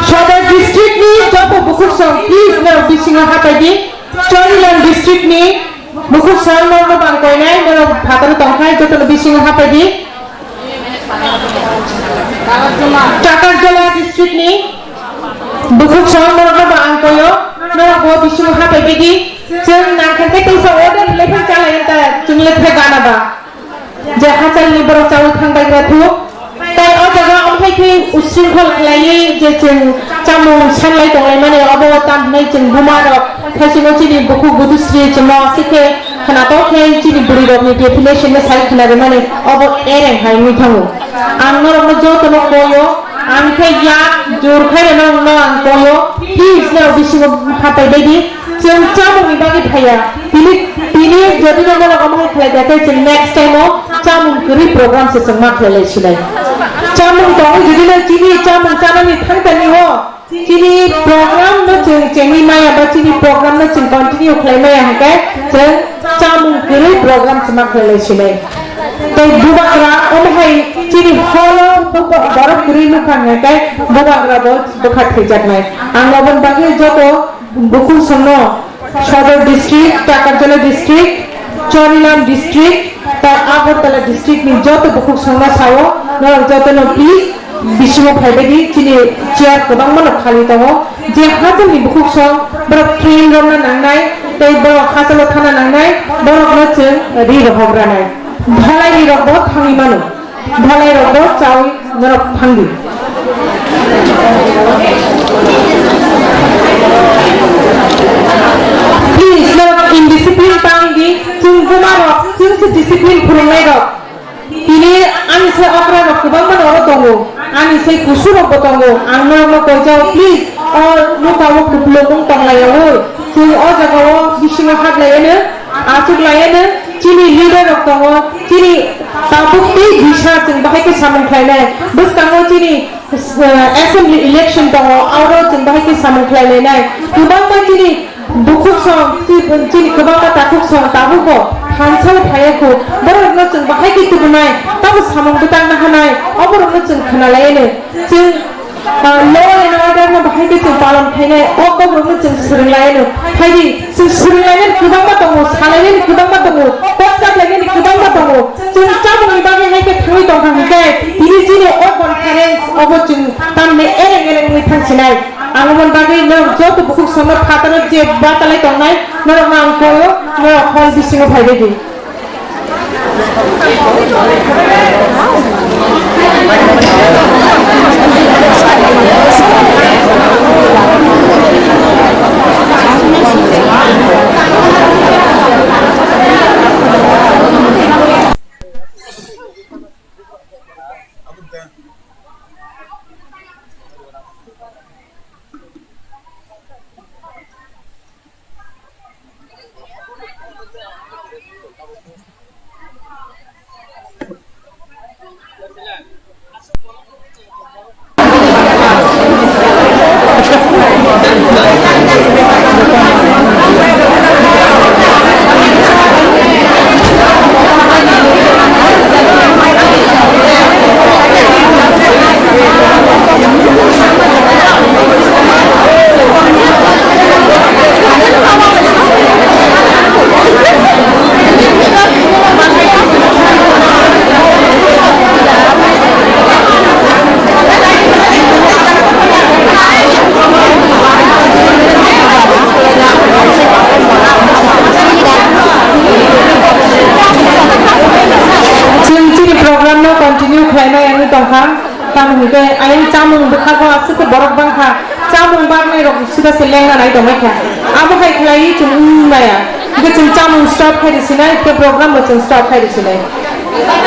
Sodor district ni joto bukhuk song please norok bisingo hapai di. Chorilam district ni bukhuk song norok no bang koinai norok phataro tongkhai joto no bisingo hapai di. Takarjala district ni bukhuk song norok no bang koyo norok bo bisingo hapai bai di. Chwng nangkha khe teisa order lephang chalai ta chwng le thai gana ba. Je hachalni borok chawi thang baigra thuk. Tai o jaga omohai khe usringkhol khlaiwi je chwng chamung sanlai tonglaimani obo tam hinai chwng buma rok thaisingo chini bukhuk budusri chwngno aswk khe khwnatok khe chini bwrwi rokni definition no sai khwna rwmani obo ereng hai wngwi thango. Ang norokno jotono koyo, ang khe yak jor khairano ang koyo, please norok bisingo hapai baidi. Chwng chamungni bagwi phaiya. Tini, tini jodi no norok omo hai khlai kha khe chwng next time o chamung kwrwi program se chwng ma khlai lai sinai. Chamung tongo jodi no chini chamung chanani thang thani o chini program no chwng chengwi maya ba chini program no chwng continue khlai maya hwnkhe chwng chamung kwrwi program se ma khlai lai sinai. Tei bubagra omo hai chini holo borok kwrwi nukha hwnkhe bubagra bo bwkha thwijaknai. Ang oboni bagwi joto Bukhuk songno Sodor district, Takarjala district, Chorilam district, tei Agartala district ni joto bukhuk songno sao, norok jotono please bisingo phaibaidi chini chair kwbangma no khali tongo. Je hachal ni bukhuk song borok train romna nangnai, tei borok hachalo thana nangnai, borokno chwng ri rohok ranai. Dhalai ni rok bo thangwi mano. Dhalai rok bo chawi norok thangdi. Please, norok indiscipline tangdi, chwng buma rok, chwng se discipline phwrwngnai rok. Tini ani se okra rok kwbangma no oro tongo, ani se kusu rok bo tongo, ang norok no koi jao, please, o nokha o kupulung wng tong lai o, chwng o jaga o bisingo hap lai eno, achuk lai eno, chini leader rok tongo, chini Tabuk tei bisa chwng bahai khe samung khlainai. Bwskango chini, eh, assembly election tongo, aro chwng bahai khe samung khlailainai. Kwbangma chini bukhuk song, chi-, chini kwbangma takhuk song tabukbo thansa phaiya kho. Borokno chwng bahai khe tubunai, tamo samung bwtang nahanai, oborokno chwng khwnalaino. Chwng Ah, law and order no bahai khe chwng palon khainai, o kokrokno chwng swrwnglaino. Phaidi, chwng swrwnglainani kwbangma tongo, salainani kwbangma tongo, kok chaplainani kwbangma tongo. Chwng chamungni bagwi hai khe thangwi tongkha hwnkhe, tini chini o conference obo chwng tamni ereng ereng wngwi thangsinai. Ang omoni bagwi norok joto bukhuk songno phataro je batalai tongnai, norokno ang koio, norok hall bisingo phaibaidi. Tamo hwnkhe ayang chamung bwkhago aswk khe borok bangkha, chamung baknai rok sida se lengna nai tongmai kha. Abo hai khlaiwi chwng wng maya. Hwnkhe chwng chamung stop khai rw sinai, tei program bo chwng stop khai rw sinai.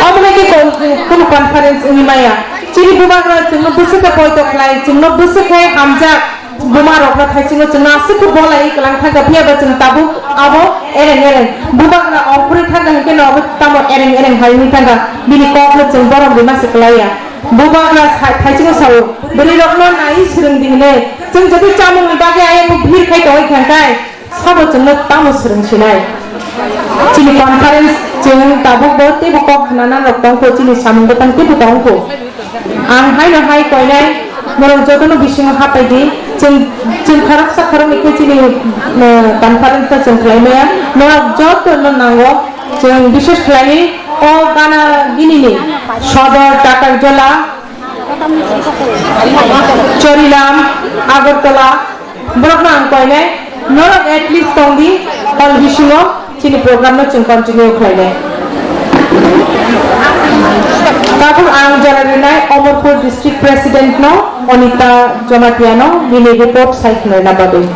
Omo hai khe kon-, kunu conference wngwi maya. Chini bubagra chwngno bwswk khe poito khlai, chwngno bwswk khe hamjak. Buma rokno thaisingo chwng aswk khe bolai kwlang thangkha, phiya ba chwng tabuk abo ereng ereng. Bubagra ongkhorwi thangkha hwnkhe no abo tamo ereng ereng hai wngwi thangkha. Bini kokno chwng borom rwma se kwlaiya. Bubagra sa-, thaisingo sao, bwrwi rokno nai swrwng di hwnwi. Chwng joto chamungni bagwi ayang bhir khai tongwi thangkhai, sabo chwngno tamo swrwng sinai. Chini conference chwng tabuk bo teibo kok khna nang rok tongkho, chini samung bwtang teibo tongkho. Ang haino hai koinai, norok jotono bisingo hapai di. Chwng, chwng khoroksa khoroknwi khe chini, eh, conference no chwng khlai maya. Norok jotono nango. Chwng bishes khlaiwi o gana ginini Sodor, Takarjala, Chorilam, Agartala, Borokno ang koinai, norok at least tong di, hall bisingo chini program no chwng continue khlainai. Tabuk ang jora rinai Omorpur District President no, Onita Jamatia no, bini report sai khwlaina bagwi.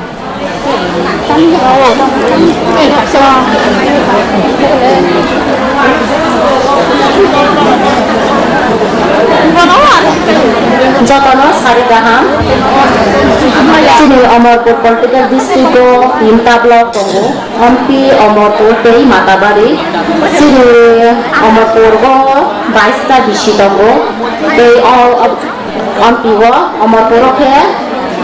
Jotono sari kaham. Chini Omorpur political district o tinta block tongo. Ompi, Omorpur tei Matabari. Chini Omorpur o baista bisi tongo. Tei o, o, Ompi o, Omorpur o khe,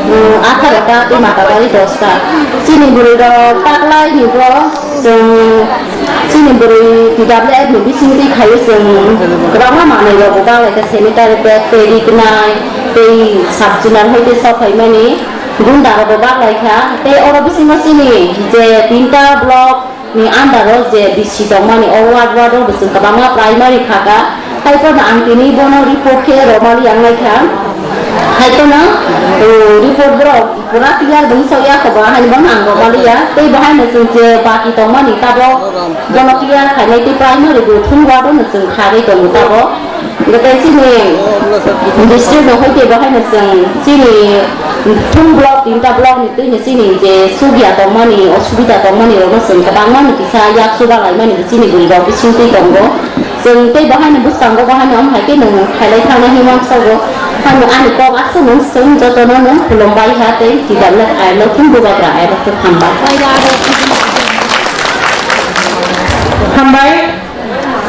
um, atharo ta tei Matabari dos ta. Chini bwrwi rok taklai ni bo. Chwng chini bwrwi T W F ni bisingtwi khaio chwng kwbangma manwi rok bo bak lai kha, sanitary pad tei rignai tei sub zoner hai tei sok phaimani gunda rok bo bak lai kha. Tei oro bisingo chini je tinta block ni under o je D C tongmani o ward ward o bo chwng kwbangma primary kha kha. Haiphano ang tini bono report khe romani yang lai kha. Haiphano, uh, report borok pura clear bwswk ya kho ba, haino bono ang romaliya. Tei bo haino chwng je baki tongmani tabok bono clear khainai tei primary bo thung ward o no chwng khagwi tongo tabok. Hwnkhe tei chini district no hoi tei bo haino chwng chini thung block, tinta block ni twi no chini je sugya tongmani, osubida tongmani rokno chwng kwbangma no kisa yak chuba laimani bo chini bwrwi rok bisingtwi tongo. Chwng tei bo haino bwskango bo haino omo hai khe nwng khailai thangna hinwi uansogo. Haino ani kok aswk nwng chwng jotono nwng khulumbai ha tei kibarlak ailo thung bubagra ailo khe hambai. Hambai,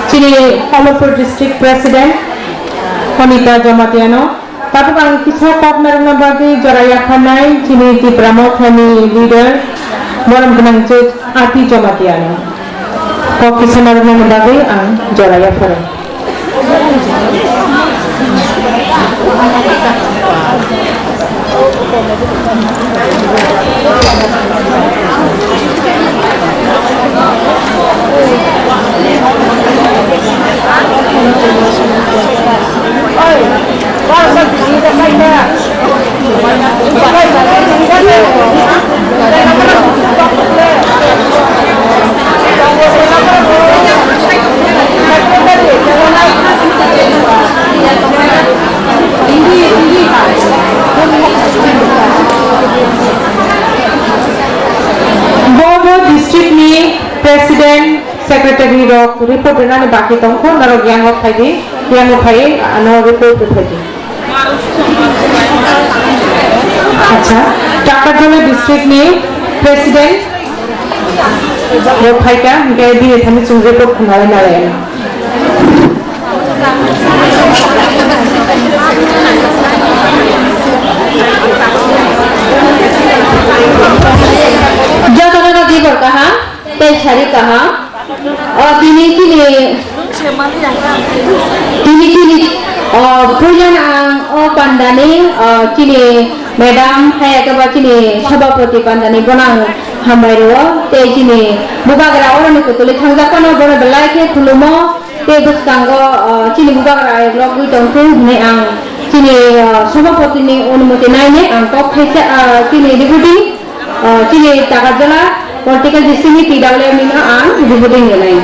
chini Omorpur District President Onita Jamatia no. Tabuk ang kisa kok narwkna bagwi jora yapharnai chini Tipra Mothani leader, borom gwnang je Ati Jamatia no. Kok kisa narwkna bagwi ang jora yapharo. Bo bo district ni president, secretary rok report rwnani baki tongkho, norok yango phaidi, yango phai ano report rwphaidi. Acha, Takarjala district ni president rok phaikha, hwnkhe bini thani chwng report khwnalai nalai. Jotono no dibor kaham. Tei sari kaham. O, tini, tini, tini, tini, o, puilano ang o pandani, o, chini madam, hai khe ba chini sabhapati pandani bono ang hambai rwo. Tei chini bubagra oroni kutuli thangjak phano bono belai khe khulumo. Tei bwskango, o, chini bubagra ayok logwi tongthung hwnwi ang chini, o, sabhapatini onumoti nainwi ang kok thaisa, o, chini deputy O, chini Takarjala political district ni T W M ni no ang reporting rwnai.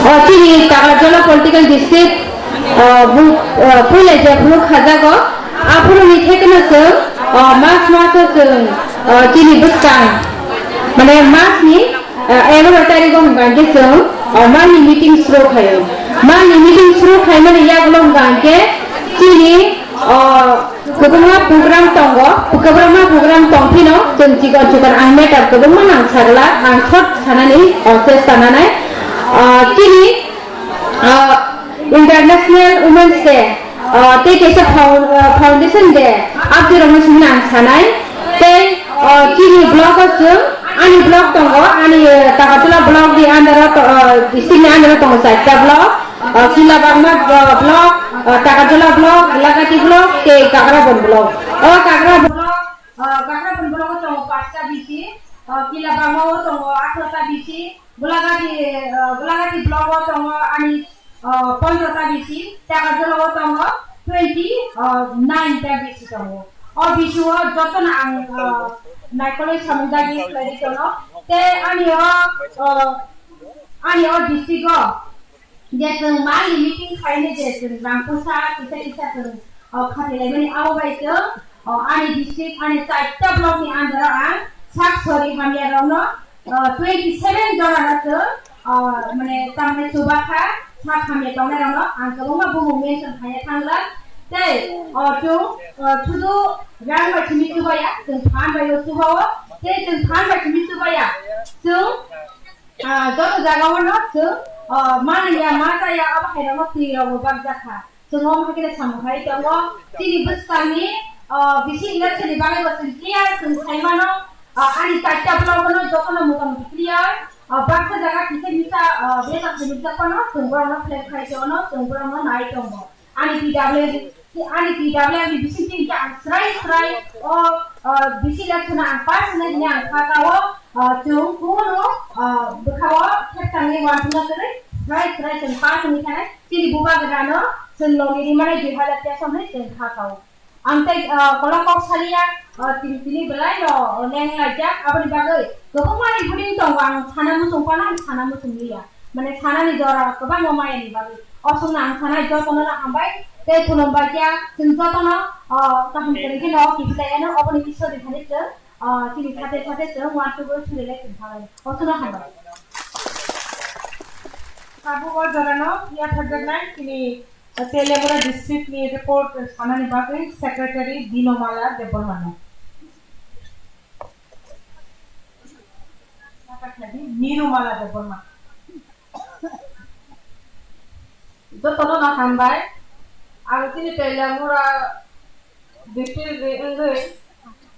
O, chini Takarjala political district O, bu, o, puila jephuru khajago, aphuruni thekeno chwng, o, mas maso chwng, o, chini bwskang, mane masni, o, egaroh tarigo hwnka hwnkhe chwng, o, malni meeting suru khaio. Malni meeting suru khaimani yagulo hwnka hwnkhe chini, o, kwbangma program tongo, kwbangma program tongphino chwng chikon chikon ang matter kwbangma nang sagla, ang short sanani, o, chesta nanai, o, chini, o, International Women's Day, o, tei kaisa foun-, o, Foundation Day, abdurokno simi ang sanai. Tei, o, chini block o chwng, ani block tongo, ani, o, Takarjala block ni under o to-, o, district ni under o tongo charta block, o, Kilabangma, o, block, o, Takarjala block, Lagati block, tei Kakrabon block. O Kakra block, o, Kakrabon block o tongo pasta B C, o, Kilabangma o tongo atharo ta B C, Golagati, ah, Golagati block o tongo ani, ah, pondro ta B C, Takarjala o tongo twenty nine ta B C tongo. O B C o jotono ang, ah, naikolwi samung dagi khlaidi tono. Tei ani o, ah, ani o district o je chwng mali meeting khaini je chwng rang poisa kisa kisa chwng, ah, khati laimani abo bai chwng, ah, ani district ani chaita block ni under o ang sak sori hamya rokno ah, twenty seven jona no chwng, ah, mane tamni chuba kha, sak hamya tongnai rokno ang kwbangma bumung mention khaina thangla. Tei, ah, chwng, ah, sudu rang bai simi chubaya, chwng phan bai o chubao, tei chwng phan bai simi chubaya, chwng, ah, joto jaga o no chwng, ah, manliya, ma chaya, abo hai rokno twi rokbo bakjak kha. Chwng omo hai khe samung khai tongo. Chini bwskangni, o, bisi election ni bagwi bo chwng clear chwng sai mano. O, ani chaita block no jotono mota moti clear. O, baksa jaga kisa misa, o, bebak hinwi jak phano chwng borokno flag khai tongo, chwng borokno nai tongo. Ani P W D, ani P W D ni bising twi ang srai srai o, o, bisi election ang pass hwnwi hwnwi ang kha kao. O, chwng kunu, o, bwkhao kheptangni uansukna kwrwi srai srai chwng pass hwnwi khanai. Chini bubagrano chwng logi rimani dui hazar teis hwnwi chwng kha kao. Ang tei, ah, kolok kok saliya, ah, tini tini belai no leng laijak, aboni bagwi kwbangma ni buding tongo, ang sana muchung phano ang sana muchung liya. Mane sanani jora kwbangma mayani bagwi. O songno ang sanai jotono no hambai tei khulumbai kha chwng jotono, ah, kaham kwrwi khe no kiphilai ano, oboni Iswar ni thani chwng, ah, chini sate sate chwng one two three le chwng thangnai. O songno hambai. Tabuk o jorano yapharjaknai chini Teliamura district ni report sanani bagwi secretary Dinomala Debbarma no. Nirumala Debbarma. Jotono no hambai. Ang chini Teliamura district ni wngwi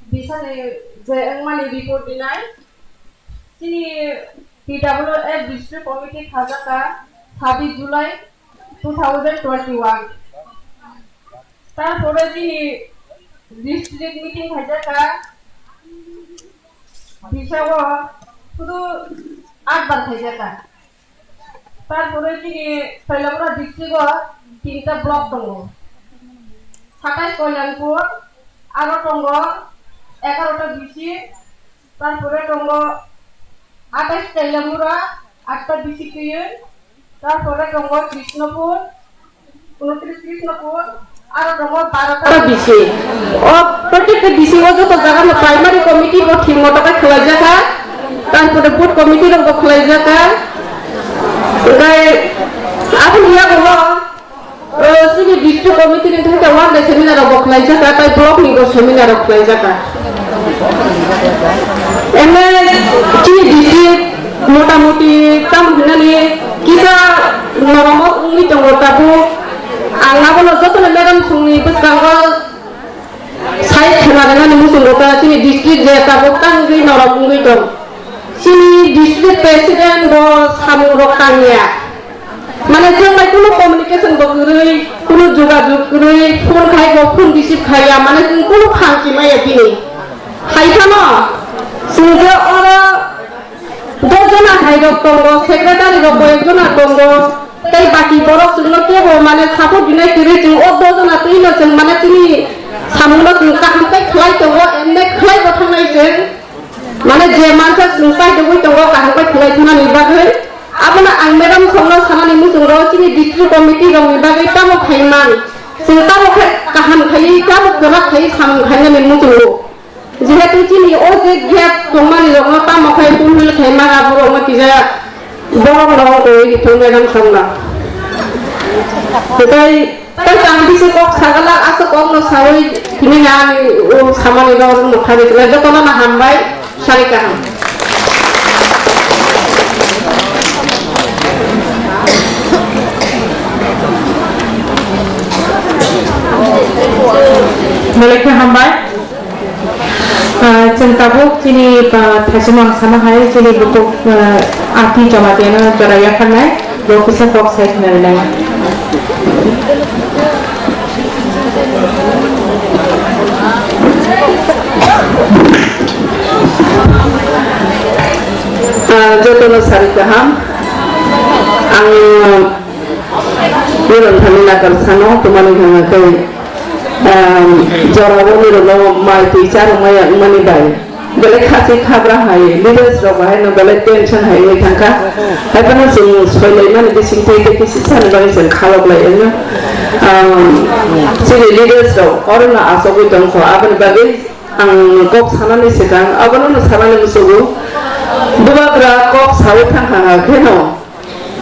bisani je wngmani report dinai. Chini P W F District Committee khajakha sabis July two thousand twenty-one. Tarpore chini district meeting khaijakha, bisao sudu atbar khaijakha. Tarpore chini Teliamura district o tinta block tongo. Satais Kalyanpur, aro tongo egarota B C, tarpore tongo atais Teliamura, atta B C twiwi, tarpore tongo Krishnapur, unotris Krishnapur, aro tongo barota B C. O, protekta B C o joto jaga no primary committee bo thik moto khe khwlaijakha, tarpore booth committee rok bo khwlaijakha. Okai, aboni yago O, chini district committee ni thangkhe one day seminar rok bo khlaijak, tei block ni bo seminar rok khlaijak. Ene chini district motamuti tam hinani kisa norok wngwi tongo tabuk. Ang abono jotono madam songni bwskango sai khna rwnani muchungo ta chini district je tabuk tangwi norok wngwi tong. Chini district president bo samung rok tangya. Mane chwng bai kunu communication bo kwrwi, kunu jogajog kwrwi, phone khai bo phone receive khaiya, mane chwng kunu kham kimaya bini. Hai phano chwng je oro dos jona hai rok tongo, secretary rok koyek jona tongo, tei baki borok chwngno kebo mane support dinai kwrwi chwng o dos jona twino chwng mane chini samungno chwng kaham khe khlai tongo, M L A khlai bo thangnai chwng. Mane je mansa chwng paidogwi tongo kaham khe khlai thunani bagwi. Abo Ang madam songno sanani muchungo chini district committee rokni bagwi tamo khaiman, chwng tamo khe kaham khaiwi, tamo kwrak khaiwi samung khainani muchungo. Jehetu chini o je gap tongmani rokno tamo khai fulfill khaima aborokno kisa borokno ongkoi thung madam songno. Tei Tei tang bisi kok sagalak aswk kokno sawi tini na ani o samani rok rwngno kharwi tongnai jotono no hambai sari kaham. Belai khe hambai. Ah, chwng tabuk chini, ah, thaichomang sana hai chini bukhuk, ah, Ati Jamatia no jora yapharnai, bo kisa kok sai khna rinai. Ah, jotono sari kaham. Ang Nirok thani nakar sano tumani hwnga khe, um, jorao nirokno mai twi charwk maya wngmani bai belai khachik khabra hai leaders rok bai no belai tension hai wngwi thangkha. Haiphano chwng soilaimani bisingtwi tei kisi sani bagwi chwng khalok lai wngno. Um, chini leaders rok orono achogwi tongkho, aboni bagwi ang kok sanani swkang abono no sanani musugo. Bubagra kok sawi thangkha kheno.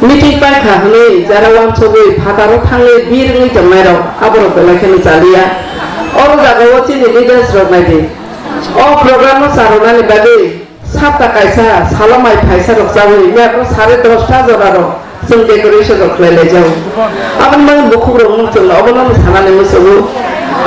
Meeting paikha hwnwi jara uansugwi phataro thangwi bir wngwi tongnairok aborok belai kheno chaliya. Oro jagao chini leaders rok naidi. O program no charwnani bagwi sapta kaisa salo mai phaisa rok chawi miyakro sare dosta jora rok chwng decoration rok khlai lai jago. Aboni bagwi bukhuk rok mung chwng obono no sanani musugo.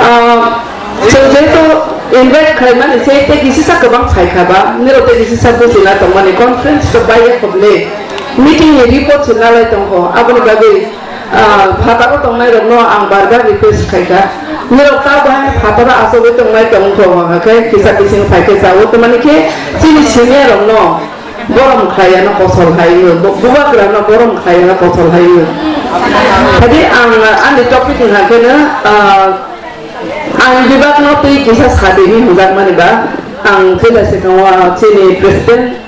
Ah, Chwng jehetu invite khlaimani se tei kisisa kwbang phaikha ba, nirok tei kisisa bujina tongmani conference rok bai yakhobni meeting ni report se nalai tongkho, aboni bagwi, ah, phataro tongnairokno ang bar bar request khaikha, nirok ta bahai phataro achugwi tongnai tongkho, hwnkha khe kisa bising phaikhe chao, tamani khe chini senior rokno borom khlaiya no kosol hai wng, bu-, bubagra no borom khlaiya no kosol hai wng. Tadi ang ani topic wngkha khe no, ah, Ang bibak no twi kisa sadini hwnjakmani ba, ang puila swkango chini president,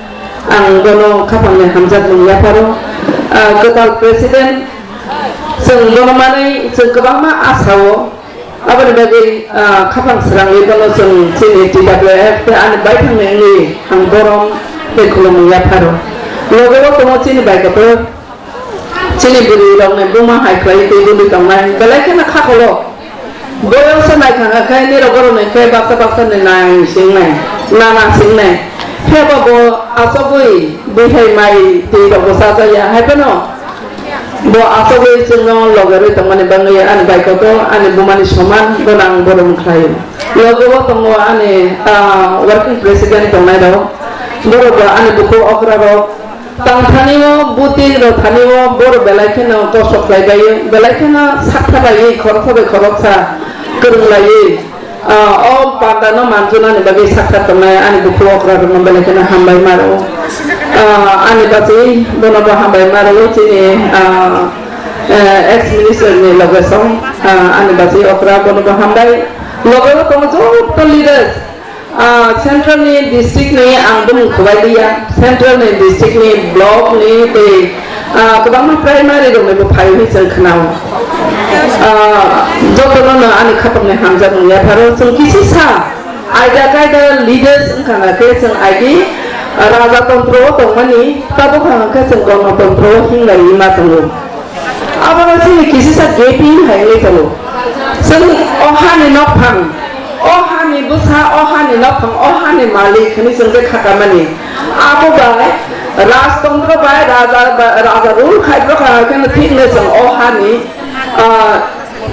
ang bono khapangni hamjakmung yapharo, ah, kwtal president, chwng bono manwi chwng kwbangma asao, aboni bagwi, ah, khapang srangwi bono chwng chini T W F tei ani baithangni wngwi ang borom tei khulumung yapharo. Loge o tongo chini bai kotor. Chini bwrwi rokni buma hai khlai twi duli tongnai, belai kheno khakolo. Boyos naikha khe nirok borokni khe baksa baksa ni nai singnai, nana singnai. Phiya ba bo achogwi bwthai mai twi rok bo chajakya, hai phano bo achogwi chwngno logerwi tongmani bagwi ani bai kotor ani bumani soman gwnang borom khlaio. Loge o tongo ani, ah, working president tongnai rok, borok bo ani bukhuk okra rok. Tang thani o, buting rok thani o, borok belai kheno kosto khlai bai, belai kheno sakha bai, khoroksa bai khoroksa kwrwng lai. Ah, o panda no manjunani bagwi sakha tongnai ani bukhuk okra rokno belai kheno hambai maro. Ah, ani bachwi bono bo hambai maro chini, ah, eh, ex minister ni loge song, ah, ani bachwi okra bono bo hambai. Loge o tongo joto leaders, Ah, central ni district ni ang bumung khwbai liya, central ni district ni block ni tei, ah, kwbangma primary rok ni bo phai hwnwi chwng khwnao. Ah, jotono no ani khapang ni hamjakmung yapharo chwng kisisa aida kaida leaders wngkha na khe chwng agi raja tontro o tongmani tabuk hwnkha khe chwng gonotontro o hinglai ma tongo. Abono chini kisisa gaping hai wngwi tongo. Chwng o hani nokphang, o hani bwsa, o hani nokphang, o hani malik hwnwi chwng je khakamani. Abo bai rajtontro bai raja, raja rule khai bwkha khe thik hwnwi chwng o hani, ah,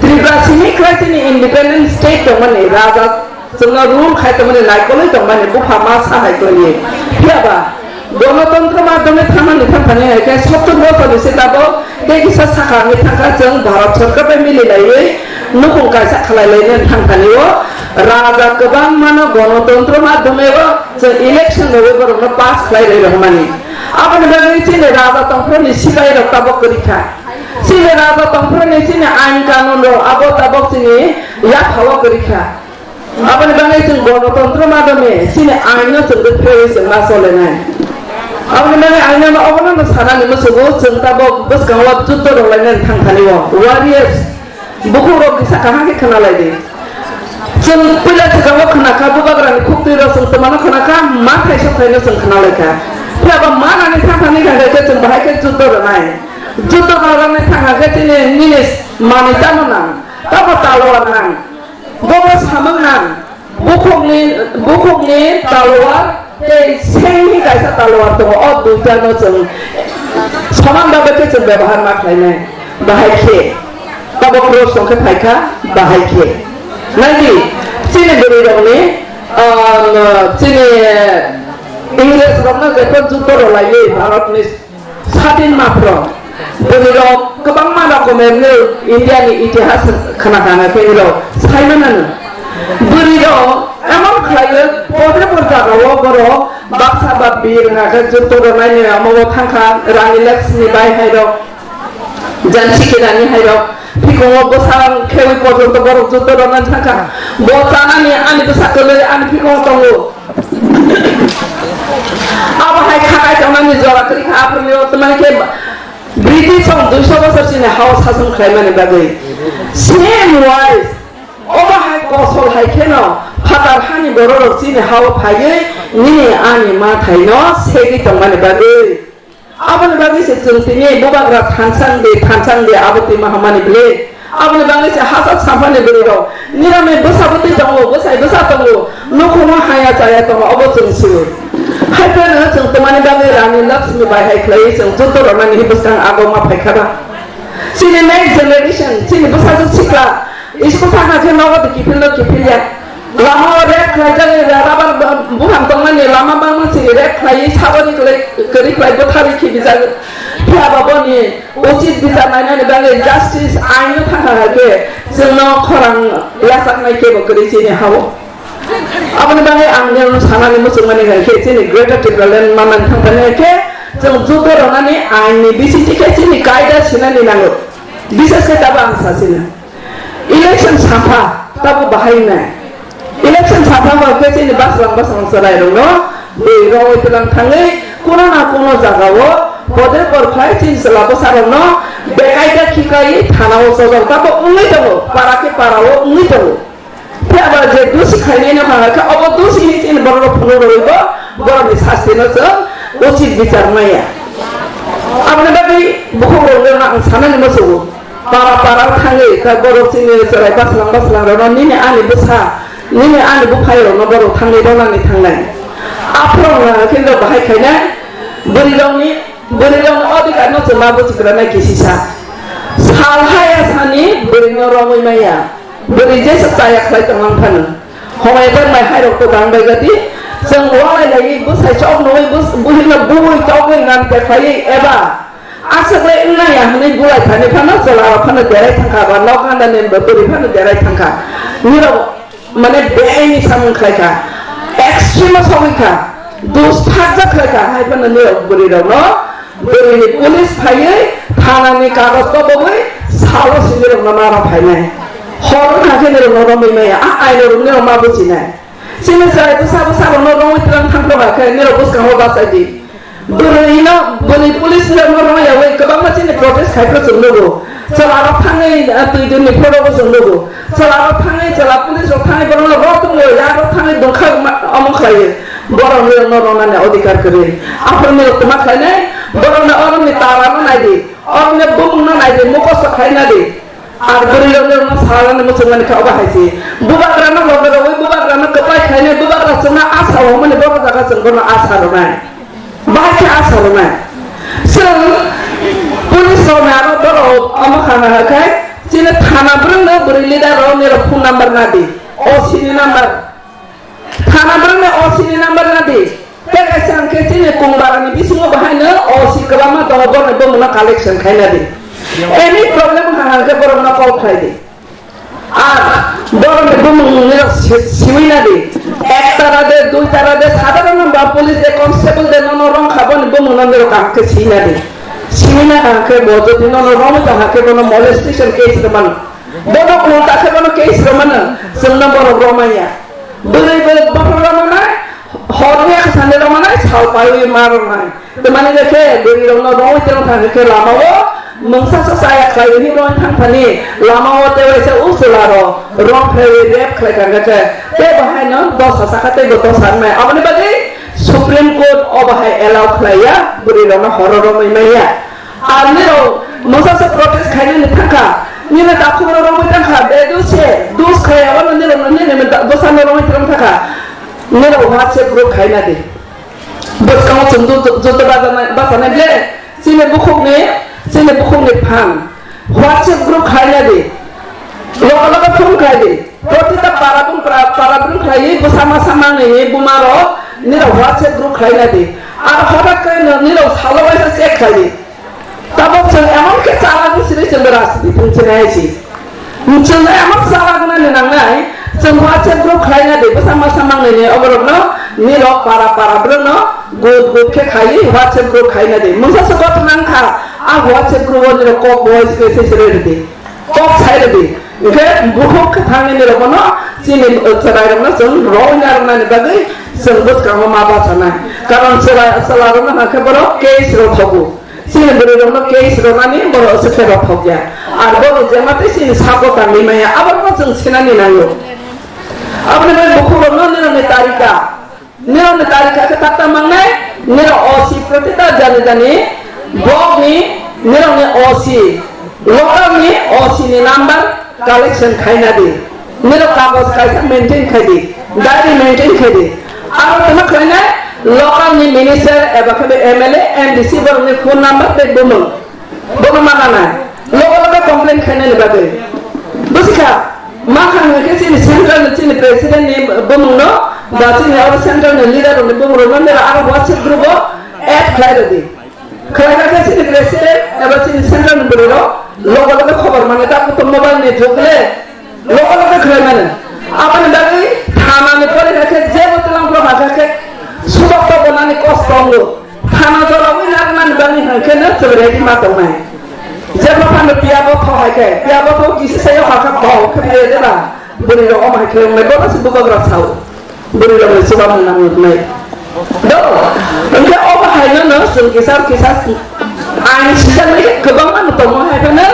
Tripura simi khlai chini independent state tongmani raja Chwngno rule khai tongmani naikolwi tongmani bupha ma sa hai khlaiwi. Phiya ba, gonotontro madhyome thangmani thangthani hai khe sottor bochorni sitabo tei kisa sakha wngwi thangkha chwng Bharat Sarkar bai mililaiwi nukhung kaisa khlai lainani thangthani o raja kwbangmano gonotontro madhyome o chwng election rwwi borokno pass khlai rwi rwmani. Aboni bagwi chini raja tongphuru ni sipai rok tabok kwrwi kha. Chini raja tongphuru ni chini ain kanun rok abo tabok chini yaphao kwrwi kha. Aboni bagwi chwng gonotontro madhyome chini aino chwng rwphaiwi chwng ma cholenai. Aboni bagwi ang nang obono no sanani musugo, chwng tabok bwskango juddo rwlainani thangthani o. Warriors, bukhuk rok kisa kaham khe khwnalai di. Chwng puila swkango khwnakha, bubagrani khuktwi rok chwng twmano khwnakha, ma thai sok thaino chwng khwnalaikha. Phiya ba ma nani thangthani kha khe chwng bahai khe juddo rwnai. Juddo rwnani thangkha khe chini nini manwi tamo nang, tamo taloa nang, bobo samung nang. Bukhukni, bukhukni taloar tei sengni kaisa taloar tongo. O duitano chwng soman babai khe chwng bebohar ma khlainai. Bahai khe tabok rosong khe phaikha, bahai khe. Naidi, chini bwrwirokni, ah, chini Ingresrokno jephru juddo rwlaiwi Bharatni Sadin maphro bwrwirok kwbangma rokomer no India ni itihas khna khna khe rok sai mano. Bwrwirok emon khlaiwi podre por jagao borok baksa ba bir hwnka khe juddo rwnaini omo thangkha Rani Lakshmi Bai hai rok, Jhansi Ki Rani hai rok. Phikongo bwsa khewi porjonto borok juddo rwna thangkha. Bo chanani ani bwsa kwlwi ani phikongo tongo. Abo hai khakai tongnani jora kwrwi kha, aphuru o twmani khe British rok duiso bosor chini hao sason khlaimani bagwi. Same wise, obo hai kosol hai kheno phatar hani bororok chini hao phaiwi nini ani mathaino segwi tongmani bagwi. Aboni bagwi se chwng tini bubagra thansang de, thansang de, abo twi mahamani ble. Aboni bagwi se hachal samphani bwrwi rok. Nirami bwsa bwtwi tongo, bwsai bwsa tongo, nukhungo haya chaya tongo, obo chwng sio. Hai phano chwng twmani bagwi Rani Lakshmi bai hai khlaiwi chwng juddo rwnani bwskang abo ma phaikha ba. Chini next generation, chini bwsajwk sikla, school thangkha khe nogo de kiphilno kiphilya. Lama o rape khlaijak, rubber buphang tongmani lama bangma sini rape khlaiwi saboni kwrwi, kwrwi khlai bwtharwi khibijak. Phiya ba boni uchit bichar nainani bagwi justice aino thangkha khe chwngno khorang yachaknai kebo kwrwi chini hao. Aboni bagwi ang nini sanani muchungmani hai khe chini Greater Tipraland manani thangmani hai khe chwng juddo rwnani ainni bisingtwi khe chini kaida sinani nango. Bisas khe tabo ang sasina. Election sampha tabo bahai wngnai. Election sampha ba khe chini basrang basrang chwrairokno bui rogwi twlang thangwi kuno na kuno jagao podre por khlai chini chwla bwsarokno bekaida khikai thanao chojak tabo wngwi tongo, para khe parao wngwi tongo. Phiya ba je dusi khainai no hwnga khe obo dusi hinwi chini borok rok phunuk rwui bo borok ni sasti no chwng uchit bichar maya. Aboni bagwi bukhuk rok no ang sanani muchungo. Para para thangwi ta borok chini chwrai baslang baslang rok no nini ani bwsa nini ani buphai rok no borok thangwi rwnani thangnai. Aphuru hwnga khe rok bahai khainai bwrwi rok ni bwrwi rok ni odhikar no chwng ma buchikra nai kisisa. Sal haya sani bwrwi no romwi maya. Bwrwi jesa chaya khlai tonglang phano. Homai bai mai hai rok to bang bai gati. Chwng walai lai bwsai chok nui bus buhirno bui togwi ngan te khlai eba. Aswk lai wng nai ya hwnwi bulai thani phano chwla rok phano derai thangkha ba nok ganda ni bwrwi phano derai thangkha. Nirok mane beaini samung khlai kha. Extreme o sogwi kha. Dus thakjak khlai kha. Hai phano nirok bwrwi rok no Bwrwini police phaiwi thanani kagoj kobogwi salo simi rokno maro phainai. Hor wngkha khe nirokno romwi maya, a aino rok nirok ma bujinai. Chini chwrai bwsa bwsa rokno romwi twlang thangkha ba khe nirok bwskango bachai di. Bwrwino bwrwi police rokno romwi yawi kwbangma chini protest khai phano chwng nugo. Chwla rok thangwi, ah, twi duni photo bo chwng nugo. Chwla rok thangwi, chwla police rok thangwi borokno rw tongwi, ya rok thangwi dungkha ma-, omo khlaiwi. Borok nirokno ronani odhikar kwrwi. Aphuru nirok twma khlainai, borokno oroni tarano naidi, oroni bumungno naidi, mukosto khlaina di. Ar bwrwi rok nirokno salani muchungmani kha obo hai se. Bubagrano loge rogwi bubagrano kwplai khlainai, bubagra chwngno asa o hwnmani borok jaga chwng bono asa rwnai. Bahai khe asa rwnai. Chwng police rokni aro borok omo khana khe chini thana bwrwngno bwrwi leader rok nirok phone number nadi. O C ni number. Thana bwrwngno O C ni number nadi. Tei kaisa hwnkhe chini Kungbarani bisingo bahaino O C kwbangma tongo, borokni bumungno collection khaina di. Any problem wngkha hwnkhe borokno call khlai di. Ar borokni bumungni si-, siwi na di. Ek tara de, dui tara de, sadharon ba police de, constable de nono rong kha boni bumungno nirok kaham khe siwi na di. Siwi na kaham khe bo jodi nono romwi tong kha khe bono molestation case rw mano. Bono ulta khe bono case rw mano. Chwngno borok romaya. Bwrwi bwrwi bophor rw mano. Horni khasani rok manai sal paiwi ma rok nai. Tei mani khe bwrwi rok no rongwi tei thang khe lama o mungsa sa saya khlai wi rong thang thani lama o tei waisa u chwla rok rong khlai wi rep khlai kang khe tei bahai no dosa saka tei bo dosa nai. Aboni bagwi Supreme Court o bahai allow khlai ya bwrwi rok no horo romwi manya. Ar nirok mungsa se protest khainani thangkha, nini takhuk rok romwi thangkha, be duse dus khlai abano nirok no nini bwsa no romwi thangkha, nirok WhatsApp group khaina di. Bwskango chwng juto bajanai basanai ble chini bukhukni chini bukhukni phan WhatsApp group khaina di. Loka loka phone khlai di. Protita para bung pra-, para bung khlai di. Bwsa masa mangnini buma rok nirok WhatsApp group khlaina di. Ar hodak khe no nirok salo waisa check khlai di. Tabok chwng emon khe chalak wng sini chwng rajniti thung chinai hai si. Chwng emon chalak wngnani nangnai, chwng WhatsApp group khlaina di. Bwsa masa mangnini oborok no nirok para para bwrwk no good good khe khai WhatsApp group khaina di. Mungsa se kothok nang kha, a WhatsApp group o nirok kok voice message rw di. Kok sai rwdi. Hwnkhe bukhuk kwthangni nirokno chini chwrairokno chwng rwna rwnani bagwi chwng bwskango ma bachanai. Karon chwla-, chwlarokno hwnkhe borok case rw thogo. Chini bwrwirokno case rwnani borok se khe rw thokya. Ar borok jema tei chini sago tangwi maya, aborokno chwng sinani nango. Aboni bagwi bukhukrokno nirokni tarika Nirokni tarikha khe tak tak mangnai, nirok O C protita jani jani, block ni, nirokni O C, local ni O C ni number collection khaina di, nirok kagoj kaisa maintain khai di, diary maintain khai di, aro tamo khlainai local ni minister eba khe M L A, M D C borok ni phone number tei bumung. Bono ma nanai. Logo logo complain khainani bagwi. Busikha, ma kha hwnkhe chini central ni chini president ni bumungno, ba chini oro central ni leader rokni bumung rokno nera aro WhatsApp group o add khlai rwdi. Khlai kha khe chini president eba chini central ni bwrwi rok logo logo khobor mano ta kutung mobile ni jug le. Logo logo khlai mano. Aboni bagwi thanani pore kha khe jebo tlang pro kha khe subok to bonani kosto wngo. Thana jora wi narwknani bagwi hwnkhe no chwng ready ma tongnai. Jebo phano piya bo tho hai khe, piya bo tho kisi sayo ha kha bo khe piya de ba. Bwrwi rok omo hai khe wngnai, bono se bubagra sao. Bwrwi rok ni chuba mung nang wngnai. Do, hwnkhe obo hai no no chwng kisa kisa ain sijaknai khe kwbangma no tongo hai phano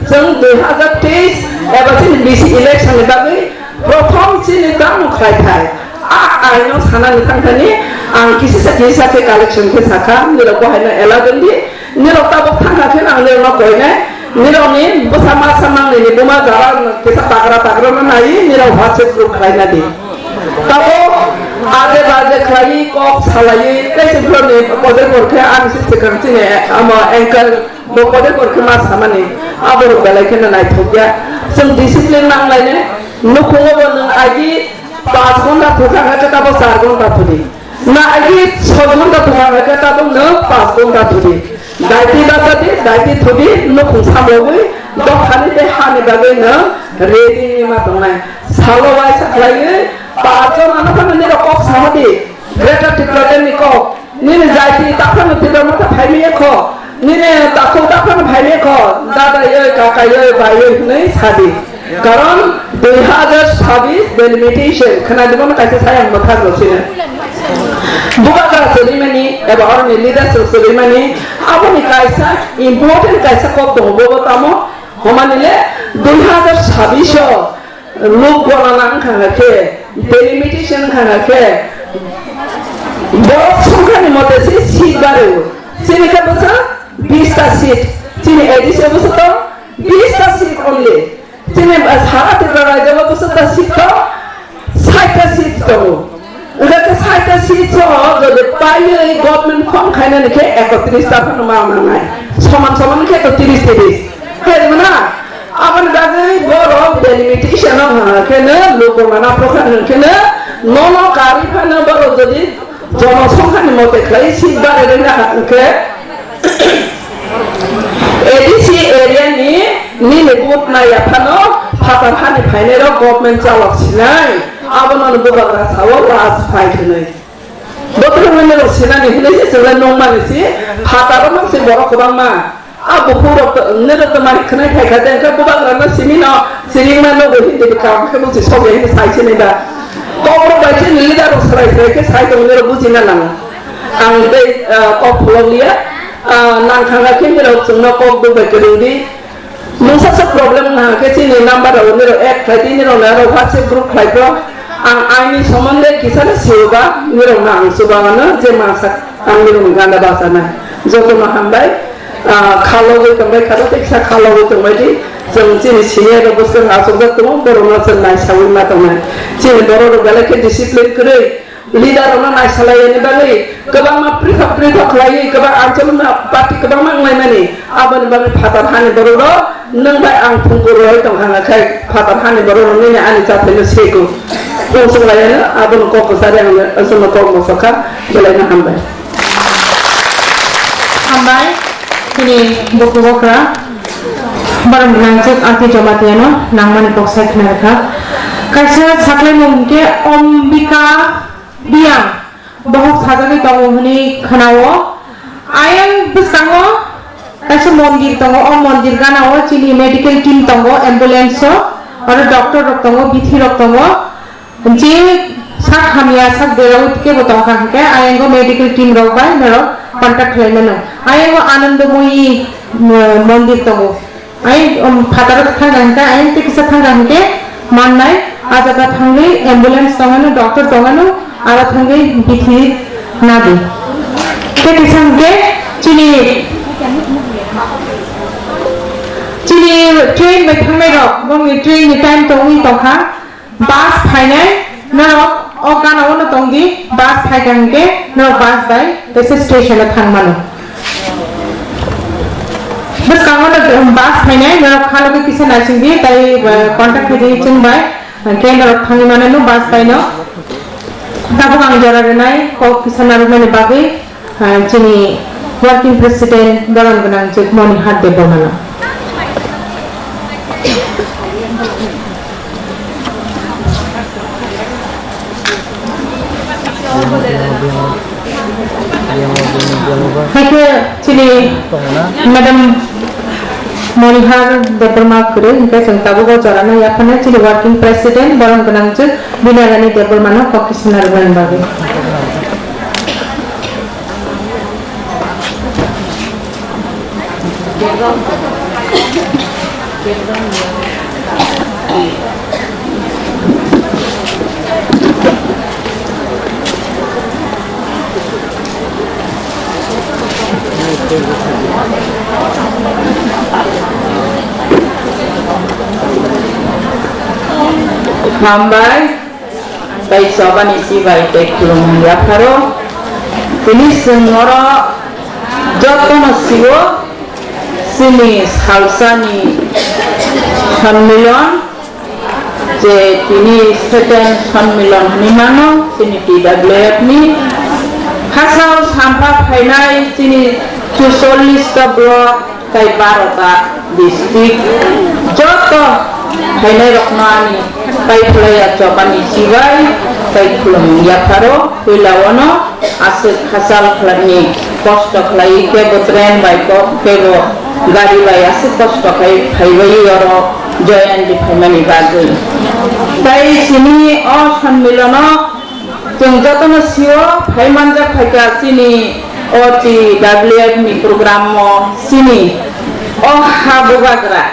chwng dui hazar teis eba chini B C election ni bagwi Prothom chini tamo khlai thai. A aino sanani thangthani ang kisisa kisa khe collection khe sakha, nirok bo haino ela dondi, nirok tabuk thangkha khe ang nirokno koinai, nirokni bwsa ma samang nini buma jara kisa tagra tagra no nai, nirok WhatsApp group khlaina di. Tabo aje baje khlai kok salai tei se bwrokni kotor khe ang se swkang chini amo anchor Bo kotor kotor khe ma samani, aborok belai kheno naithokya. Chwng discipline nanglainai. Nukhungo bo nwng agi panch ghonta thukha hwnkhe tabok char ghonta thudi. Na agi soi ghonta thukha hwnkhe tabok nwng panch ghonta thudi. Daiti bachadi, daiti thudi, nukhung samlogwi, dophani tei hani bagwi nwng ready wngwi ma tongnai. Salo waisa khlaiwi, panch jon ano phano nirok kok samadi. Greater Tipraland ni kok. Nini jaiti taphano Tipra Motha phaimaya kho, nini takhuk taphano phaimaya kho, dadai oi, kakai oi, bai oi hwnwi sadi. Karon dui hazar sabis delimitation khwnadi bono kaisa sayang mwthang rw sino. Bubagra chwrimani eba oroni leaders rok chwrimani aboni kaisa important kaisa kok tongo, bobo tamo hwnmani le dui hazar sabis o Lok gonana wngkha hwnkhe, delimitation wngkha hwnkhe, borok songkhani mote se seat barwi. Chini khe bwsa bista seat. Chini A D C bwsa to bista seat only. Chini sara Tripura rajyo bwsa to seat to saita seat tongo. Wngkha khe saita seat soho jodi paiwi government form khainani khe ekotris ta phano ma mangnai. Soman soman khe to tris tris. Hai rwna? Aboni bagwi borok delimitation no hwnkheno lok gonana phokha hwnkheno nono karwi phano borok jodi jonosongkhani mote khlai seat barwi rwna hwnkhe A D C area ni nini vote naiya phano phatar hani phainai rok government chalok sinai. Abono bubagra sao last fight hinwi. Bothorni nirok sinani hinwi se chwngno nungmani si phataro mang se borok kwbangma. A bukhuk rok to, nirok to mani khwnai phai kha de, hwnkhe bubagra no simi no siringma no bo hindi bwkha hwnkhe bo se sokya hini sai sinai ba. Kok rok bai chini leader rok swrai swrai khe sai tongwi rok bujina nango. Ang tei, ah, kok pholok liya, ah, nang thang khe nirok chwngno kok duk bai kwrwng di. Mungsa sa problem wngkha khe chini number rok nirok add khlai di, nirok no aro WhatsApp group khlai phro. Ang aini somonde kisa no siyoba nirok no ang chuba mano je masa ang nirok ni ganda bachana. Joto no hambai. Ah, khalogwi tongbai kha, tei kisa khalogwi tongbai di. Chwng chini senior rok bwswk achukjak tongo, borok no chwng naisawi ma tongnai. Chini borok rok belai khe discipline kwrwi, leader rok no naisalai yani bagwi kwbangma pritha pritha khlaiwi kwbang anchal no party kwbangma wnglaimani. Aboni bagwi phatar hani borok rok nwng bai ang phungkur roi tongkha, khai phatar hani borok rok nini ani chathai no sego. Tongchok lai ano, abono kok kwchari ang aswk no kok mosok kha, belai no hambai. Hambai, chini buku bokra, borok gwnangchik Aunty Jomatiano nangmani kok sai khna rwkha. Kaisa saklaimung hinkhe Ombika Biyang, bohok sajagwi tongo hwnwi khwnao. Ayang bwskango kaisa mondir tongo, o mondir ganao chini medical team tongo, ambulance o, aro doctor rok tongo, bithi rok tongo. Je sak hamya, sak derawi kebo tongkha hwnkhe, ayango medical team rok bai norok contact khlai mano. Ayango Anandamoyi, mm, mondir tongo. Ai, um, phataro thangkha hwnkhe, ayang tei kisa thangkha hwnkhe mannai, a jaga thangwi ambulance tongano, doctor tongano, aro thangwi bithi nadi. Tei kisa hwnkhe chini, chini train bai thangnai rok, bongni train ni time tongwi tongkha. Bus phainai, norok o gana o no tong di, bus phaikha hwnkhe norok bus bai kaisa station o thang mano. Bwskango no bus phainai, norok khalogwi kisa naising di, tai, eh, contact khe di chwng bai, hwnkhe norok thangwi mano no bus bai no. Tabuk ang jora rwnai kok kisa narwknani bagwi. Ah, chini working president borom gwnang Jogmoni Hat Debbarmano. Haikhe chini Madam Monihar Debbarma kwrwi, hwnkhe chwng tabuk o jorano yapharnai chini working president borom gwnang Jog Binarani Debbarmano kok kisa narwknani bagwi. Hambai. Tei chobani chibai tei khulumung yapharo. Tini chwng oro jotono sio chini salsani sonnilon, je tini second sonnilon hwnwi mano chini T W F ni. Hachal sampha phainai chini chuchollis ta block, tei barota district joto phainairokno ani paiphlaiya chobani chibai tei khulumung yapharo. Puila ono aswk hachal khlaini kosto khlai, kebo train bai kok, kebo gari bai aswk kosto khai phaibai oro joyandi phaimani bagwi. Tei chini o sonmilono Chwng jotono sio, phai manjak phaikha chini o T W F ni program o chini o ha bubagra.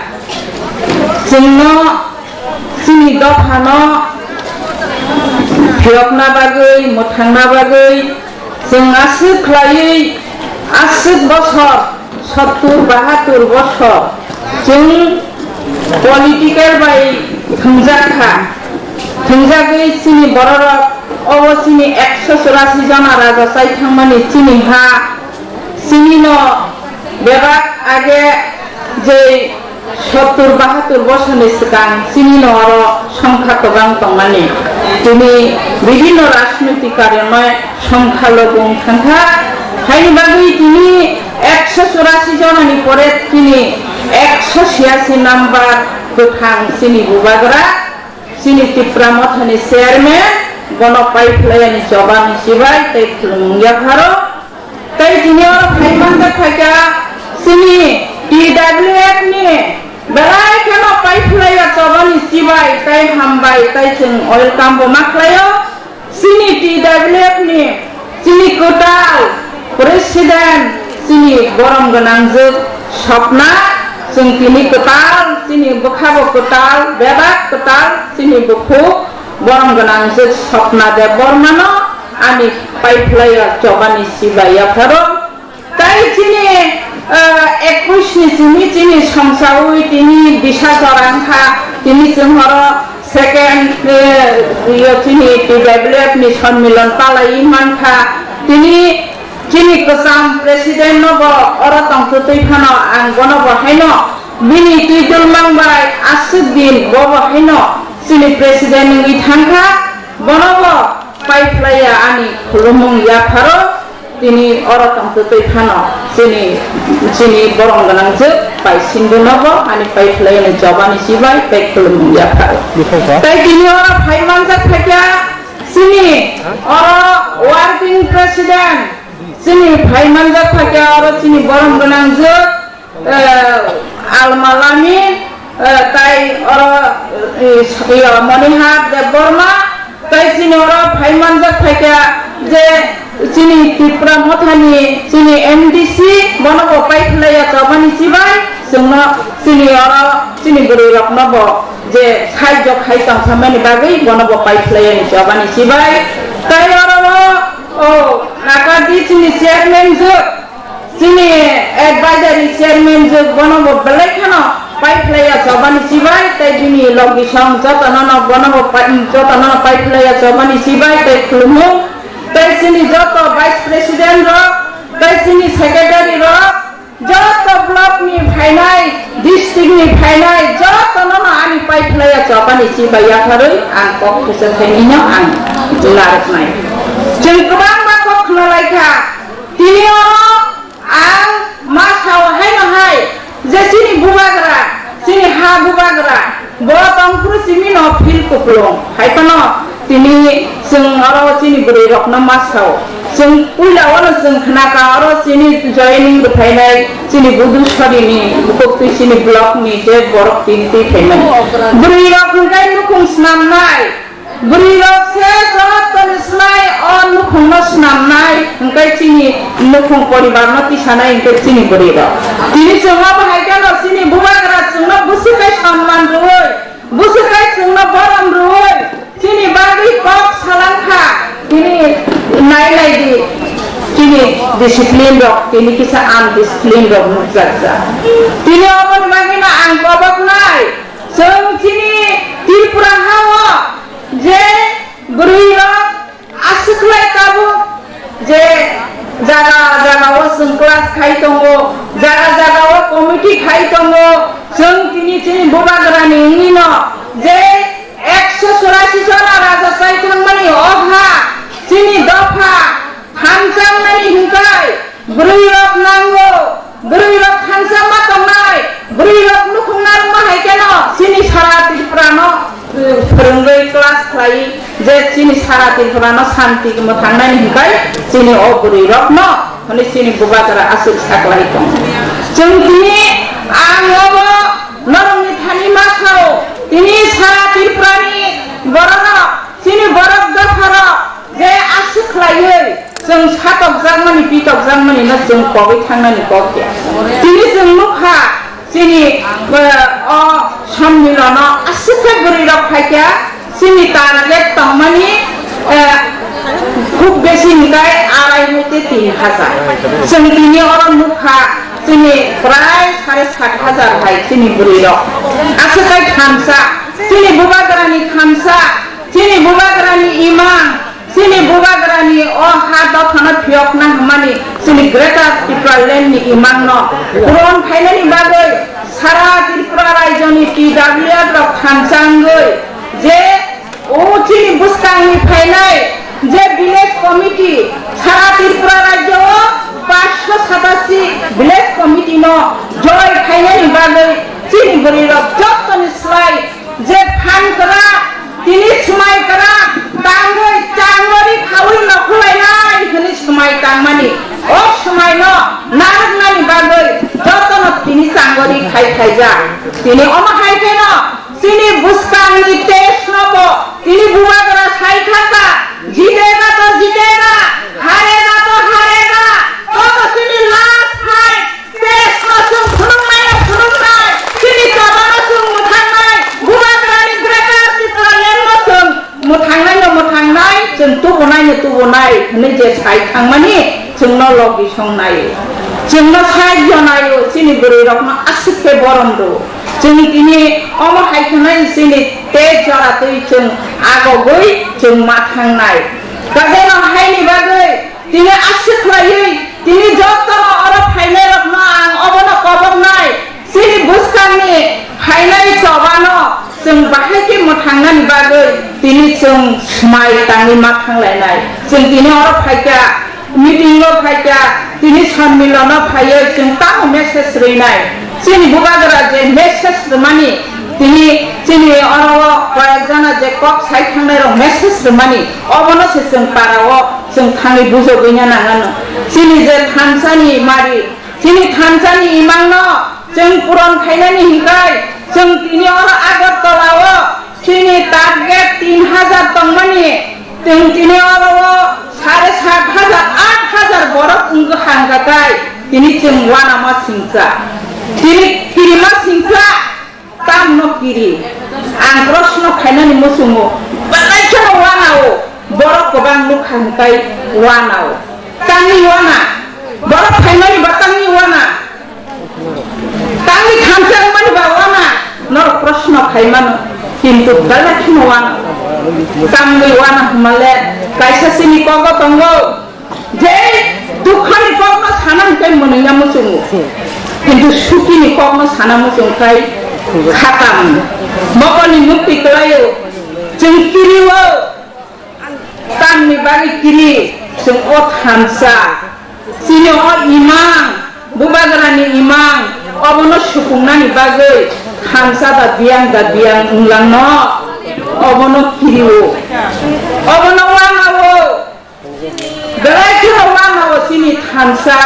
Chwngno chini dophano phiyokna bagwi, mwthangna bagwi chwng aswk khlaiwi aswk bosor sottur bahattur bosor chwng political bai thwngjak kha. Thwngjagwi chini bororok obo chini ekso churasi jona raja chai thangmani chini ha, chinino bebak age je sottur bahattur bosorni swkang chinino oro songkha kwbang tongmani. Tini bibhinno rajnoitik karonoi songkha lobong thangkha. Haini bagwi tini ekso churasi jonani pore tini ekso chiyasi number kwthang chini bubagra, chini Tipra Mothani chairman, bono paiphlaiani chobani chibai tei khulumung yapharo. Tei tini oro phai manjak phaikha chini T W F ni Belai kheno paiphlaiya chobani chibai tei hambai tei chwng welcome bo ma khlaio. Chini T W F ni chini kwtal president chini borom gwnangjwk Swapna, chwng tini kwtal, chini bwkhabo kwtal, bebak kwtal, chini bukhuk borom gwnangjwk Swapna Debbarmano ani paiphlaiya chobani chibai yapharo. Tai chini, ah, ekush ni simi chini somsawi tini bisa chorang kha, tini chwng horo second, eh, yo chini T W F ni sonmilan palai mankha, tini chini kwcham president no bo oro tongthwtwi phano ang bono bo haino bini twi dul mangbai aswk din bo bo haino chini president wngwi thangkha, bono bo paiphlaiya ani khulumung yapharo. Tini oro tongtwtwi phano chini, chini borom gwnangjwk bai sindhu no bo ani paiphlaiya ni chobani chibai tei khulumung yapharo. Tei tini oro phai manjak phaikha chini oro working president, chini phai manjak phaikha oro chini borom gwnangjwk eh, Almalami, eh, tai oro, eh, iyo, Monihar Debbarma, tai chini oro phai manjak phaikha je chini Tipra Mothani chini M D C, bono bo paiphlaiya chobani chibai, chwngno chini oro chini bwrwi rokno bo je sahajyo khai tongkha mani bagwi bono bo paiphlaiya ni chobani chibai, tai oro o, o, Nakardi chini chairman jwk, Chini advisory chairman jwk bono bo belai kheno paiphlaiya chobani chibai tei bini logi song jotono no bono bo pai-, jotono no paiphlaiya chobani chibai tei khulumung tei chini joto vice president rok tei chini secretary rok joto block ni phainai district ni phainai jotono no ani paiphlaiya chobani chibai yapharwi ang kok khusa khainino ang narwknai. Chwng kwbangma kok khwnalaikha. Tini oro ang ma sao haino hai je chini bubagra, chini ha bubagra, bo tongphuru simi no phil kuplung. Hai phano tini chwng oro chini bwrwi rokno ma sao. Chwng puila o no chwng khnakha oro chini joining rwphainai chini Budusori ni bukuktwi chini block ni je borok tini twi phaimani. Bwrwi rok hwnkhe nukhung snamnai. Bwrwi rok se jotono slai o nukhung no snamnai, hwnkhe chini nukhung poribar no tisanai hwnkhe chini bwrwi rok. Tini chwng obo hai kheno chini bubagra chwngno bwswk kai sonman rwui, bwswk kai chwngno borom rwui, chini bagwi kok salang kha. Tini nai nai di, chini discipline rok, tini kisa undiscipline rok nukjak jak. Tini oboni bagwi no ang koboknai. Chwng chini Tripura ha-o je bwrwi rok aswk khlai tabuk je jaga jaga o chwng class khai tongo, jaga jaga o committee khai tongo, chwng tini chini bubagra ni wngwi no je ekso churasi jona raja chai thangmani o ha chini dopha Thansa wngnani hwnkhai bwrwi rok nango, bwrwi rok thansa ma tongnai, bwrwi rok nukhung narwkma hai kheno chini sara Tripura no, eh, phwrwngwi class khlai je chini sara Tripura no santi mwthangnani hwnkhai chini o bwrwi rok no hwnwi chini bubagra aswk saklai tongo. Chwng tini ang obo norokni thani ma sao, tini sara Tripura ni borok rok chini borok dopha rok je aswk khlaiwi chwng satokjakmani, pitokjakmani no chwng kogwi thangnani kok ya. Tini chwng nukha, chini, eh, o sommilono aswk khe bwrwi rok phaikha, chini target tongmani, eh, khub besi hwnkhe arai hoite tin hajar. Chwng tini oro nukha, chini prai sare sat hajar hai chini bwrwi rok. Aswk khe thansa, chini bubagrani thansa, Chini bubagrani imang, chini bubagrani o ha dophano phiyokna hwnmani chini Greater Tipraland ni imang no puron khainani bagwi sara Tripura rajyo ni T W F rok thansa wngwi je o chini bwskang ni phainai je village committee sara Tripura rajyo o paanch sho satasi village committee no joy khainani bagwi chini bwrwi rok jottoni slai Je phan kwrak, tini swmai kwrak, tangwi changori khaui nokhorlainai hwnwi swmai tangmani. O swmaino narwknani bagwi jotono tini changori khai khaijak. Tini omo hai kheno chini bwskangni test no bo tini bubagra sai thangkha, jitega to jitega, harega to harega, omo chini last fight, test no chwng phunuknai no phunuknai, chini choba no chwng mwthangnai, bubagrani greater Tipraland no chwng mwthangnai no mwthangnai, chwng tubunai no tubunai hwnwi je sai thangmani, chwngno logi songnai, chwngno sahajyo naio, chini bwrwi rokno aswk khe borom rwo. Chwng tini omo hai khwnai chini tei jora twi chwng agogwi chwng ma thangnai. Kajaino haini bagwi tini aswk khlaiwi tini jotono oro phainairokno ang obono koboknai. Chini bwskangni phainai chobano chwng bahai khe mwthangnani bagwi tini chwng swmai tangwi ma thanglainai. Chwng tini oro phaikha, meeting o phaikha, tini sonmilono phaiwi chwng tamo message rwnai. Chini bubagra je message rwmani, tini chini oro o koyek jana je kok sai thangnai rok message rwmani, obono se chwng para o chwng thangwi bujogwi na nangano. Chini je thansani mari, chini thansani imangno chwng puron khainani hinkhai, chwng tini oro Agartala o chini target tin hajar tongmani, chwng tini oro o sare sat hajar, aat hajar borok wngkha hangkakai, tini chwng uanama singcha, tini kirima singcha. Tamno kiri, ang proshno khainani muchungo, belai kheno uanao, borok kwbang nukha hwnkhe uanao. Tangwi uana, borok khaimani ba tangwi uana, tangwi thansa wngmani ba uana, norok proshno khaimano, kintu belai kheno uanao. Tangwi uana hwnmale, kaisa chini kogo tongo, je dukhani kokno sana hwnkhe mwnwina muchungo, kintu sukhini kokno sana muchung khai khatam. Mokolni mukti kwlaio, chwng kirio, tamni bagwi kiri, chwng o thansa, chini o imang, bubagrani imang, obono sukungnani bagwi thansa da biyang da biyang wnglangno, obono kirio, obono uanao. Belai kheno uanao chini thansa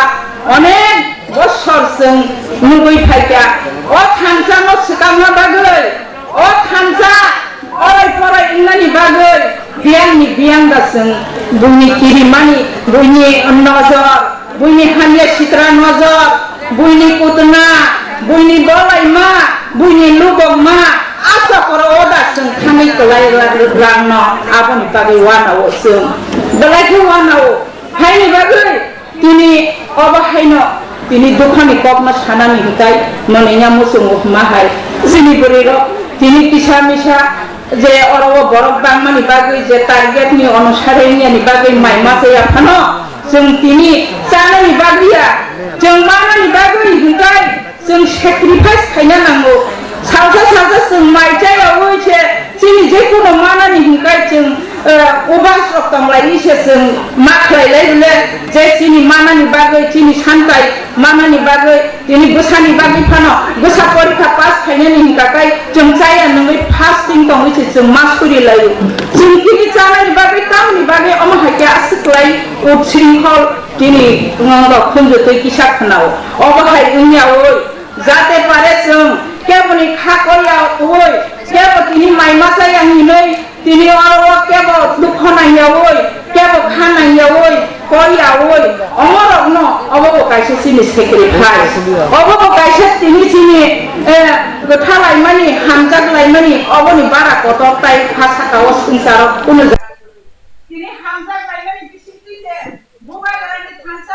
onek bosor chwng nugwi phaikha. O thansano swkangna bagwi, o thansa orai porai wngnani bagwi biyangni biyang da chwng buini kirimani, buini nojor, buini hamya sitra nojor, buini kutna, buini bolaima, buini lubokma, a chokro o da chwng thangwi kwlai rangno aboni bagwi uanao chwng. Belai khe uanao, haini bagwi tini obo haino tini dukhani kokno sanani hwnkhe mwnwina muchungo hwnma hai. Chini bwrwirok tini kisa misa je oro o borok bangmani bagwi je target ni onusare wngyani bagwi mai masa ya phano, chwng tini chanani bagwi ya, chwng manani bagwi hwnkhe chwng sacrifice khaina nango. Salsa salsa chwng mai chayawi se chini je kono manani hwnkhe chwng, eh, ubas rok tonglaini se chwng ma khlailai bole je chini manani bagwi, chini santai manani bagwi, tini bwsani bagwi phano bwsa porikha pass khainani hwnkha khe chwng chaya nungwi fasting tongwi se chwng ma suri laio. Chwng tini chanani bagwi, tamni bagwi omo hai khe aswk lai utsringkhol tini wng rok khunju twi kisa khwnao. Obo hai wngyaui jate pare chwng keboni kha koiyaui, kebo tini mai ma chaya hinwi, tini oro o kebo dukho nangyaui, kebo kha nangyaui, koiyaui, omorokno obo bo kaisa chini sacrifice. Obo bo kaisa tini chini, eh, kwthalaimani, hamjaklaimani, oboni bara kotor tai ha saka o swngcharo kunu ja-, tini hamjaklaimani bisingtwi se bubagrani thansa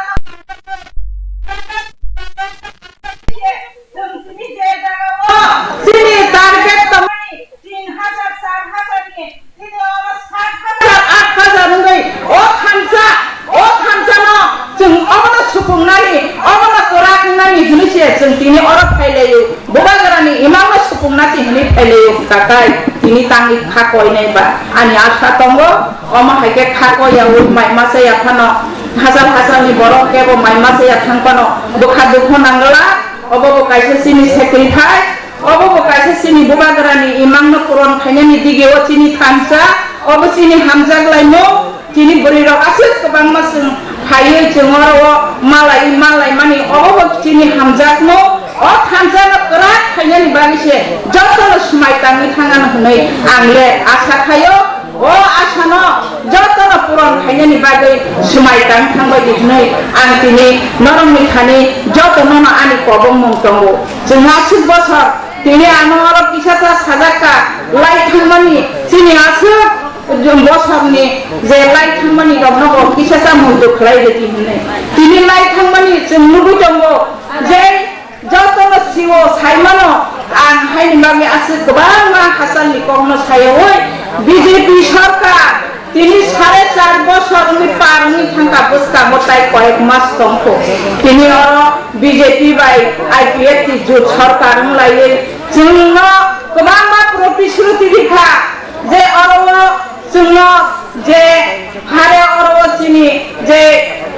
chini target tongmani tin hajar, char hajar ni, tini oro sat hajar, aat hajar wngwi o thansa, o thansa no chwng obono supungnani, obono kwrak wngnani hwnwi se chwng tini oro phailaio. Bubagrani imangno supungna si hwnwi phailaio, kakai tini tangwi kha koinai ba ani asa tongo. Omo hai khe kha koiyaui mai masa ya phano hajar hajar ni borok kebo mai masa ya thang phano bwkha dukho nangla. Obo bo kaisa chini sacrifice, obo bo kaisa chini bubagrani imangno puron khainani dige o chini thansa, obo chini hamjak laimung. Chini bwrwi rok aswk kwbangma chwng phaiwi chwng oro o malai malai mani, obo bo chini hamjakmung. O thansa no kwrak khainani bagwi se joto no swmai tangwi thangano hwnwi ang le asa khaio. O asa no joto no puron khainani bagwi swmai tang thangbai di hwnwi ang tini norokni thani joto no no ani kobongmung tongo. Chwng aswk bosor tini ano oro kisa sa sajak ka lai thangmani chini aswk bosorni je lai thangmani rokno bo kisa sa muitu khlai rwdi hwnwi. Tini lai thangmani chwng nugwi tongo je jotono sio saimano ang haini bagwi aswk kwbangma hachalni kokno sayaui B J P sorkar tini sare char bosor wngwi par wngwi thangkha bwskango tai koyek mas tongkho. Tini oro B J P bai I P F T jut sorkar wnglaiwi chwngno kwbangma protisruti rikha. Je oro o chwngno je hare oro o chini je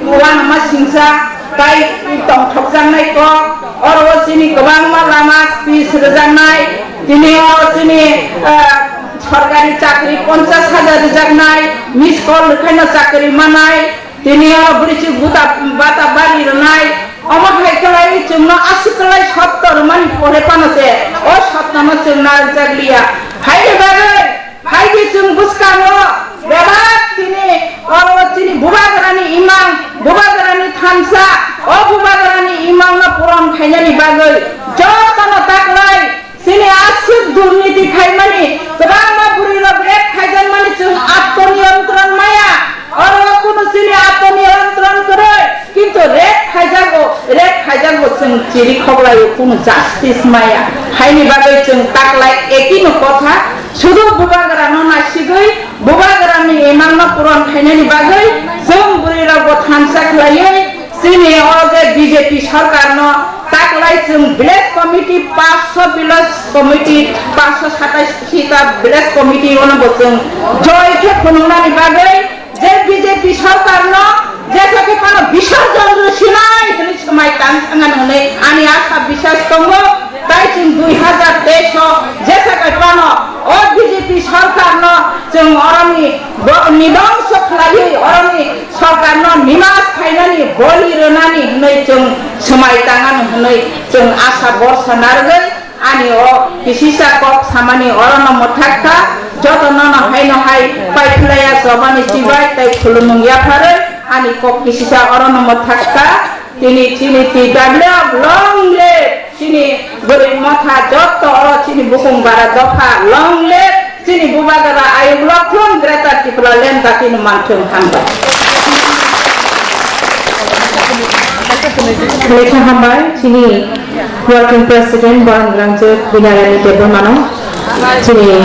uanama singsa tai tongthokjaknai kok, oro o chini kwbangma lama pis rwjaknai, tini oro chini, ah, sorkari chakri ponchash hajar rwjaknai, miss call rwkhaino chakri manai, tini o bwrwichwk buta bata bari rwnai, omo hai khlai chwngno aswk khlai sotto rwmani pore phano se o sottono chwng narwkjakliya. Haini bagwi, haini chwng bwskango bebak tini oro chini bubagrani imang, bubagrani thansa, o bubagrani imangno puron khainani bagwi jotono taklai. Chini aswk durniti khaimani, kwbangma bwrwirok rape khaijakmani chwng atmoniyontron maya. Oro kunu chini atmoniyontron kwrwi, kintu rape khaijago, rape khaijago chwng chiri khoklaio, kunu justice maya. Haini bagwi chwng taklai ekino kotha, sudu bubagrano nasigwi, bubagrani imangno puron khainani bagwi chwng bwrwirokbo thansa khlaiwi, Chini o je B J P sorkarno taklai chwng village committee, paanch sho village committee, paanch sho satais ta village committee ono bo chwng joi khe phunuknani bagwi je B J P sorkarno jesa khe phano bisorjon rwsinai hwnwi swmai tang thangani hwnwi ani asa biswas tongo. Tai chwng dui hazar teis o jesa khe phano o B J P sorkarno chwng oroni bo-, nidongso khlaiwi oroni sorkarno nimas khainani boli rwnani hwnwi chwng swmai tangano hwnwi chwng asa borsa narwgwi ani o kisisa kok samani orono mwthak kha. Joto nono haino hai paiphlaiya chobani chibai tei khulumung yapharwi ani kok kisisa orono mwthak kha. Tini chini T W F long live, chini bwrwi motha jotto oro chini bukung bara dopha long live, chini bubagra ayuk lokthung Greater Tipraland datino manthung hambai. Lekha hambai chini working president Boron Grangjwk Binarani Debbarmano. Chini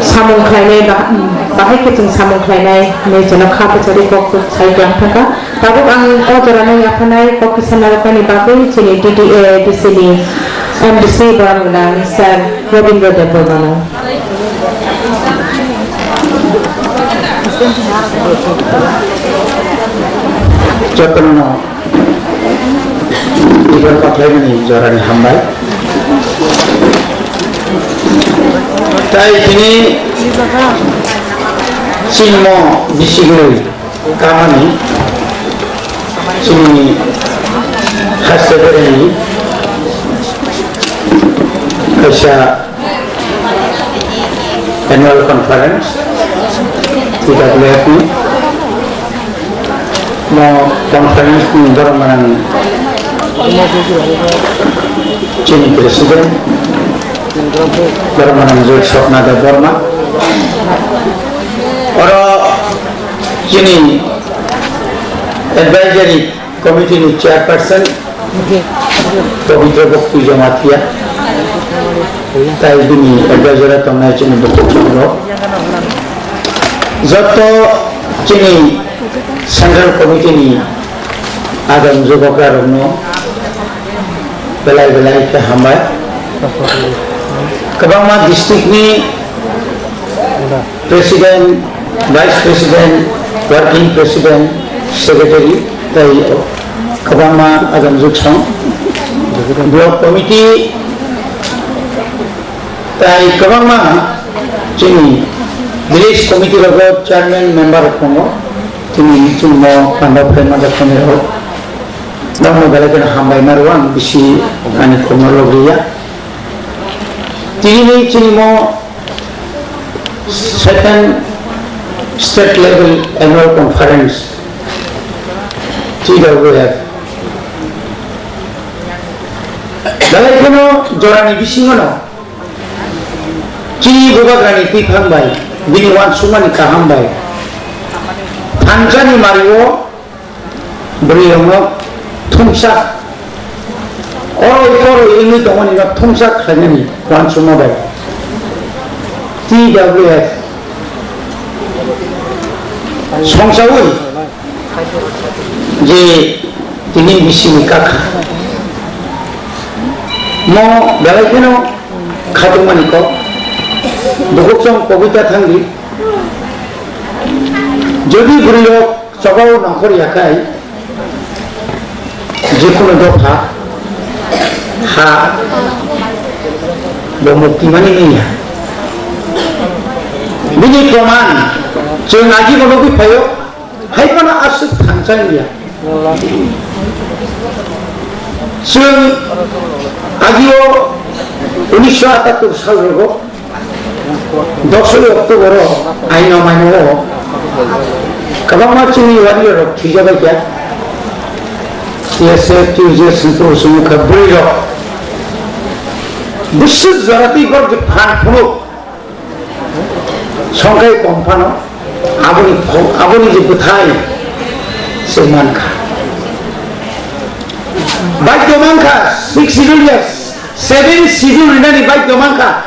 samung khlainai bah-, bahai khe chwng samung khlainai hinwi chwngno kha bwchari kok sai klang thaka. Tabuk ang o jorano yaphanai kok kisa narwknani bagwi chini D D A D C ni M D C borok gwnang Sir Robindra Debbarmano. Jotono Ibor koklaimani jorani hambai. Tai tini chini mo bisigwi kamani chini haste bereni kaisa Annual Conference, T W F ni. Mo conference ni borok manang chini president, borok manang Joy Swapna Debbarma. Oro chini advisory Committee ni chairperson Pabitra Bhakti Jamatia, tai bini advisor tongnai chini bukhuk chwng rok. Joto chini Central Committee ni agam jubokra rokno belai belai khe hambai. Kwbangma district ni President, Vice President, Working President, Secretary, tai kwbangma ajam juksong, Block Committee, tai kwbangma chini Village Committee rogo Chairman, Member rok tongo, chini chini pandap khe majak tongo. Nokno belai kheno hambai maro ang bisi ani khorokno logriya. Tini chini mo second state level annual conference T W F. Belai kheno jorani bisingo no chini bubagrani twiphang bai bini uansukmani kaham bai thansa ni mario bwrwi rokno thumsa, oroi poroi wngwi tongmani no thumsa khlainani uansukma bai T W F songchaui je tini bisini kakha mo belai kheno khatungmani kok bukuksong kobita thangdi. Jodi bwrwi rok chobao nongkhor yakai, jekunu dopha ha bo mukti mani manya. Bini proman chwng agi bo nugwi phaio, hai phano aswk thansa wngya. Chwng agio unisho atattur sal rogo dosoi October o aino maino o kwbangma chini warrior rok thwijabaikha. T S F, T U J S ni kwrwi sumukha bwrwi rok bwswk jora twi borok je phan phunuk songkhai kom phano aboni pho-, aboni je bwthai se mankha. Baidyo mankha, six schedule ya, seven schedule rinani baidyo mankha.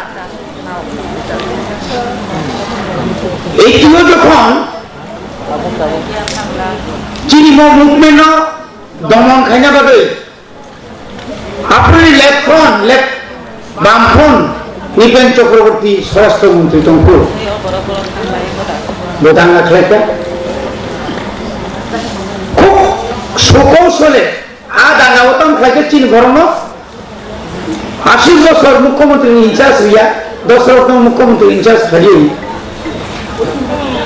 Eighty o jokhon chini mo movement no domon khaina bagwi April left front, left bam front, Nipen Chakraborty Swarashtra Mantri tongkhu. Bo danga khlaikha. Khub sukol sole, a danga o tang khlaikha chini borokno. Ashir bosor Mukhyamantri ni incharge riya, dos rokno Mukhyamantri incharge khlaiwi.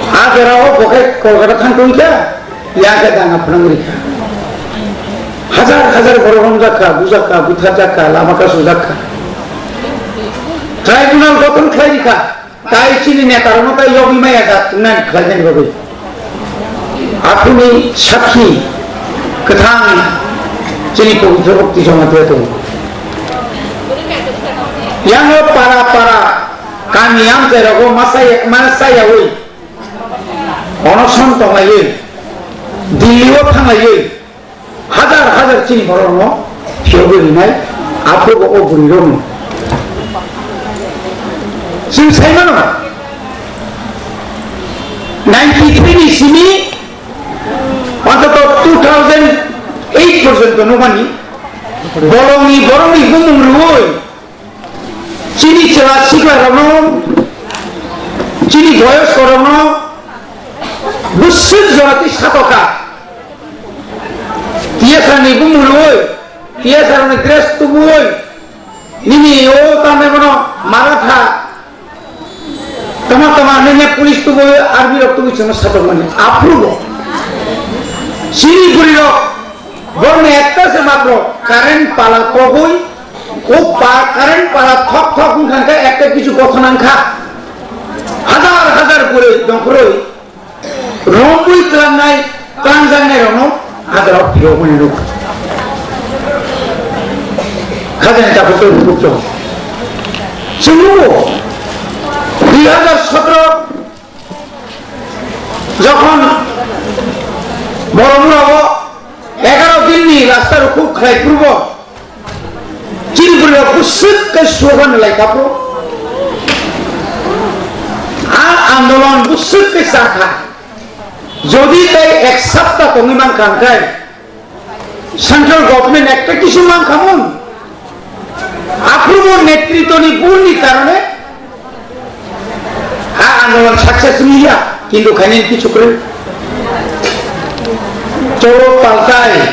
A jora o bo khe Kolkata thang tongkha. Yang khe danga phwnang rikha. Hajar hajar borok romjakha, bujakha, butharjakha, lama kasu jakha. Tribunal gothon khlai rikha. Tai chini neta rokno tai yogwi maya da nang khlai nang bagwi. Aphini sakhi kwthang chini pabitro bhakti joma dia tongo. Yang o para para kami amchai rogo masaya, masayawi. Onoson tonglaiwi, Delhi o thanglaiwi, hajar hajar chini borokno phiyogwi rinai, aphuru bo o bwrwi rokno. Chwng sai mano, ninety three ni simi, ontoto two thousand eight porjonto nukmani, bolongni borokni bumung rwui, chini chwla sikla rokno, chini boyosko rokno bwswk jora twi satokha. T S R ni bumung rwui, T S R ni dress tubui, nini o tamni bono maratha, tama tama nini police tubui, army rok tubui chwngno satokmani. Aphuru bo chini bwrwi rok borokni ekta se matro current pala kogwi, o pa-, current pala thok thok wngkha khe ekta kichu gothona wngkha. Hajar hajar bwrwi nongkhorwi rombwi twlangnai, twlangjaknai rokno hajar phiyokmani nuk. Khajani takhuk tei bukhuk chwng. Chwng nugo, dui hajar sotro jokhon Boromura o egaro din ni rasta rukhuk khlai phuru bo, chini bwrwi rok bwswk khe slogan lai kha phuru. A andolon bwswk khe cha kha. Jodi tai ek sapta tongwi man kha hwnkhe, central government ekta kisu mankhamung. Aphuru bo netritwni bhulni karone a andolon success wngya, kintu khainani kisu kwrwi. Cholo paltai,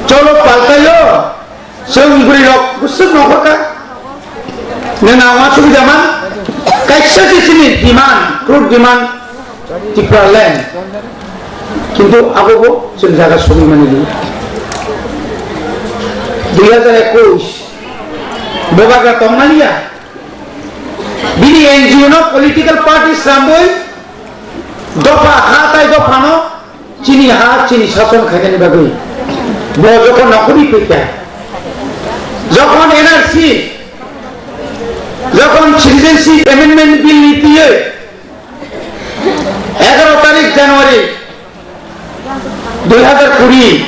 cholo paltaio, chwng bwrwi rok bwswk nongkhorkha. Nwng ang uansugwi da man, kaisa se chini demand, crude demand, Tipra land. Kintu abo bo chwng jaga sogwi mani di. Dui hajar ekush, Bubagra tongmani ya. Bini N G O no political party srambui dopha ha tai dopha no chini ha chini sason khainani bagwi. Bo jokhon nokhorwi phaikha, jokhon N R C, jokhon Citizenship Amendment Bill ni twiwi egaro tarik January dui hajar kuri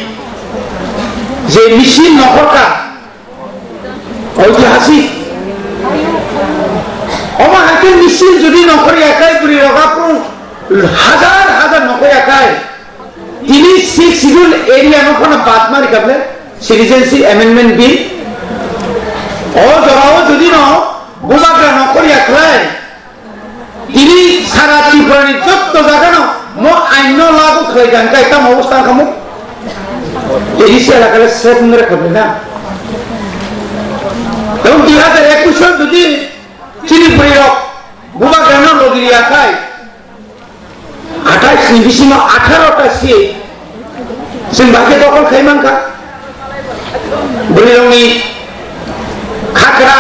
je misil nokhorkha, oitihasik. Omo hai khe misil jodi nokhor yakhai bwrwi rok aphuru hajar hajar nokhor yakhai. Tini Sixth Schedule area no phano bad mari kable Citizenship Amendment Bill. O jorao jodi no Bubagra nokhor yakhlai. Tini sara Tripura ni jotto jaga no mo ain no lagu khlai kha, hingkhe tamo obostha wngkha mo? Tini se elaka le set wngre kha na. Tamo dui hajar ekush o jodi chini bwrwi rok Bubagra no logi ya khai, athais ni bisingo atharo ta seat chwng bahai khe dokhol khai mankha. Bwrwirokni khakra,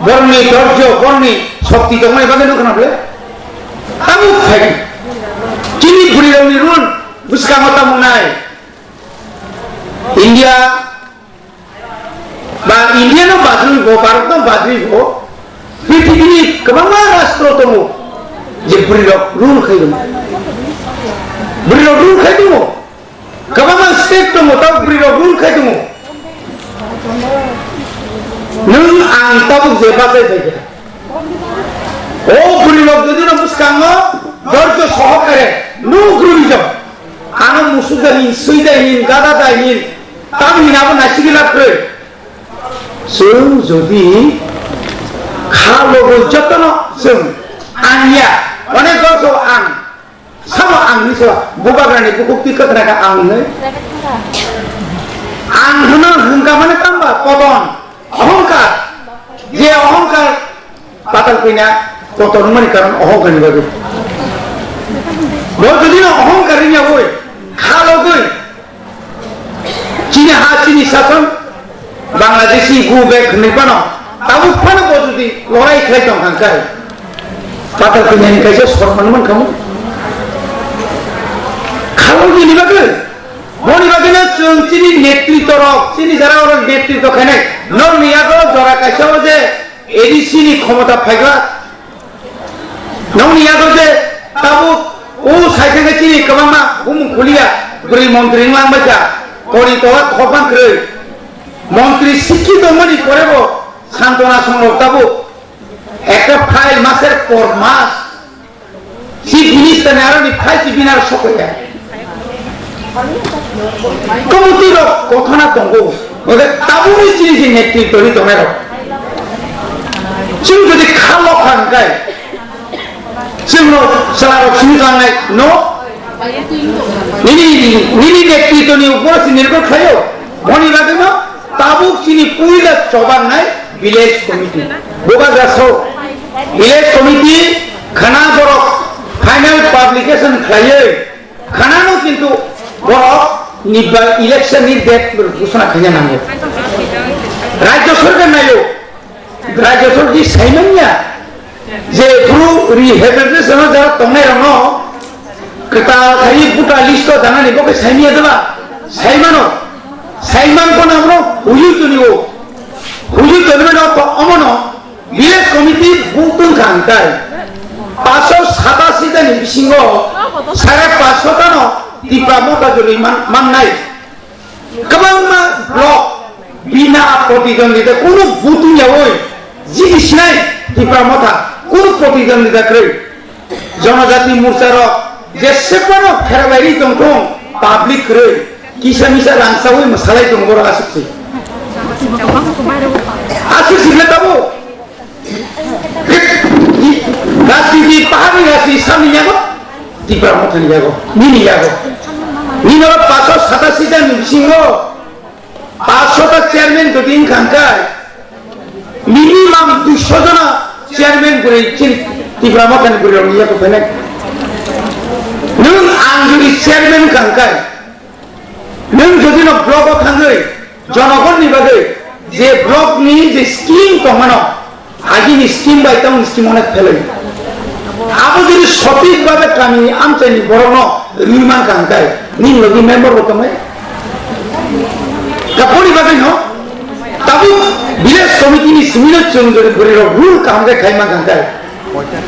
borokni dorjo, borokni shokti tongmani bagwi nukha na bwle? Tabuk khai di. Chini bwrwirokni rule bwskango tamo nai. India ba India no badrwi bo, Bharat no badrwi bo, prithibini kwbangma rastro tongo je bwrwirok rule khai tongo. Bwrwirok rule khai tongo. Kwbangma state tongo, tabuk bwrwirok rule khai tongo. Nwng ang tabuk je bachai phaikha. O bwrwirok jodi no bwskango dorjo sohokare nwng gurujak. Ano musuk da hin, sui da hin, gada da hin, tam hin abo naisingwi lab kwrwi. Chwng jodi kha logo jotono chwng ang ya, onek gorok ang, samo ang ni seba, Bubagrani bukhuk twi kwkhwrang kha ang hwnwi. Ang hwno hwnkha mane tamba podon, ohongkar, je ohongkar patal kwina kotor wngmani karon ohongkar ni bagwi. Bo jodi no ohongkar wngya oi, kha logwi, chini ha, chini sason, Bangladeshi go back hwnwi phano, tabuk phano bo jodi lorai khlai tong kha khe, patal kwnyan kaisa sorman man khamu. Khalok ni bagwi, boni bagwi no chwng chini netritwa rok, chini jara rok netritwa khainai, norni yago jora kaisa o je A D C ni khomota phaigra, Nongni yago je tabuk o saithangkhe chini kwbangma bumung kuliya bwrwi montri wnglang baikha, kori tola khopang kwrwi. Montri sikki tongmani porebo Santona Songrok tabuk ekta file maser por mas Chief Minister ni aroni file tibini aro sokoya. Komiti rok kothona tongo, hwnkhe tabukni chini je netritwni tongnai rok. Chwng jodi kha lokha hwnkhe, chwngno chwla rok simi tlangnai, no? Nini, nini netritwni upor se nirbhor khlaio. Boni bagwino tabuk chini puila chobangnai village committee. Bubagra so, village committee khana borok final publication khlaiwi Khanano kintu borok ni ba election ni date ghosona khaina nango. Rajya sorkar nayo, rajya sorkar di saimanya je bru rehabilitation o jara tongnai rokno kwtal khai buta list o danani bo khe saimanya deba, saimano, saiman ko namro huyu tuni o, huyu tuni no to omono. Village committee bung tong kha hwnkhe paanch sho satasi ta ni bisingo sare paanch sho ta no Tipra Motha jorwi man-, mannai. Kwbangma block bina protidwondita kunu vote wngyawi jigi sinai Tipra Motha kunu protidwondita kwrwi. Jonojati Morcha rok jese phano pheralai ri tong thung, public kwrwi kisa misa rang chawi mwsalai tongo borok aswk se. Aswk se le tabuk. Rajniti, paharni rajniti samni yago, Tipra Mothani yago, nini yago. Nini oro paanch sho satasi jani bisingo paanch sho ta chairman jodi wngkha hwnkhe, minimum dui sho jona chairman kwrwi chini Tipra Mothani bwrwi rokni yago phainai. Nwng ang jodi chairman wngkha hwnkhe, Nwng jodi no block o thangwi Jonogonni bagwi je block ni je scheme tongmano, agini scheme bai tamo scheme onek phelai. Abo jodi sothik bhabe kamini amchaini borokno rwi mankha hwnkhe, nini logi member bo tongmai. Aboni bagwino tabuk village committee ni simi no chwng jodi bwrwi rok rule kaham khe khai mankha hwnkhe,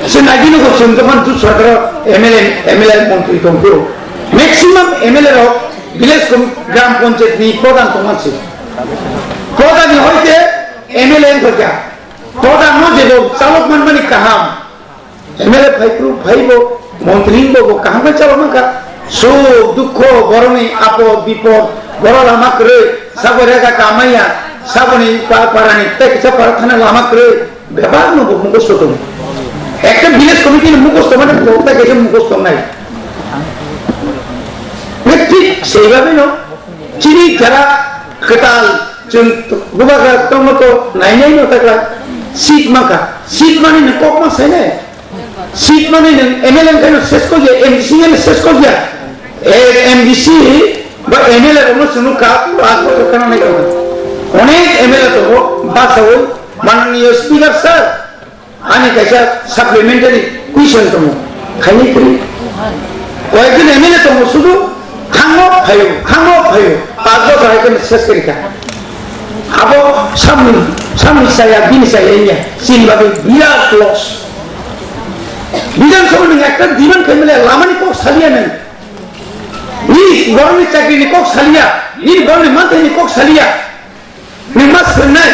chwng agini bo chwng jokhon jut sarkar o M L A, M L A montri tongphuru, maximum M L A rok village com-, gram panchayat ni pradhan tongma se. Pradhan ni hoite M L A wngkha. Pradhan no jebo chalok manmani kaham. M L A phaiphru phaibo, montri wngbo bo kaham khe chalok mankha. Suk dukho, boroni apod bipod, boro lama kwrwi, sabo rega kamaiya, saboni pa-, parani tei kisa para thana lama kwrwi, bebak no bo mukhusto tongo. Ekta village committee ni mukhusto mane kok ta kaisa mukhusto nai. Thik sei bhabe no chini jara kwtal chwng bubagra tongma to nainai no takla seat mankha. Seat mani no kok ma sainai. Seat mani nwng M L A wngkhe no ses kok ya, M D C wngkhe ses kok ya. Eh, M D C ba M L A rokno chwng nukha, pas bochor khana nai kha. Onek M L A tongo, basaui, mananiya speaker sir, ani kaisa supplementary question tongo. Khaini kri. Koyekjon M L A tongo sudu, thango phaio, thango phaio. Pas bochor hai khe ses kri kha. Abo samni, samni saya, bini saya ya, chini bagwi birat loss. Bidhan Sabha nwng ekta demand khaimale lamani kok saliya nwng. Ni borokni chakrini kok saliya, ni borokni manthaini kok saliya. Nwng ma swngnai,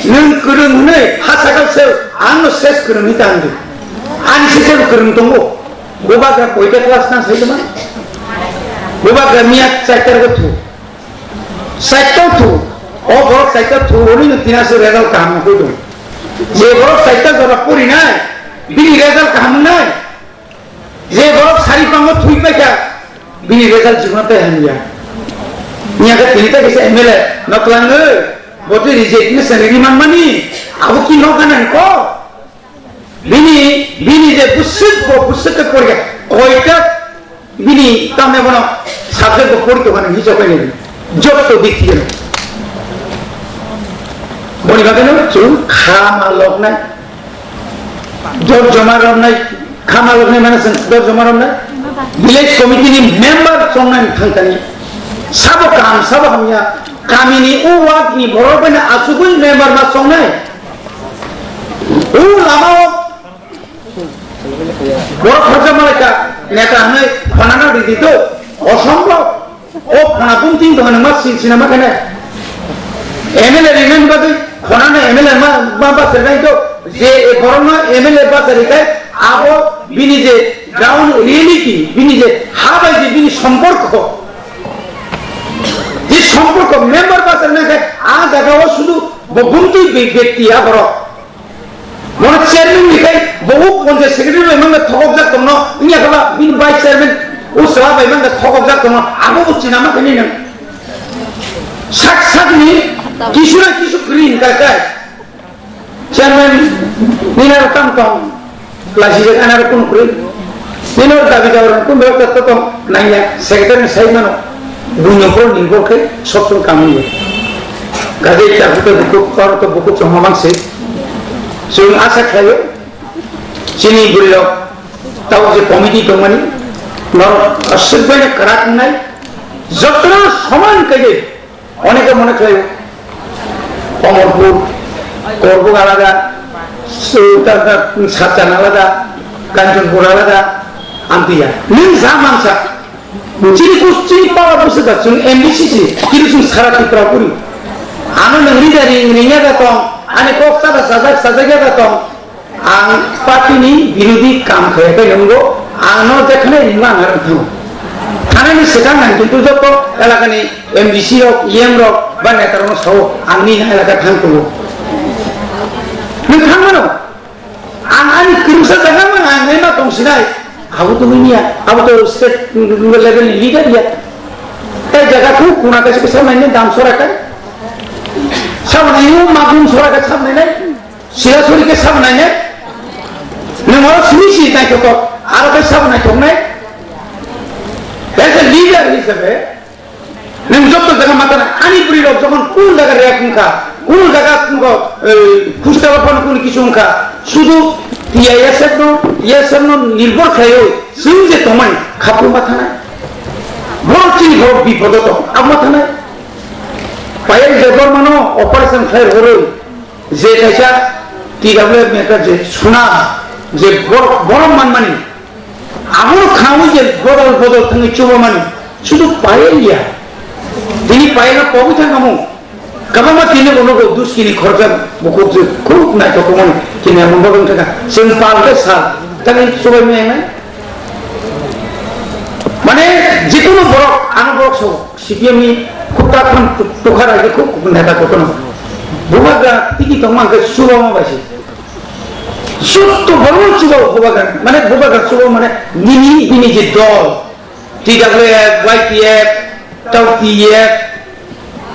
nwng kwrwng hwnwi ha sakal se ang no ses kwrwng hwnwi ta hwnwi. Ani se jebo kwrwng tongo. Bubagra koita class nang sai tongma? Bubagra miya chaita go thu. Saita thu, o borok saita thu, oni no tina se result kaham nang koi tong. Je borok saita jora pori nai, bini result kaham nai. Je borok sari pango thui paikha, bini result jibon tai hamya. Nya ka tini ta kisa M L A, noklang oi, bote reject ni sani ri man mani, abo ki nokha nang ko? Bini, bini je bwswk bo bwswk khe porikha, koita bini tamni bono subject bo pori tongmani hijab bai nini. Jotto dik thikeno. Boni bagwino chwng khama loknai. Dor joma romnai, khama loknai mane chwng dor joma romnai. Village committee ni member chongnai thangkani. Sabo kaham, sabo hamya. Kamini o ward ni borok bai asugwi member ma chongnai. O lama o borok khoroksa malaika neta hwnwi phonano ridi do, osombo. O phona bumting tongmani ma sin sinama kene. M L A rinani bagwi phonano M L A ma, ma bachari nai do. Je e borokno M L A bachari khai abo bini je ground reality, bini je ha bai je bini somporko. Je somporko member bachari nai khai a jaga o sudu bo bumtwi be-, bekti a borok. Bono chairman ni khai bo o panchayat secretary bai mangkha thokokjak tongno, wngya khe ba bini vice chairman o chwla bai mangkha thokokjak tongno, abo bo chinama khe nini. Sak sak ni kisu na kisu kwrwi hwnkha khe chairman nini aro tamo tong, laisijak ani aro kunu kwrwi. Nini oro dabi dawa rok kunu berok tato tong nangya, secretary ni sai mano, buino phoro ni bor khe sob song kamo ya. Gajai ta buto buku, oro to buku chongma mang se. Chwng asa khlaio, chini bwrwi rok tao je committee tongmani, norok aswk bai kwrak wngnai, jotono soman kaiwi Oneke mone khlaio, Omorpur, Korbuk alada, su-, ta-, ta-, Satchan alada, Kanchanpur alada, amtiya. Nwng sa mansa, chini kus-, chini para busu da, chwng M D C si, chini chwng sara Tripura puri. Ano nwng rida ring, ring ya da tong, ani kok sada sajak, sajak ya da tong. Ang party ni birodhi kam khlai pai nungo, ang no jekhane ringma ang harang thango. Thanani swkang ang kintu joto elakani M D C rok, E M rok ba neta rok no sao, ang nini elaka thang tongo. Nwng thang mano? Ang ani kwrwngsa jaga mang ang ema tong sinai. Abo to nini ya, abo to state level ni leader ya. Tai jaga khu kuna kaisa kisa maine dam sora kai. Sabo nai u magum sora kai sab nai nai. Sira suri khe sabo nainai, nwng oro suri si naithotok, aro khe sabo naithoknai. As a leader hisabe, nwng joto jaga mata nai, ani bwrwi Jokhon kunu jaga rek wngkha, kunu jaga wngkha, eh, phusta phano kunu kisu wngkha, sudu T I S F no, T S F no nirbhor khlaiwi chwng je tongmani khaphuru ma thanai. Borok chini borok bipodo tong, abo ma thanai. Payal Debbarma no operation khlai rwrwi je kaisa T W F ni ekta je suna je borok, borok manmani, abo khnaui je bodol bodol thangwi chubamani, sudu Payal ya. Tini Payal no pogwi thangkhamu. Kabangma tini bono bo duskini khoroksa bukhuk je khub naithok tongmani tini amo bagwi thangkha. Chwng pal khe sal, tani chubai maya nai. Mane jikunu borok, ano borok so C P M ni khub takhon tukha raji khub neta kotono. Bubagra tiki tongma hwnkhe chubama bai se. Sutto borok chuba bubagra, mane bubagra chuba mane nini bini je dol. T W F, Y T F, tau T F,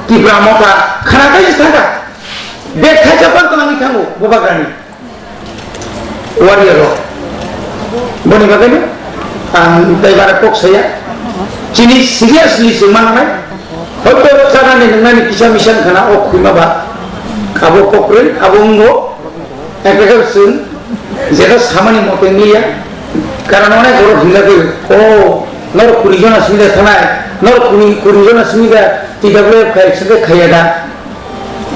Tipra Motha, khana kai thangkha. Bek thaisa pang tongwi thango, bubagrani. Warrior rok. Boni bagwi no, ang tei bara kok saya. Chini seriously se mananai. Hoito chanani nwngnani kisa misa khana o khwima ba. Abo kokrwi, abo wngo. Ekrekhe chwng jeta samani mote niya, karon onek borok hinjagwi, "O, norok kuri jona simi da thanai, norok kuri, kuri jona simi da T W F khai, simi khaiya da?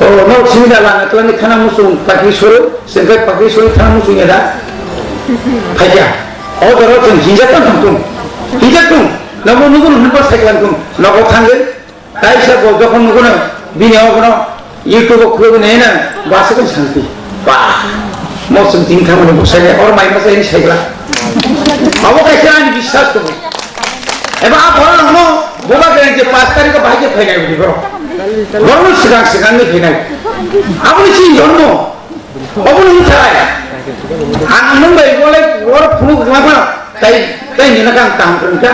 O, norok simi da lana twlani thana muchung pakri suru, simi pakri suru thana muchung ya da?" Phaikya. O jora chwng hinjak tong thung. Hinjak tong. Nobo nugul hinba saiklan tong. Nogo thangwi. Kaisa bo jokhon nugo na, bini obono YouTube o khulugwi naina, bwswk ni santi. Ba, mo chwng tini thangmani bwsai le, or mai masa ini saibla. Abo kaisa ani biswas tongo. Eba a borok rokno, boba gani je paanch tarikh o bahai khe phainai bini borok. Borokno swkang swkang ni phainai. Aboni chini jormo. Obo nung thai. Ang nung bai bolai wor phunuk ma phano. Tai, tai nina kang tang tang ka.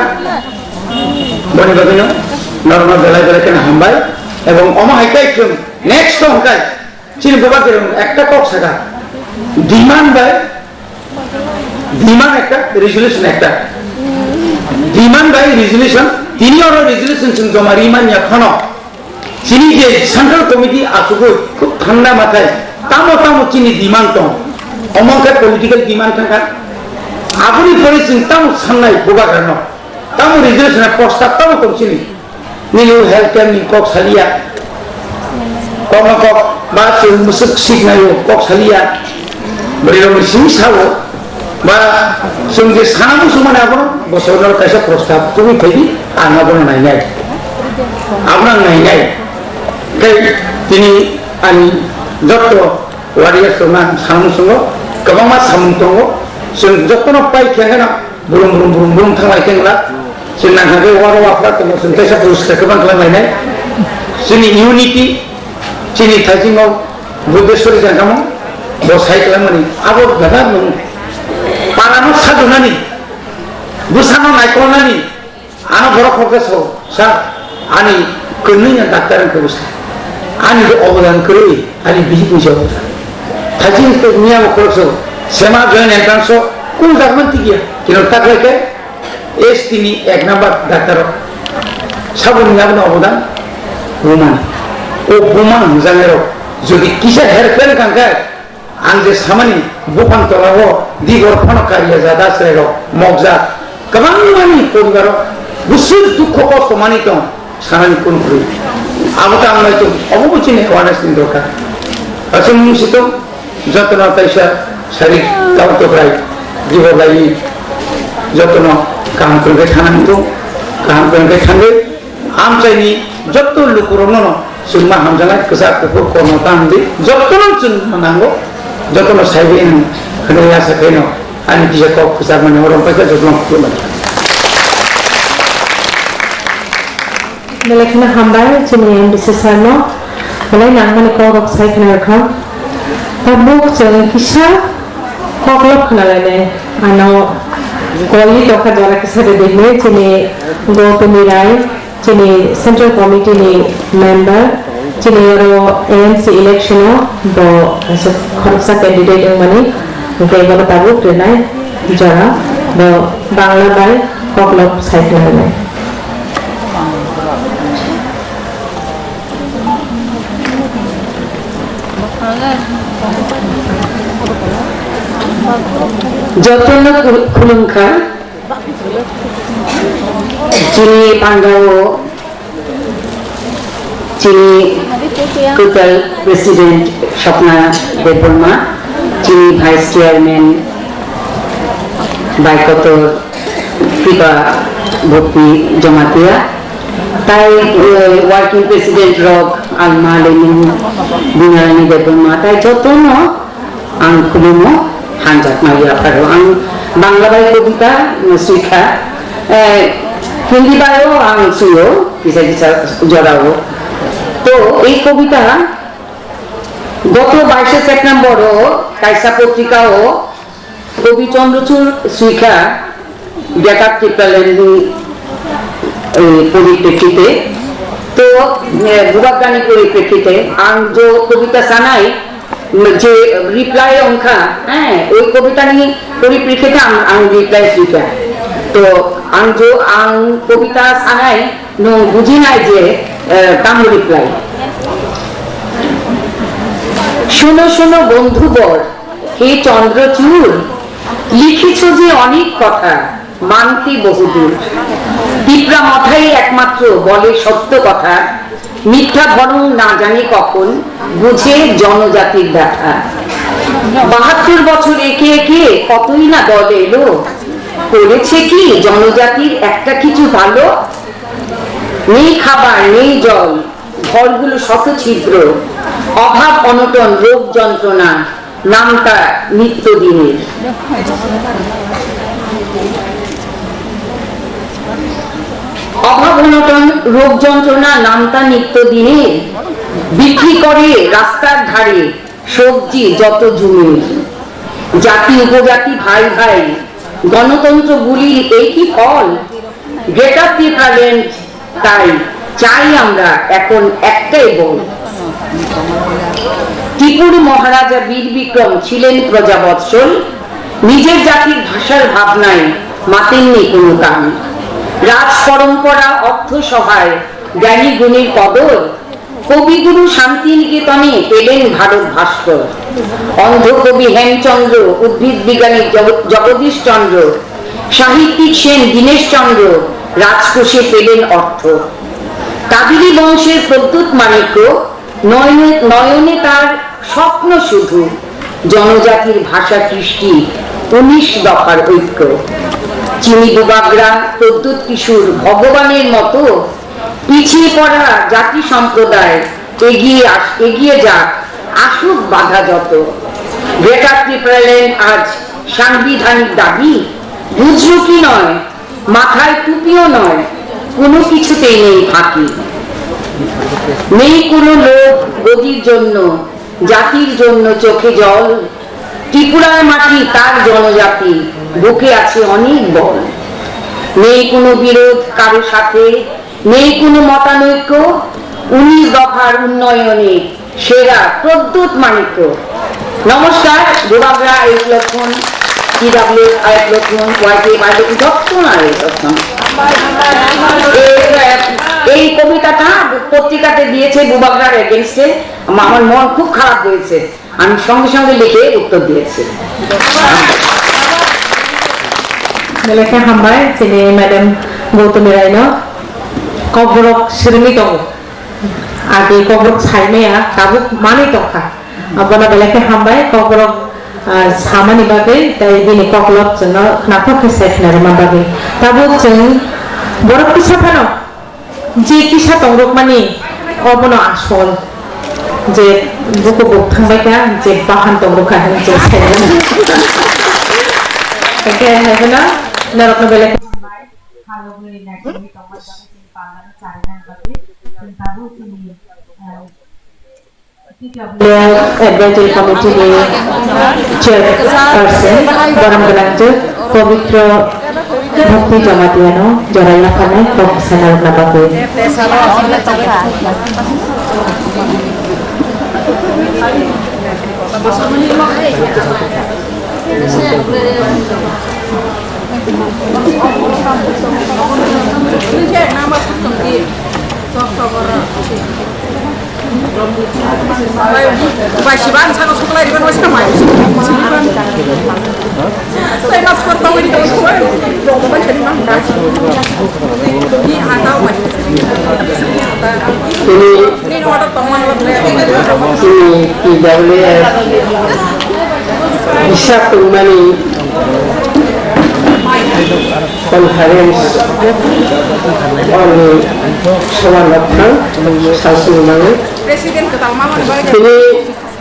Boni bagwi no, norok no belai belai kena hambai. Ebong omo hai kai chwng next to hwnkhe chini boba kerong ekta kok saka. Demand bai, demand ekta, resolution ekta. Demand bai resolution, tini oro resolution chwng joma ri manya phano. Chini je Central Committee achugwi khub thangna mathai tamo tamo chini demand tong, omo khe political demand thangkha. Aboni pore chwng tamo sannai bubagrano, tamo resolution prostab tamo tong chini. Nini health camp ni kok saliya, kokno kok ba chwng mwswk siknaio kok saliya. Bwrwi rokni simi sao ba chwng je sana muchungmani abono bosongo kaisa prostab tubui phaidi, ang abono nainai. Abono ang nainai. Tei tini ani jotto warriors rokno ang sana muchungo kwbangma samung tongo. Chwng jottono pai khe kheno Brum brum brum brum thanglai khe wngla. Chini nang hagwi waro wafra tongo, chwng teisa poriskar khe bang khlai lainai. Chini unity, chini thaiching o Buddheshwari jangkamo bo sai khlai mani. Abo bebak nung para no sajwnani, bwsa no naikolnani, ano borok kok khe sao. Sa, ani kwnwi ya doctor wngkhe bwsa. Ani bo obodan kwrwi, ani bihik ni se obodan. Thaiching ni abo khoroksa, sema join entrance o kung jagman tigiya. Kino taklai khe S T ni ek number doctor o. Saboni abono obodan bumani. O bumani hwnjaknai rok jodi kisa herpel kangkhe, ang je samani buphang tola o digor phano kariya jat aswrai rok mokjak kwbangmani poribar o bwswk dukho kosto manwi tong sanani kun kwrwi. Abo ta ang nai tong obo bo chini awareness ni dorkar. Aswk mung si tong jotono kaisa sari tau tokrai dibo lai jotono kaham kwrwngkhe thanani tong kaham kwrwngkhe thangwi. Amchaini jotto lukurokno chwngma hamjaknai kwchak kuphur kormo ta hwnwi jottono chwngma nango, jottono saiwi hwnwi asa khaino ani kisa kok kwchakmani oro paikha jottono khulumani. Belai kheno hambai chini M D C sir no, belai nangmani kok rok sai khna rwkha. Tabuk chwng kisa kok lok khna lainai, ano koli tokha jora kisa de dikni chini Gautami Rai. Chini Central Committee ni member, chini oro A M C election o bo kaisa khoroksa candidate wngmani, hwnkhe bono tabuk rinai jora bo Bangla bai koklop sai khlainai. Jotono khul-, khulumkha. Chini pangao chini kwtal President Swapna Debbarma, chini Vice Chairman Baikotor Kripa Bhakti Jamatia, tai, eh, Working President rok Alma Lenin, Binarani Debbarma, tai jotono ang khulumo, hamjakma yapharo. Ang Bangla bai kobita swikha, eh, Hindi bai o ang swiyo, kisa kisa jorao. To ei kobita goto baishe September o kaisa potrika o Kobi Chandrachud swikha Greater Tipraland ni, eh, poriprexite, to, eh, Bubagrani poriprexite ang jo kobita sanai, je reply ongkha, eh, oi kobita ni poriprexite ang, ang reply swikha. To ang jo ang kobita sanai no bujinai je, eh, tamo reply. শোনো শোনো বন্ধুবর, হে চন্দ্রচূড়, লিখেছ যে অনেক কথা, মানতে বহুদূর। তিপ্রা মথাই একমাত্র বলে সত্য কথা, মিথ্যা বরং না জানে কখন, বুঝে জনজাতির ব্যথা। বাহাত্তর বছর একে একে কতই না দল এলো, করেছে কি জনজাতির একটা কিছু ভালো? নেই খাবার, নেই জল, ঘরগুলো শত ছিদ্র, অভাব অনটন, রোগ যন্ত্রণা, নামতা নিত্যদিনের। অভাব অনটন, রোগ যন্ত্রণা, নামতা নিত্যদিনের। বিক্রি করে রাস্তার ধারে সবজি যত জমির। জাতি উপজাতি ভাই ভাই, গণতন্ত্র গুলির এই কি ফল? গ্রেটার টিপ্রাল্যান্ড তাই চাই আমরা এখন একটাই বল। ত্রিপুরী মহারাজা বীর বিক্রম ছিলেন প্রজাবৎসল, নিজের জাতির ভাষার ভাবনায় মাতেননি কোনো কান। রাজ পরম্পরা, অর্থ সহায়, জ্ঞানী গুণীর কদর, কবিগুরু শান্তিনিকেতনে পেলেন ভারত ভাস্কর। অন্ধ কবি হেমচন্দ্র, উদ্ভিদ বিজ্ঞানী জগ-, জগদীশ চন্দ্র, সাহিত্যিক সেন দীনেশ চন্দ্র রাজকোষে পেলেন অর্থ। কাবেরী বংশের প্রদ্যুৎ মাণিক্য নয়নে, নয়নে তার স্বপ্ন শুধু জনজাতির ভাষা কৃষ্টি, উনিশ দফার ঐক্য। চিনি বুবাগ্রা, প্রদ্যুৎ কিশোর, ভগবানের মতো পিছিয়ে পড়া জাতি সম্প্রদায় এগিয়ে আস-, এগিয়ে যাক, আসুক বাধা যত। গ্রেটার টিপ্রাল্যান্ড আজ সাংবিধানিক দাবি, বুঝলো কি নয়, মাথায় টুপিও নয়, কোনো কিছুতেই নেই ফাঁকি। নেই কোনো লোভ গদির জন্য, জাতির জন্য চোখে জল। ত্রিপুরার মাটি, তার জনজাতি, বুকে আছে অনেক বল। নেই কোনো বিরোধ কারো সাথে, নেই কোনো মতানৈক্য। উনিশ দফার উন্নয়নে সেরা প্রদ্যুৎ মাণিক্য। নমস্কার, বুবাগ্রা আয়ুব লক্ষণ, টিডাব্লিউএফ আয়ুব লক্ষণ, ওয়াইটিএফ আয়ুব লক্ষণ, যতজন আয়ুব লক্ষণ। এই, এই কবিতাটা পত্রিকাতে দিয়েছে বুবাগ্রার এগেনস্টে, আমার মন খুব খারাপ হয়েছে, আমি সঙ্গে সঙ্গে লিখে উত্তর দিয়েছি। Belai khe hambai chini madam Gautami Raino. Kokborok swrwngwi tongo. Agi kokborok saimaya tabuk manwi tongkha. Abono belai khe hambai kokborok, ah, samani bagwi tei bini koklop chwngno khnakhok khe se khna rwma bagwi. Tabuk chwng borok kisa phano je kisa tongrokmani obono asol je buku buk thangbai kha je bahan tongrok kha hinwi je saimano. Hwnkhe haiphano norokno belai khe Advisory Committee ni Chairperson, borom gwnangchwk Pabitra Bhakti Jamatia no jorai yapharnai kok sana rwna bagwi. Tini, tini T W F kisa tongmani conference oni soba nokthang salsini mangwi. Tini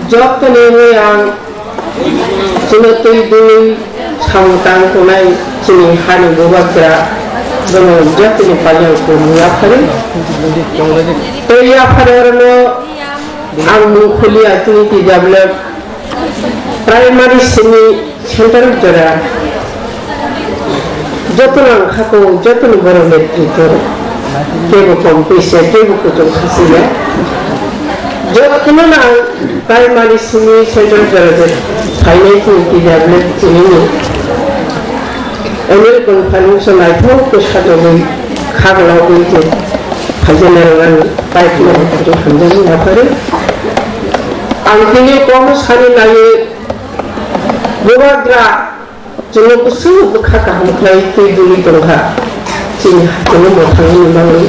jottoni mui ang chini twi dui samung tang tongnai chini hani bubagra bono jottoni payang kung yapharwi. Tei yapharwi orono ang mung khuliya chini T W F Primary simi central jora jotono ang khako, jotono borok netritwo, kebo kom pisa, kebo kuchuk khasiya. Jotono ang primary simi central jora je phainai chini T W F chini ni annual conference naithok khe sajagwi khaglagwi je phaijana rwngani paikno hamjani yapharwi. Ang tini kono sani naiwi Bubagra chwngno bwswk bwkha kaham khlai twi duli tongkha. Chini hakhe no mwthangwi nangwi.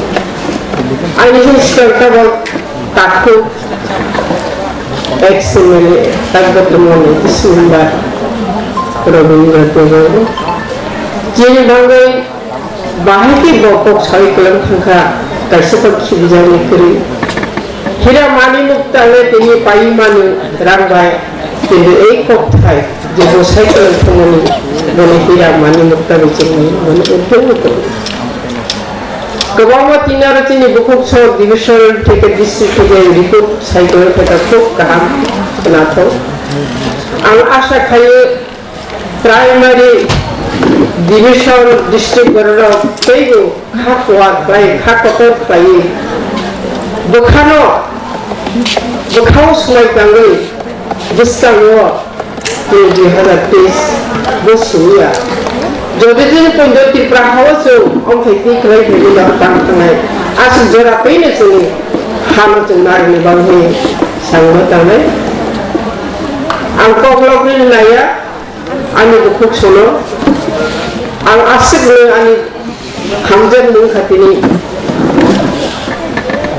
Ani hin swkang tabok takhuk ex M L A tak Dr. Moni Iswimba Robindra Debbarma. Chini bagwi Bahai khe bo kok saui kwlwng thangkha, kaisa kok khibijakni kwrwi. Hira mani mukta le tini paiwi mano rang bai, kintu ei kok thai je bo sai kwlwng thangmani, bono hira mani mukta bai chwngmani, bono ekdom ekdom. Kwbangma tini aro chini bukhuk sub division theke district theke report sai kwlwng thangkha, khub kaham khwnathok. Ang asha khaio, Primary, division, district bororok teibo kha kuar khlai, kha kotor khlaiwi bwkhano, bwkhao swmai tangwi bwskango chwng dui hazar teis bo simiya. Jodi jodi poito Tripura hao chwng omthai twi khlai phaiwi no tang thangnai, aswk jora twi no chwngni hano chwng narwkni bagwi sangma tangnai. Ang koklopni naiya. Ani bukhuk sono ang aswkno ani hamjakmung kha tini.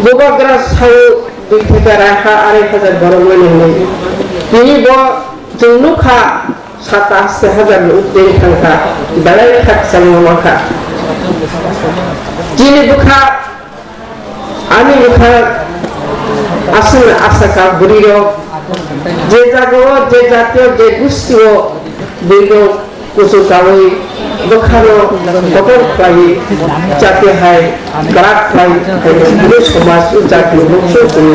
Bubagra sao dui theka raha arai hajar borok mani hwnwi. Tini bo chwng nukha sata aste hajar ni ukdeng thangkha, belai khakchangma mankha. Chini bwkha Ani bwkha aswkno asakha bwrwirok je jagao, je jatio, je gustio bwrwirok kuchuk kaui bwkhano kotor khlaiwi jati hai kwrak khlai hai bwrwi somaj o jati buksu chini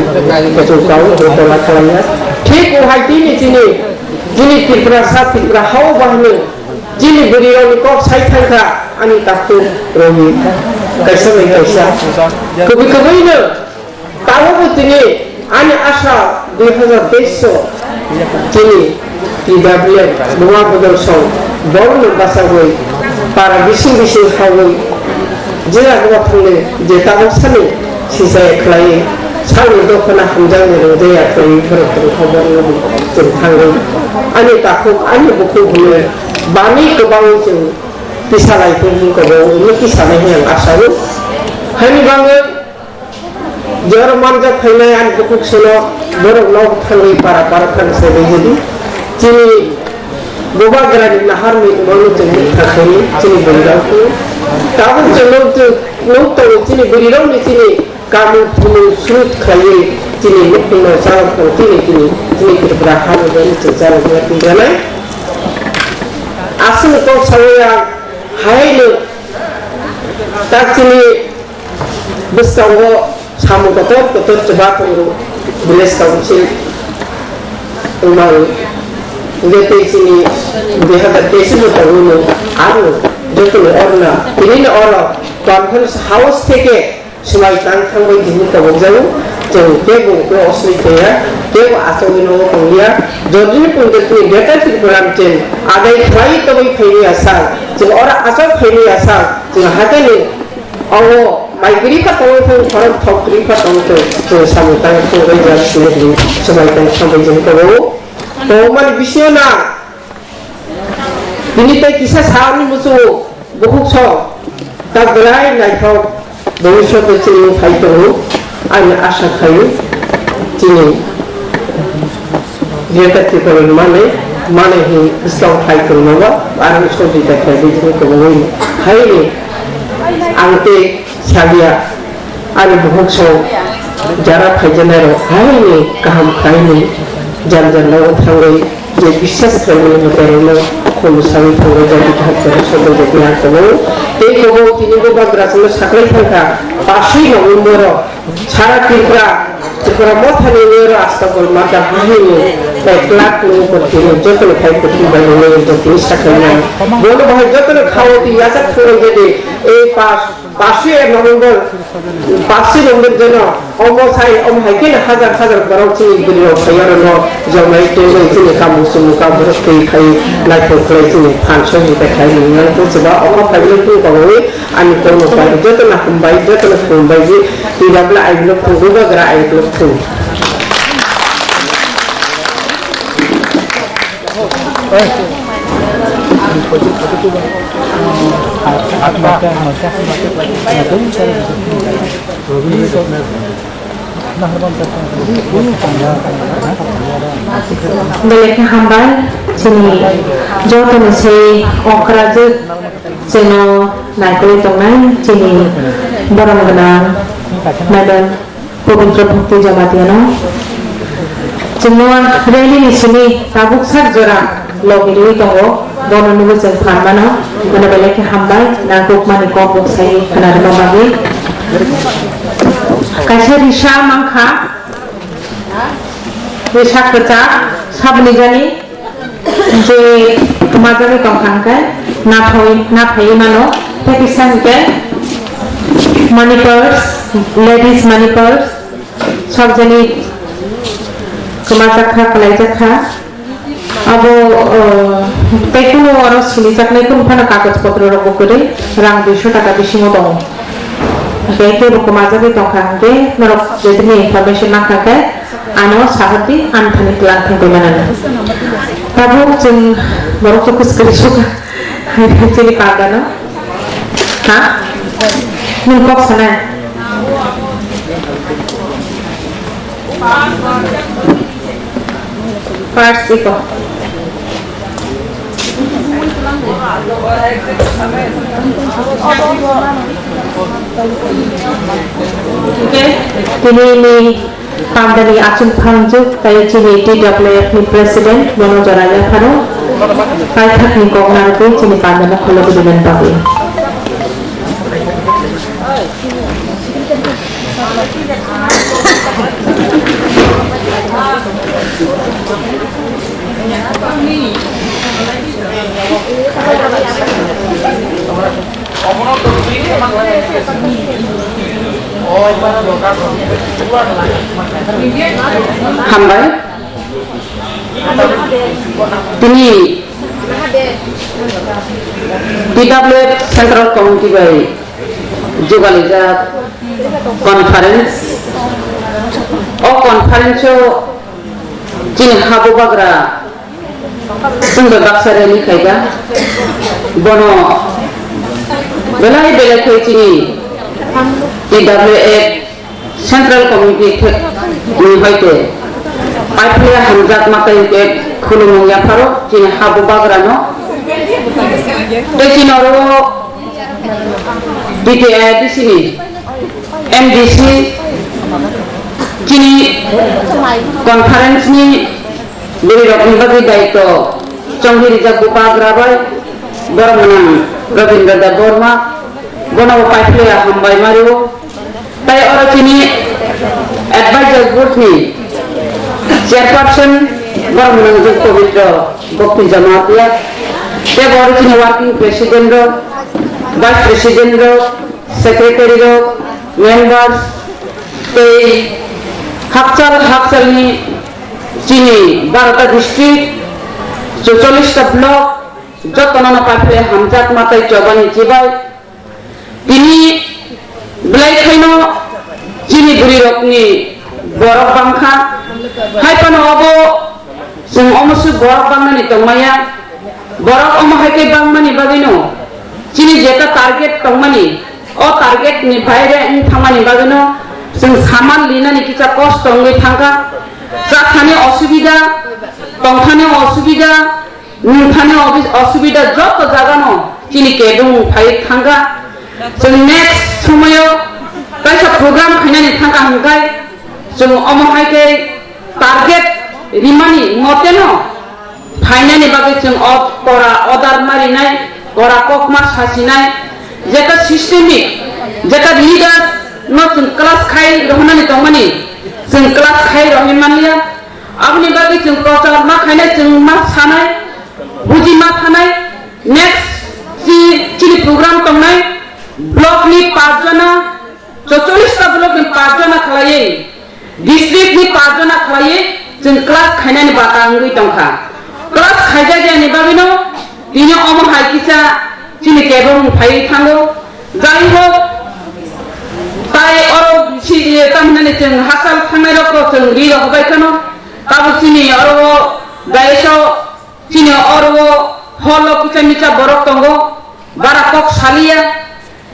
kuchuk kaui bwrwi tola khlaiya. Thik o hai tini chini, chini Tripura sa Tripura hao bahai no Chini bwrwirokni kok sai thangkha ani takhuk rwngwi kaisa bai kaisa. Kubui kubuino tabukbo tini ani asha dui hazar teis o chini T W F Buma Bodol Song borokno bachagwi para bising bising hawi jila guma thangwi je tabuk sani Sisaya khlai salni dophano hamjakni rwngjaya khlaiwi borok tongkha, borokno chwng thangwi ani takhuk ani bukhuk hwnwi bani kwbangwi chwng tisalai tongmung kwbangma tisanai hwnwi ang asao. Haini bagwi jora manjak phainai ani bukhuk sono borok nok thangwi para para thang se bai jadi chini bubagrani naharmwi kwbangma chwng nukha khaini chini bwrwirok tabuk chwng nuk tongo chini bwrwirokni chini Kamu phunuk srut khlaiwi chini nukhungno chalok tong chini chini chini Tripura hano bani chwng chalok ya twi janai. Aswk kok sawi ang haino tak chini bwskango samung kotor kotor chwba tongo village council wngmani. Hwnkhe tei chini dui hazar teis bo tongo no aro jotoni orna tini no oro conference house theke Swmai tang thangbai tini tobokjago, chwng kebo uklo osoi kaiya, kebo achogwi nogo tongya. Jodini punditni Greater Tripura Mountain adai khlai tongwi phaini asal, chwng oro achok phaini asal, chwng hakhe ni ogo Bai gri pha tong thung, khorok thok gri pha tong thung, chwng samung tang thung bai jak sini di, swmai tang thang bai jeng kobo. Tongmani bisio na, bini tei kisa sani muchungo bukhuk song, ta grai naithok, bhobishyot chini phai tongo, ani asa khaio, chini Greater Tipraland mane, mane hi bwskang phai tongma ba, arang sojita khlai di thung tongwi. Haini, ang tei salia, ani bukhuk song jara phaijanai rok haini kaham khlaini, jan jan no thangwi je biswas khlaimani mwtai rokno khum sawi thangwi jati thak jati sobo jati ha kobo. Tei kobo tini bo bagra chwngno saklai thangkha, paswi November o Sara Tripura, Tripura mothani wngwi oro Astabol Mata buhini ek lakh ni upor tini jotono khai kwthwi bai nini jotoni sakhai nai. Bono bahai jotono khao twi yachak thangwi jadi ei pas, paswi November, paswi November jeno omo sai omo hai khe hajar hajar borok chini bwrwi rok phai oro no jomai tengwi chini kamung chumung ka borok twi khai naithok khlai chini phan soi ni khai nini nang tong chuba omo phai nini tong kabo. Ani kono pai joto na hambai, joto na hambai ji, twi dabla ai blok thung, bubagra ai blok thung. Belai khe hambai, chini joto ni sei okrajwk chwngno naikolwi tongnai chini borom gwnang madam Pabitra Bhakti Jamatiano. Chwngno rally ni simi tabuk sak jora logi rwi tongo, bono nugwi chwng phan mano, bono belai khe hambai, nangkukmani kok bok sai khwnarwna bagwi. Kaisa risa mankha, risa kwchak, saboni jani, je kwmajagwi tongkha hwnkhe nathoi, naphaiwi mano. Tei kisa hwnkhe money purse, ladies money purse, sok jani kwmajakha, kwlaijakha. Abo, uh, tei kunu oro sinijaknai kunu phano kagoj potro rokbo kwrwi, rang duiso taka bisingo tongo. Hwnkhe kebo kwmajagwi tongkha hwnkhe norok je tini information mankha khe, ano sahordi, ang thani tlang thangwi manani. Tabuk chwng borok to kwchwrwi suka chini panda no. Ha? Nwng kok sanai? First iko. Okay. Tini ni Pandani achuk phangjwk tei chini T W F ni President bono jora yapharo paithakni kok narwgwi chini pandano khulugwi rinani bagwi. Hambai. Tini T W F Central Committee bai jugalijak conference. O conference o chini ha bubagra Chwng bai baksa rally khaikha, bono belai belai khe chini T W F Central Committee ni hoite paithaya hamjakma tei khe khulumung yapharo chini ha bubagrano. Tei chini oro B T I D C ni M D C chini conference ni bwrwi rokni bagwi daitw chongwi rijak bubagra bai borok gwnang Rabindra Debbarma, bono bo paithaya hambai mario. Tai oro chini advisor board ni chairperson borok gwnang Pabitra Bhakti Jamatia, tei bo oro chini working president rok, vice president rok, secretary rok, members, tei hakchal hakchalni chini barota district, chuchollish ta block, jotono no paithai hamjakma tei chobani chibai. Tini Belai khaino chini bwrwirokni borok bangkha. Hai phano obo chwng omo se borok bangnani tongmaya. Borok omo hai khe bangmani bagwino chini jeta target tongmani, o target ni baire wng thangmani bagwino chwng saman linani kisa kosto wngwi thangkha. Chathani osubida, tongthani osubida, nwngthani obi-, osubida joto jagano chini kebeng phai thangkha. Chwng next somoyo kaisa program khainani thangkha hwnkhe chwng omo hai khe target rimani moteno phainani bagwi chwng o kora order ma rinai, kora kokma sasinai, jeta systemic, jeta leaders no chwng class khai rohornani tongmani, chwng class khai rohwi manliya. Aboni bagwi chwng prochar ma khainai, chwng ma sanai, buji ma thanai. Next chi-, chini program tongnai, block ni pachjona, chocholish ta block ni pachjona khlaiwi, district ni pachjona khlaiwi chwng class khainani bata wngwi tongkha. Class khaijakya ni bagwino tini omo hai kisa chini kebeng phaiwi thango. Jai hok, tai oro si, tamhinani chwng hachal thangnai rokno chwng ri rok bai khano. Tabuk chini oro daiso chini oro hall o kisa misa borok tongo, bara kok saliya.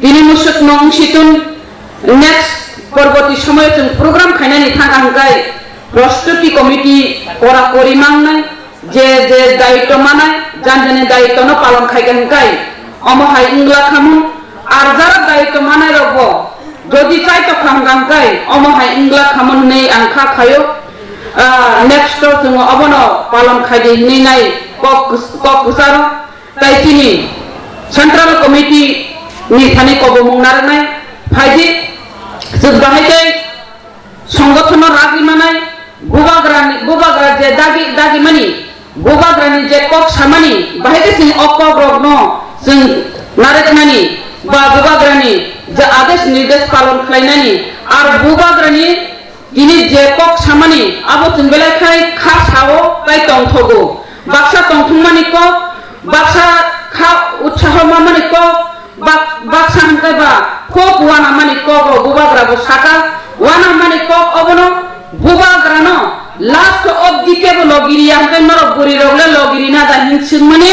Tini musuk nong situn next porboti somoyo chwng program khainani thangkha hwnkhe prostuti committee kora kori mangnai, je je daityo manai, jan jani daityo no palon khaikha hwnkhe omo hai wngla khamu. Ar jara daityo manai rokbo jodi chaito kha hwnkhe omo hai wngla khamu hwnwi ang kha khaio. Ah, next o chwng obono palon khaidi hwnwi nai kok, kok kwcharo. Tai chini Central Committee ni thani kobomung narwknai phaidi, chwng bahai tei songothono ragwi manai, bubagrani, bubagra je dagi, dagimani, bubagrani je kok samani, bahai tei chwng o kok rokno chwng narwknani ba bubagrani je adesh nirdesh palon khlainani, ar bubagrani tini je kok samani, abo chwng belai khai kha sao tai tongthogo. Baksa tongthokmani kok, baksa kha utsaho mamani kok, bak-, baksa hwnkhe ba kok uanamani kok rok bubagra bo saka, uanamani kok obono bubagrano last of the table logiriya hwnkhe norok bwrwi rok le logirina da hin swngmani,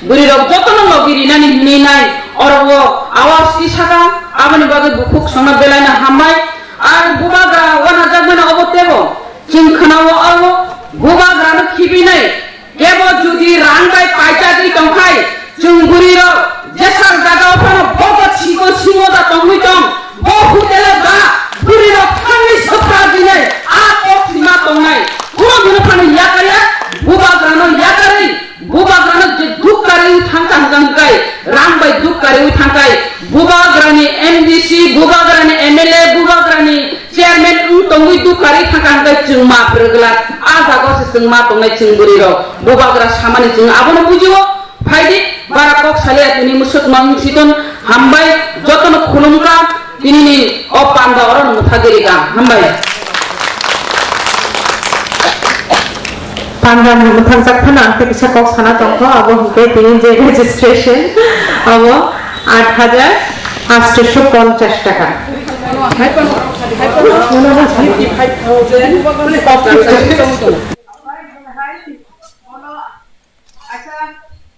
bwrwi rok jotono logirinani hinwi nai oro o awas ti saka, aboni bagwi bukhuk songno belaino hambai. Ar bubagra uanajakmani obo tebo chwng khwnao, abo bubagrano khibinai kebo jodi rang bai paijagwi tongkhai, chwng bwrwirok jesar jagao phano bobo siko simo da tongwi tong, bo hotel-o ba bwrwirok thangwi swpra dinai, a kok sima tongnai. Kuno bono phano yakarya, bubagrano yakarwi, bubagrano je duk kariwi thangkha hwnkha hwnkhe, rang bai duk kariwi thangkhai, bubagrani M D C, bubagrani M L A, bubagrani chairman wng tongwi duk kariwi thangkha hwnkhe chwng ma phrwglak. A jaga se chwng ma tongnai chwng bwrwirok, bubagra samani chwng abono bujio. Phaidi, bara kok salia tini musuk mang siton hambai, jotono khulumkha. Tinini o panda oro mwthagwi rikha. Hambai. Panda mwthakjak phano ang tei kisa kok sana tongkho, abo hwnkhe tini je registration, abo aat hajar aatshosho ponchash taka.